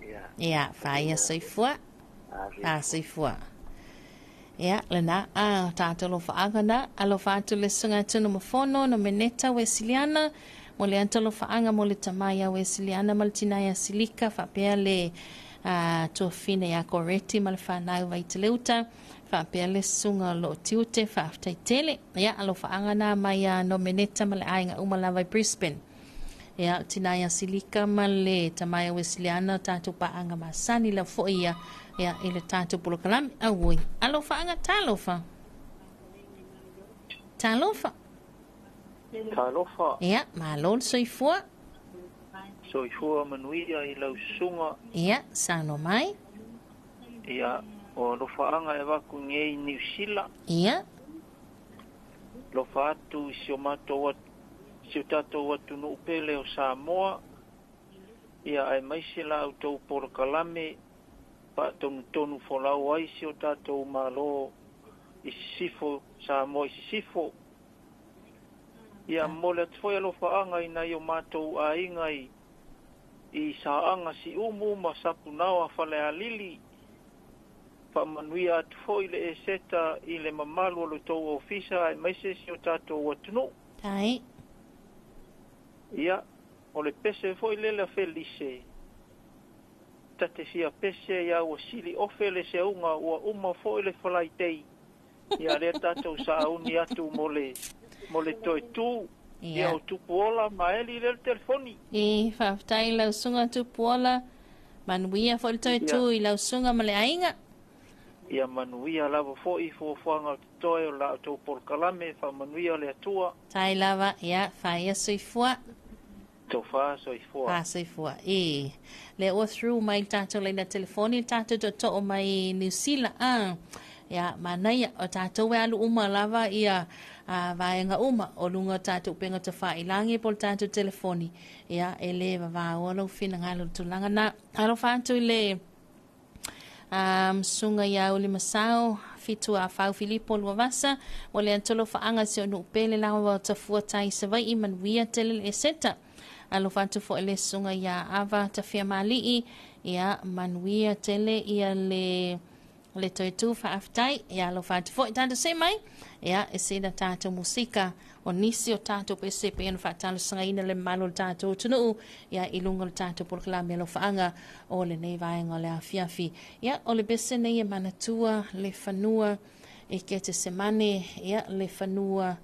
[SPEAKER 11] Ia,
[SPEAKER 2] Ia, faia
[SPEAKER 11] faapena foi.
[SPEAKER 2] soifua.
[SPEAKER 11] A
[SPEAKER 2] A
[SPEAKER 11] soifua.
[SPEAKER 2] soifua. Ia, lena, a tatou alofaaga na, alofa atu le susuga ia Tunumafono, no Meneta Wesiliana, mo le atu alofaaga mo le tama ia Wesiliana ma le tina ia Silika, faapea le tuafine ia Koreti ma le fanau Vaiteleuta, faapea le susuga o loo tiute, faafetai tele. Ia, alofaaga na mai ia no Meneta ma le aiga uma lava i Brisbane. Ia, o tina ia Silika ma le tama ia Wesiliana, o tatou paaga masani lava foi ia, ia, i le tatou polokalame. Auoi, alofaaga, talofa. Talofa.
[SPEAKER 12] Talofa.
[SPEAKER 2] Ia, malo le soifua.
[SPEAKER 12] Soifua manuia i lau susuga.
[SPEAKER 2] Ia, saunoa mai.
[SPEAKER 12] Ia, o alofaaga e avatu nei i Niu Sila.
[SPEAKER 2] Ia.
[SPEAKER 12] Alofa atu i si o matou atu, si o tatou atunuu pele o Samoa. Ia aemaise la outou polokalame faatonutonu folau ai si o tatou Malo i sisifo, Samoa i sisifo. Ia momoli atu foi alofaaga i nai o matou aiga i i Saaga Siumu ma Sapunaoa Falealili. Faamanuia atu foi le Eseta i le mamalu o le tou ofisa aemaise si o tatou atunuu.
[SPEAKER 2] Tai.
[SPEAKER 12] Ia, o le pese foi lele a Felise, ta te fia pese ia ua sili ofe le seuga ua uma foi le falaitei. Ia lea tatou saauni atu mo le mo le toe tu. Ia
[SPEAKER 2] Ia.
[SPEAKER 12] o Tupuola ma Eli lea le telefoni.
[SPEAKER 2] E, faafetai i lau susuga Tupuola. Manuia foi le toe
[SPEAKER 12] Ia.
[SPEAKER 2] tu i lau susuga ma le aiga.
[SPEAKER 12] Ia manuia lava foi fuafuaga o totoe o la outou polokalame, faamanuia le Atua.
[SPEAKER 2] Tai lava, ia, faia soifua.
[SPEAKER 12] Tofa soifua.
[SPEAKER 2] Ah, soifua. E. Le ua through mai le tatou laina telefoni le tatou tootoo mai Niu Sila a. Ia, manaia, o tatou e alu uma lava ia a vaega uma o luga o tatou upega tafailagi po o le tatou telefoni. Ia, e le vavaoa lou finagalo i le tulaga na. Alofa atu i le susuga ia Ulimasao, Fitu Afau Filipo Luavasa, ua le atolofaaga si o nuu pele lava o Tafua tai Savaii manuia tele le eseta. Alofa atu foi le susuga ia Ava Tafia Malii, ia manuia tele ia le le toe tu faafetai. Ia alofa atu foi tatou se mai. Ia e sina tatou musika o nisi o tatou pese pe ona faatalosagaina le mamalu o le tatou atunuu ia i luga o le tatou polokalame alofaaga o lenei vaega o le afiafi. Ia o le pese nei e manatua le fanua i Ketesemane, ia le fanua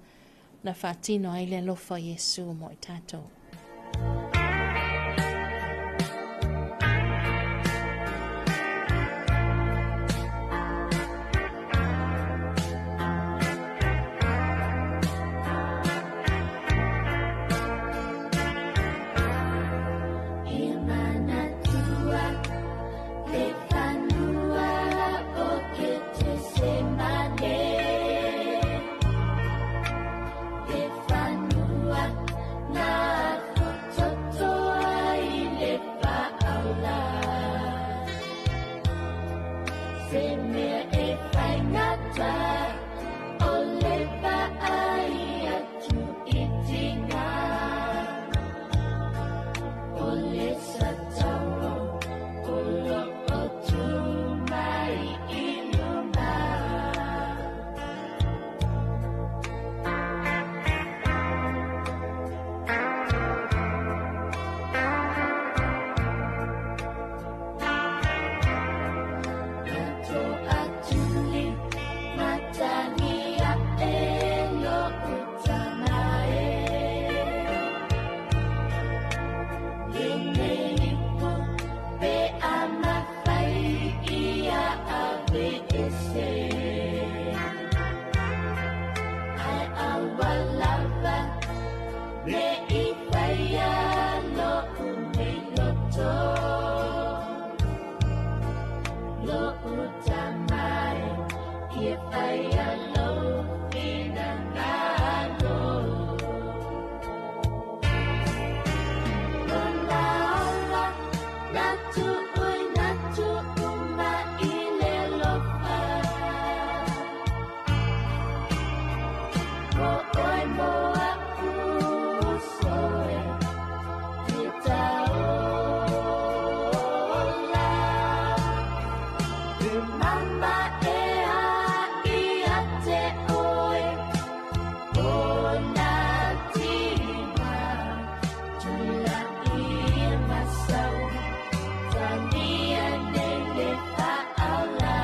[SPEAKER 2] na faatino ai le alofa o Iesu mo i tatou.
[SPEAKER 1] E manatua le fanua o Ketesemane, le fanua na futoto ai le faaula. Se mea e faigata o le vaai atu i tiga, o le satao o loo tu mai i luma. Nato atuli matania e lo utamae. Lenei ipu pe amafai ia ave ese. Ai awalava me i whaia lo unei loto. Lo utamai ia whaia lo finangalo. Ola ola, natu ui natu uma i le lofa. Ko oi moa usoe, i taola. E mama e a ia te oe, o nā tima, tula i masau, tania nei le faaula.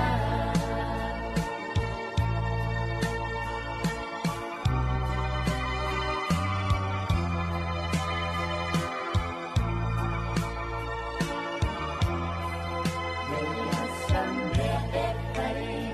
[SPEAKER 1] Lea sa mea e fai,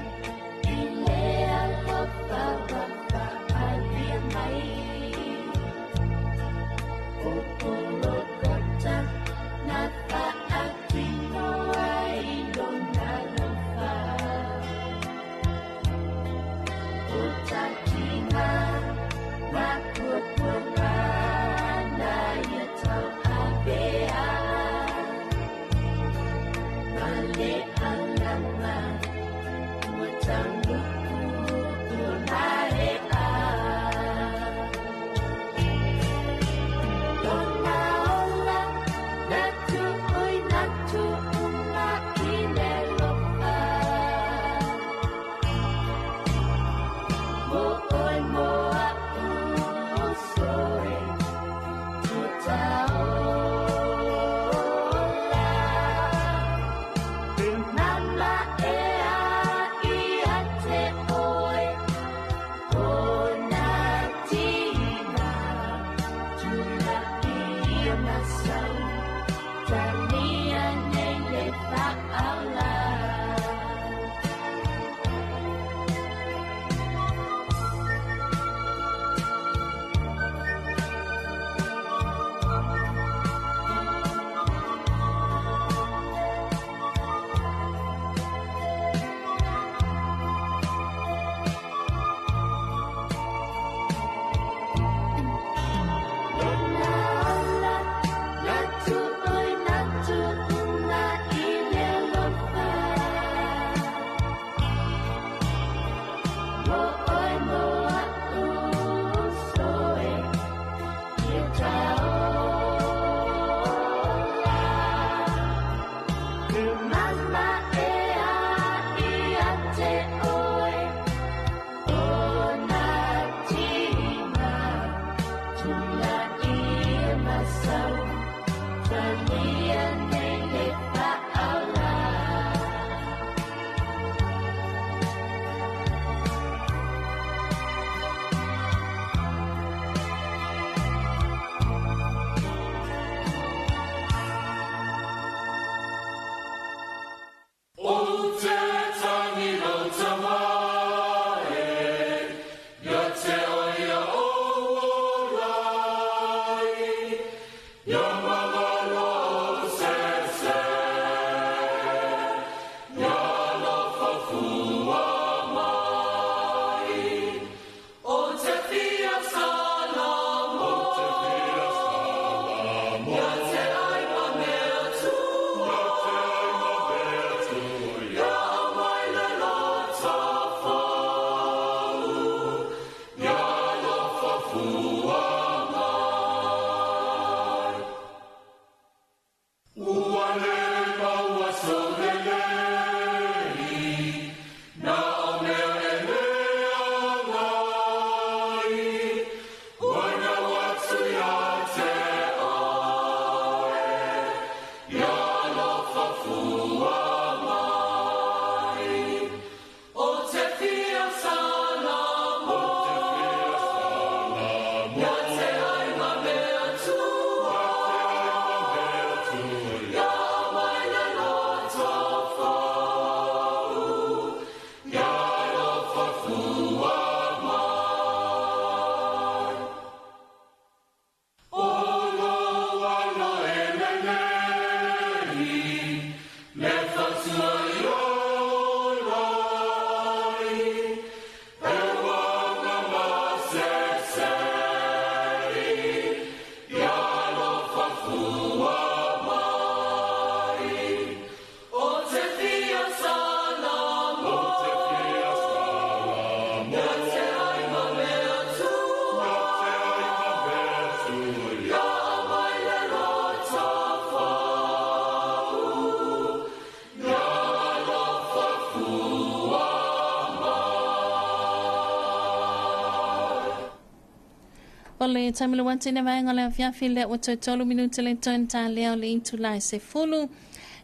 [SPEAKER 2] le taimi le wati na vaenga le afiafi le ua toe 3 minute le toe ta lea o le itula e 10.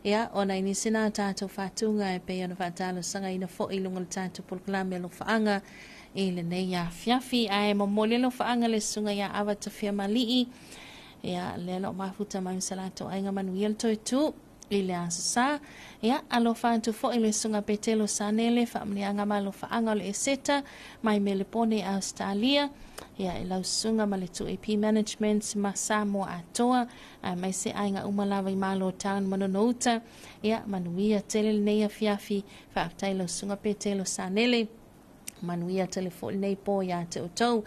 [SPEAKER 2] Ia, ona i nisi na tātou whātūnga e pei ona whātalo fo i lunga le tātou polokalame alofaanga i lenei afiafi. Ae momoli alofaanga le susuga ia Ava Tafia Mali'i. Ia, lea lo mafuta mai sa latou aiga manuia le toe tu i le aso sa. Ia, alofa atu foi le susuga Petelo Sanele, faamanuiaga ma alofaanga o le Eseta mai Melepone, Australia. Ia, e lau susuga ma le 2AP Management ma Samoa atoa, mai se aiga uma lava i Malo Town Manonouta. Ia, manuia tele lenei afiafi, faafetai lau susuga Petelo Sanele. Manuia tele foi lenei po ia te outou.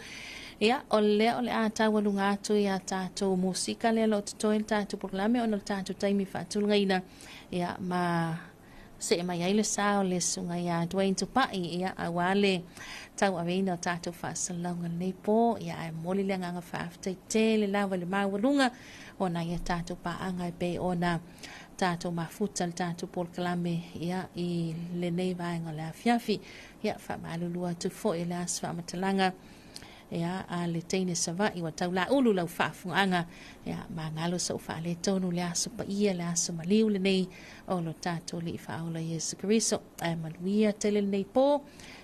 [SPEAKER 2] Ia, o lea o le a taualuga atu ia tātou musika lea lo totoe le tātou polokalame ona le tātou taimi faatulagaina. Ia, ma se mai ai le sa o le susuga ia Dwayne Tupai, ia, aua le tauaveina o tātou faasalalauga lenei po. Ia, ae momoli le agaga faafetai tele lava i le maualuga ona ia tātou paaga e pei ona tātou mafuta le tātou polokalame, ia, i lenei vaega o le afiafi. Ia, faamalulu atu foi le aso faamatalaga, ia, a le teine Sava'i ua taulaulu lau faafugaaga. Ia, magalo sou faaletonu le aso paia le aso maliu lenei o lo tātou Alii Faaola Iesu Keriso. Ae manuia tele lenei po,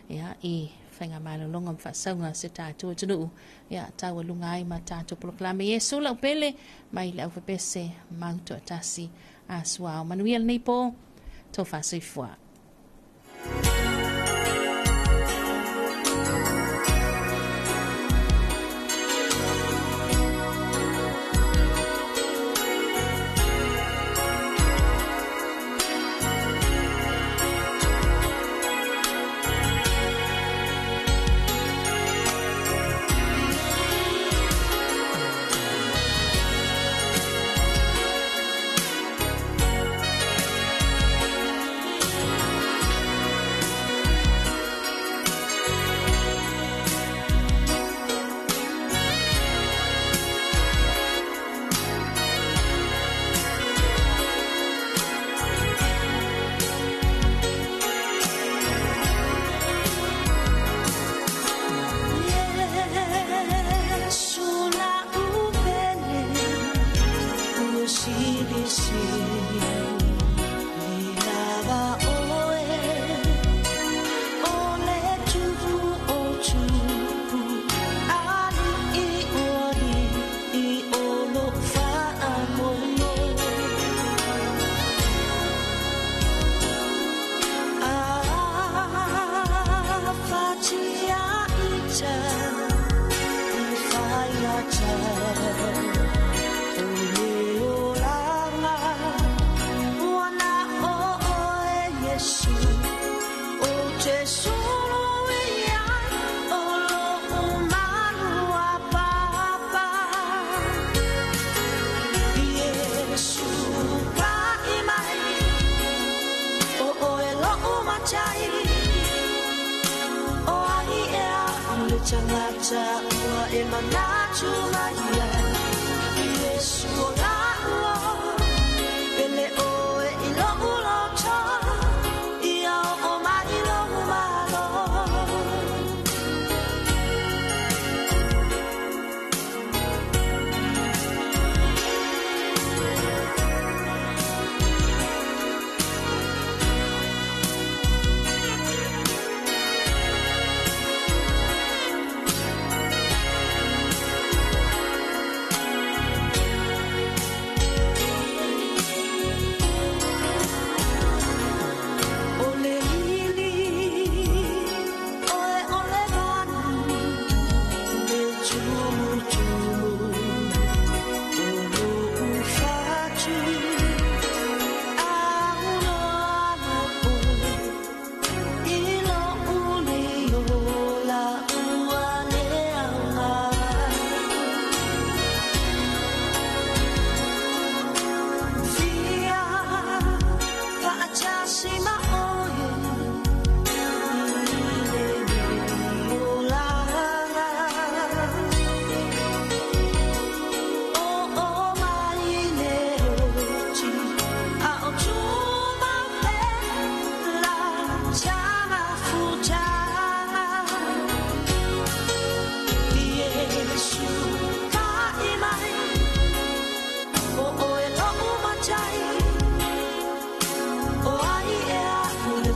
[SPEAKER 2] ia, i faigamalologa ma faasauga se tātou atunuu. Ia, taualuga ai ma tātou polokalame Iesu lau pele mai le aufepese mau toatasi a suao. Manuia lenei po, tō faasoifua.
[SPEAKER 1] Yesu.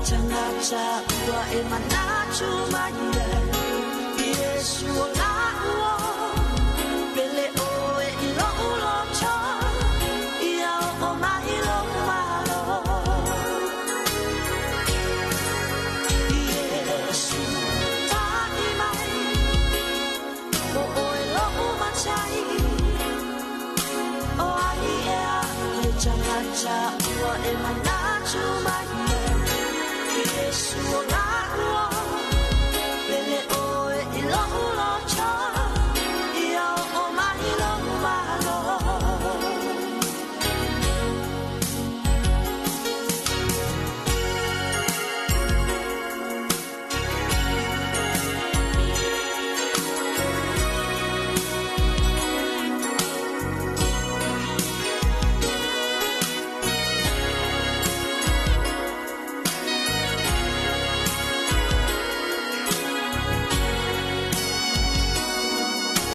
[SPEAKER 1] tagata ua e manatu mai ai Iesu o la'u o pele ʻoe i lo'u loto ia o'o mai lou malo Iesu ta'i mai o ʻoe lo'u matai o ai ea le tagata ua e manatu mai.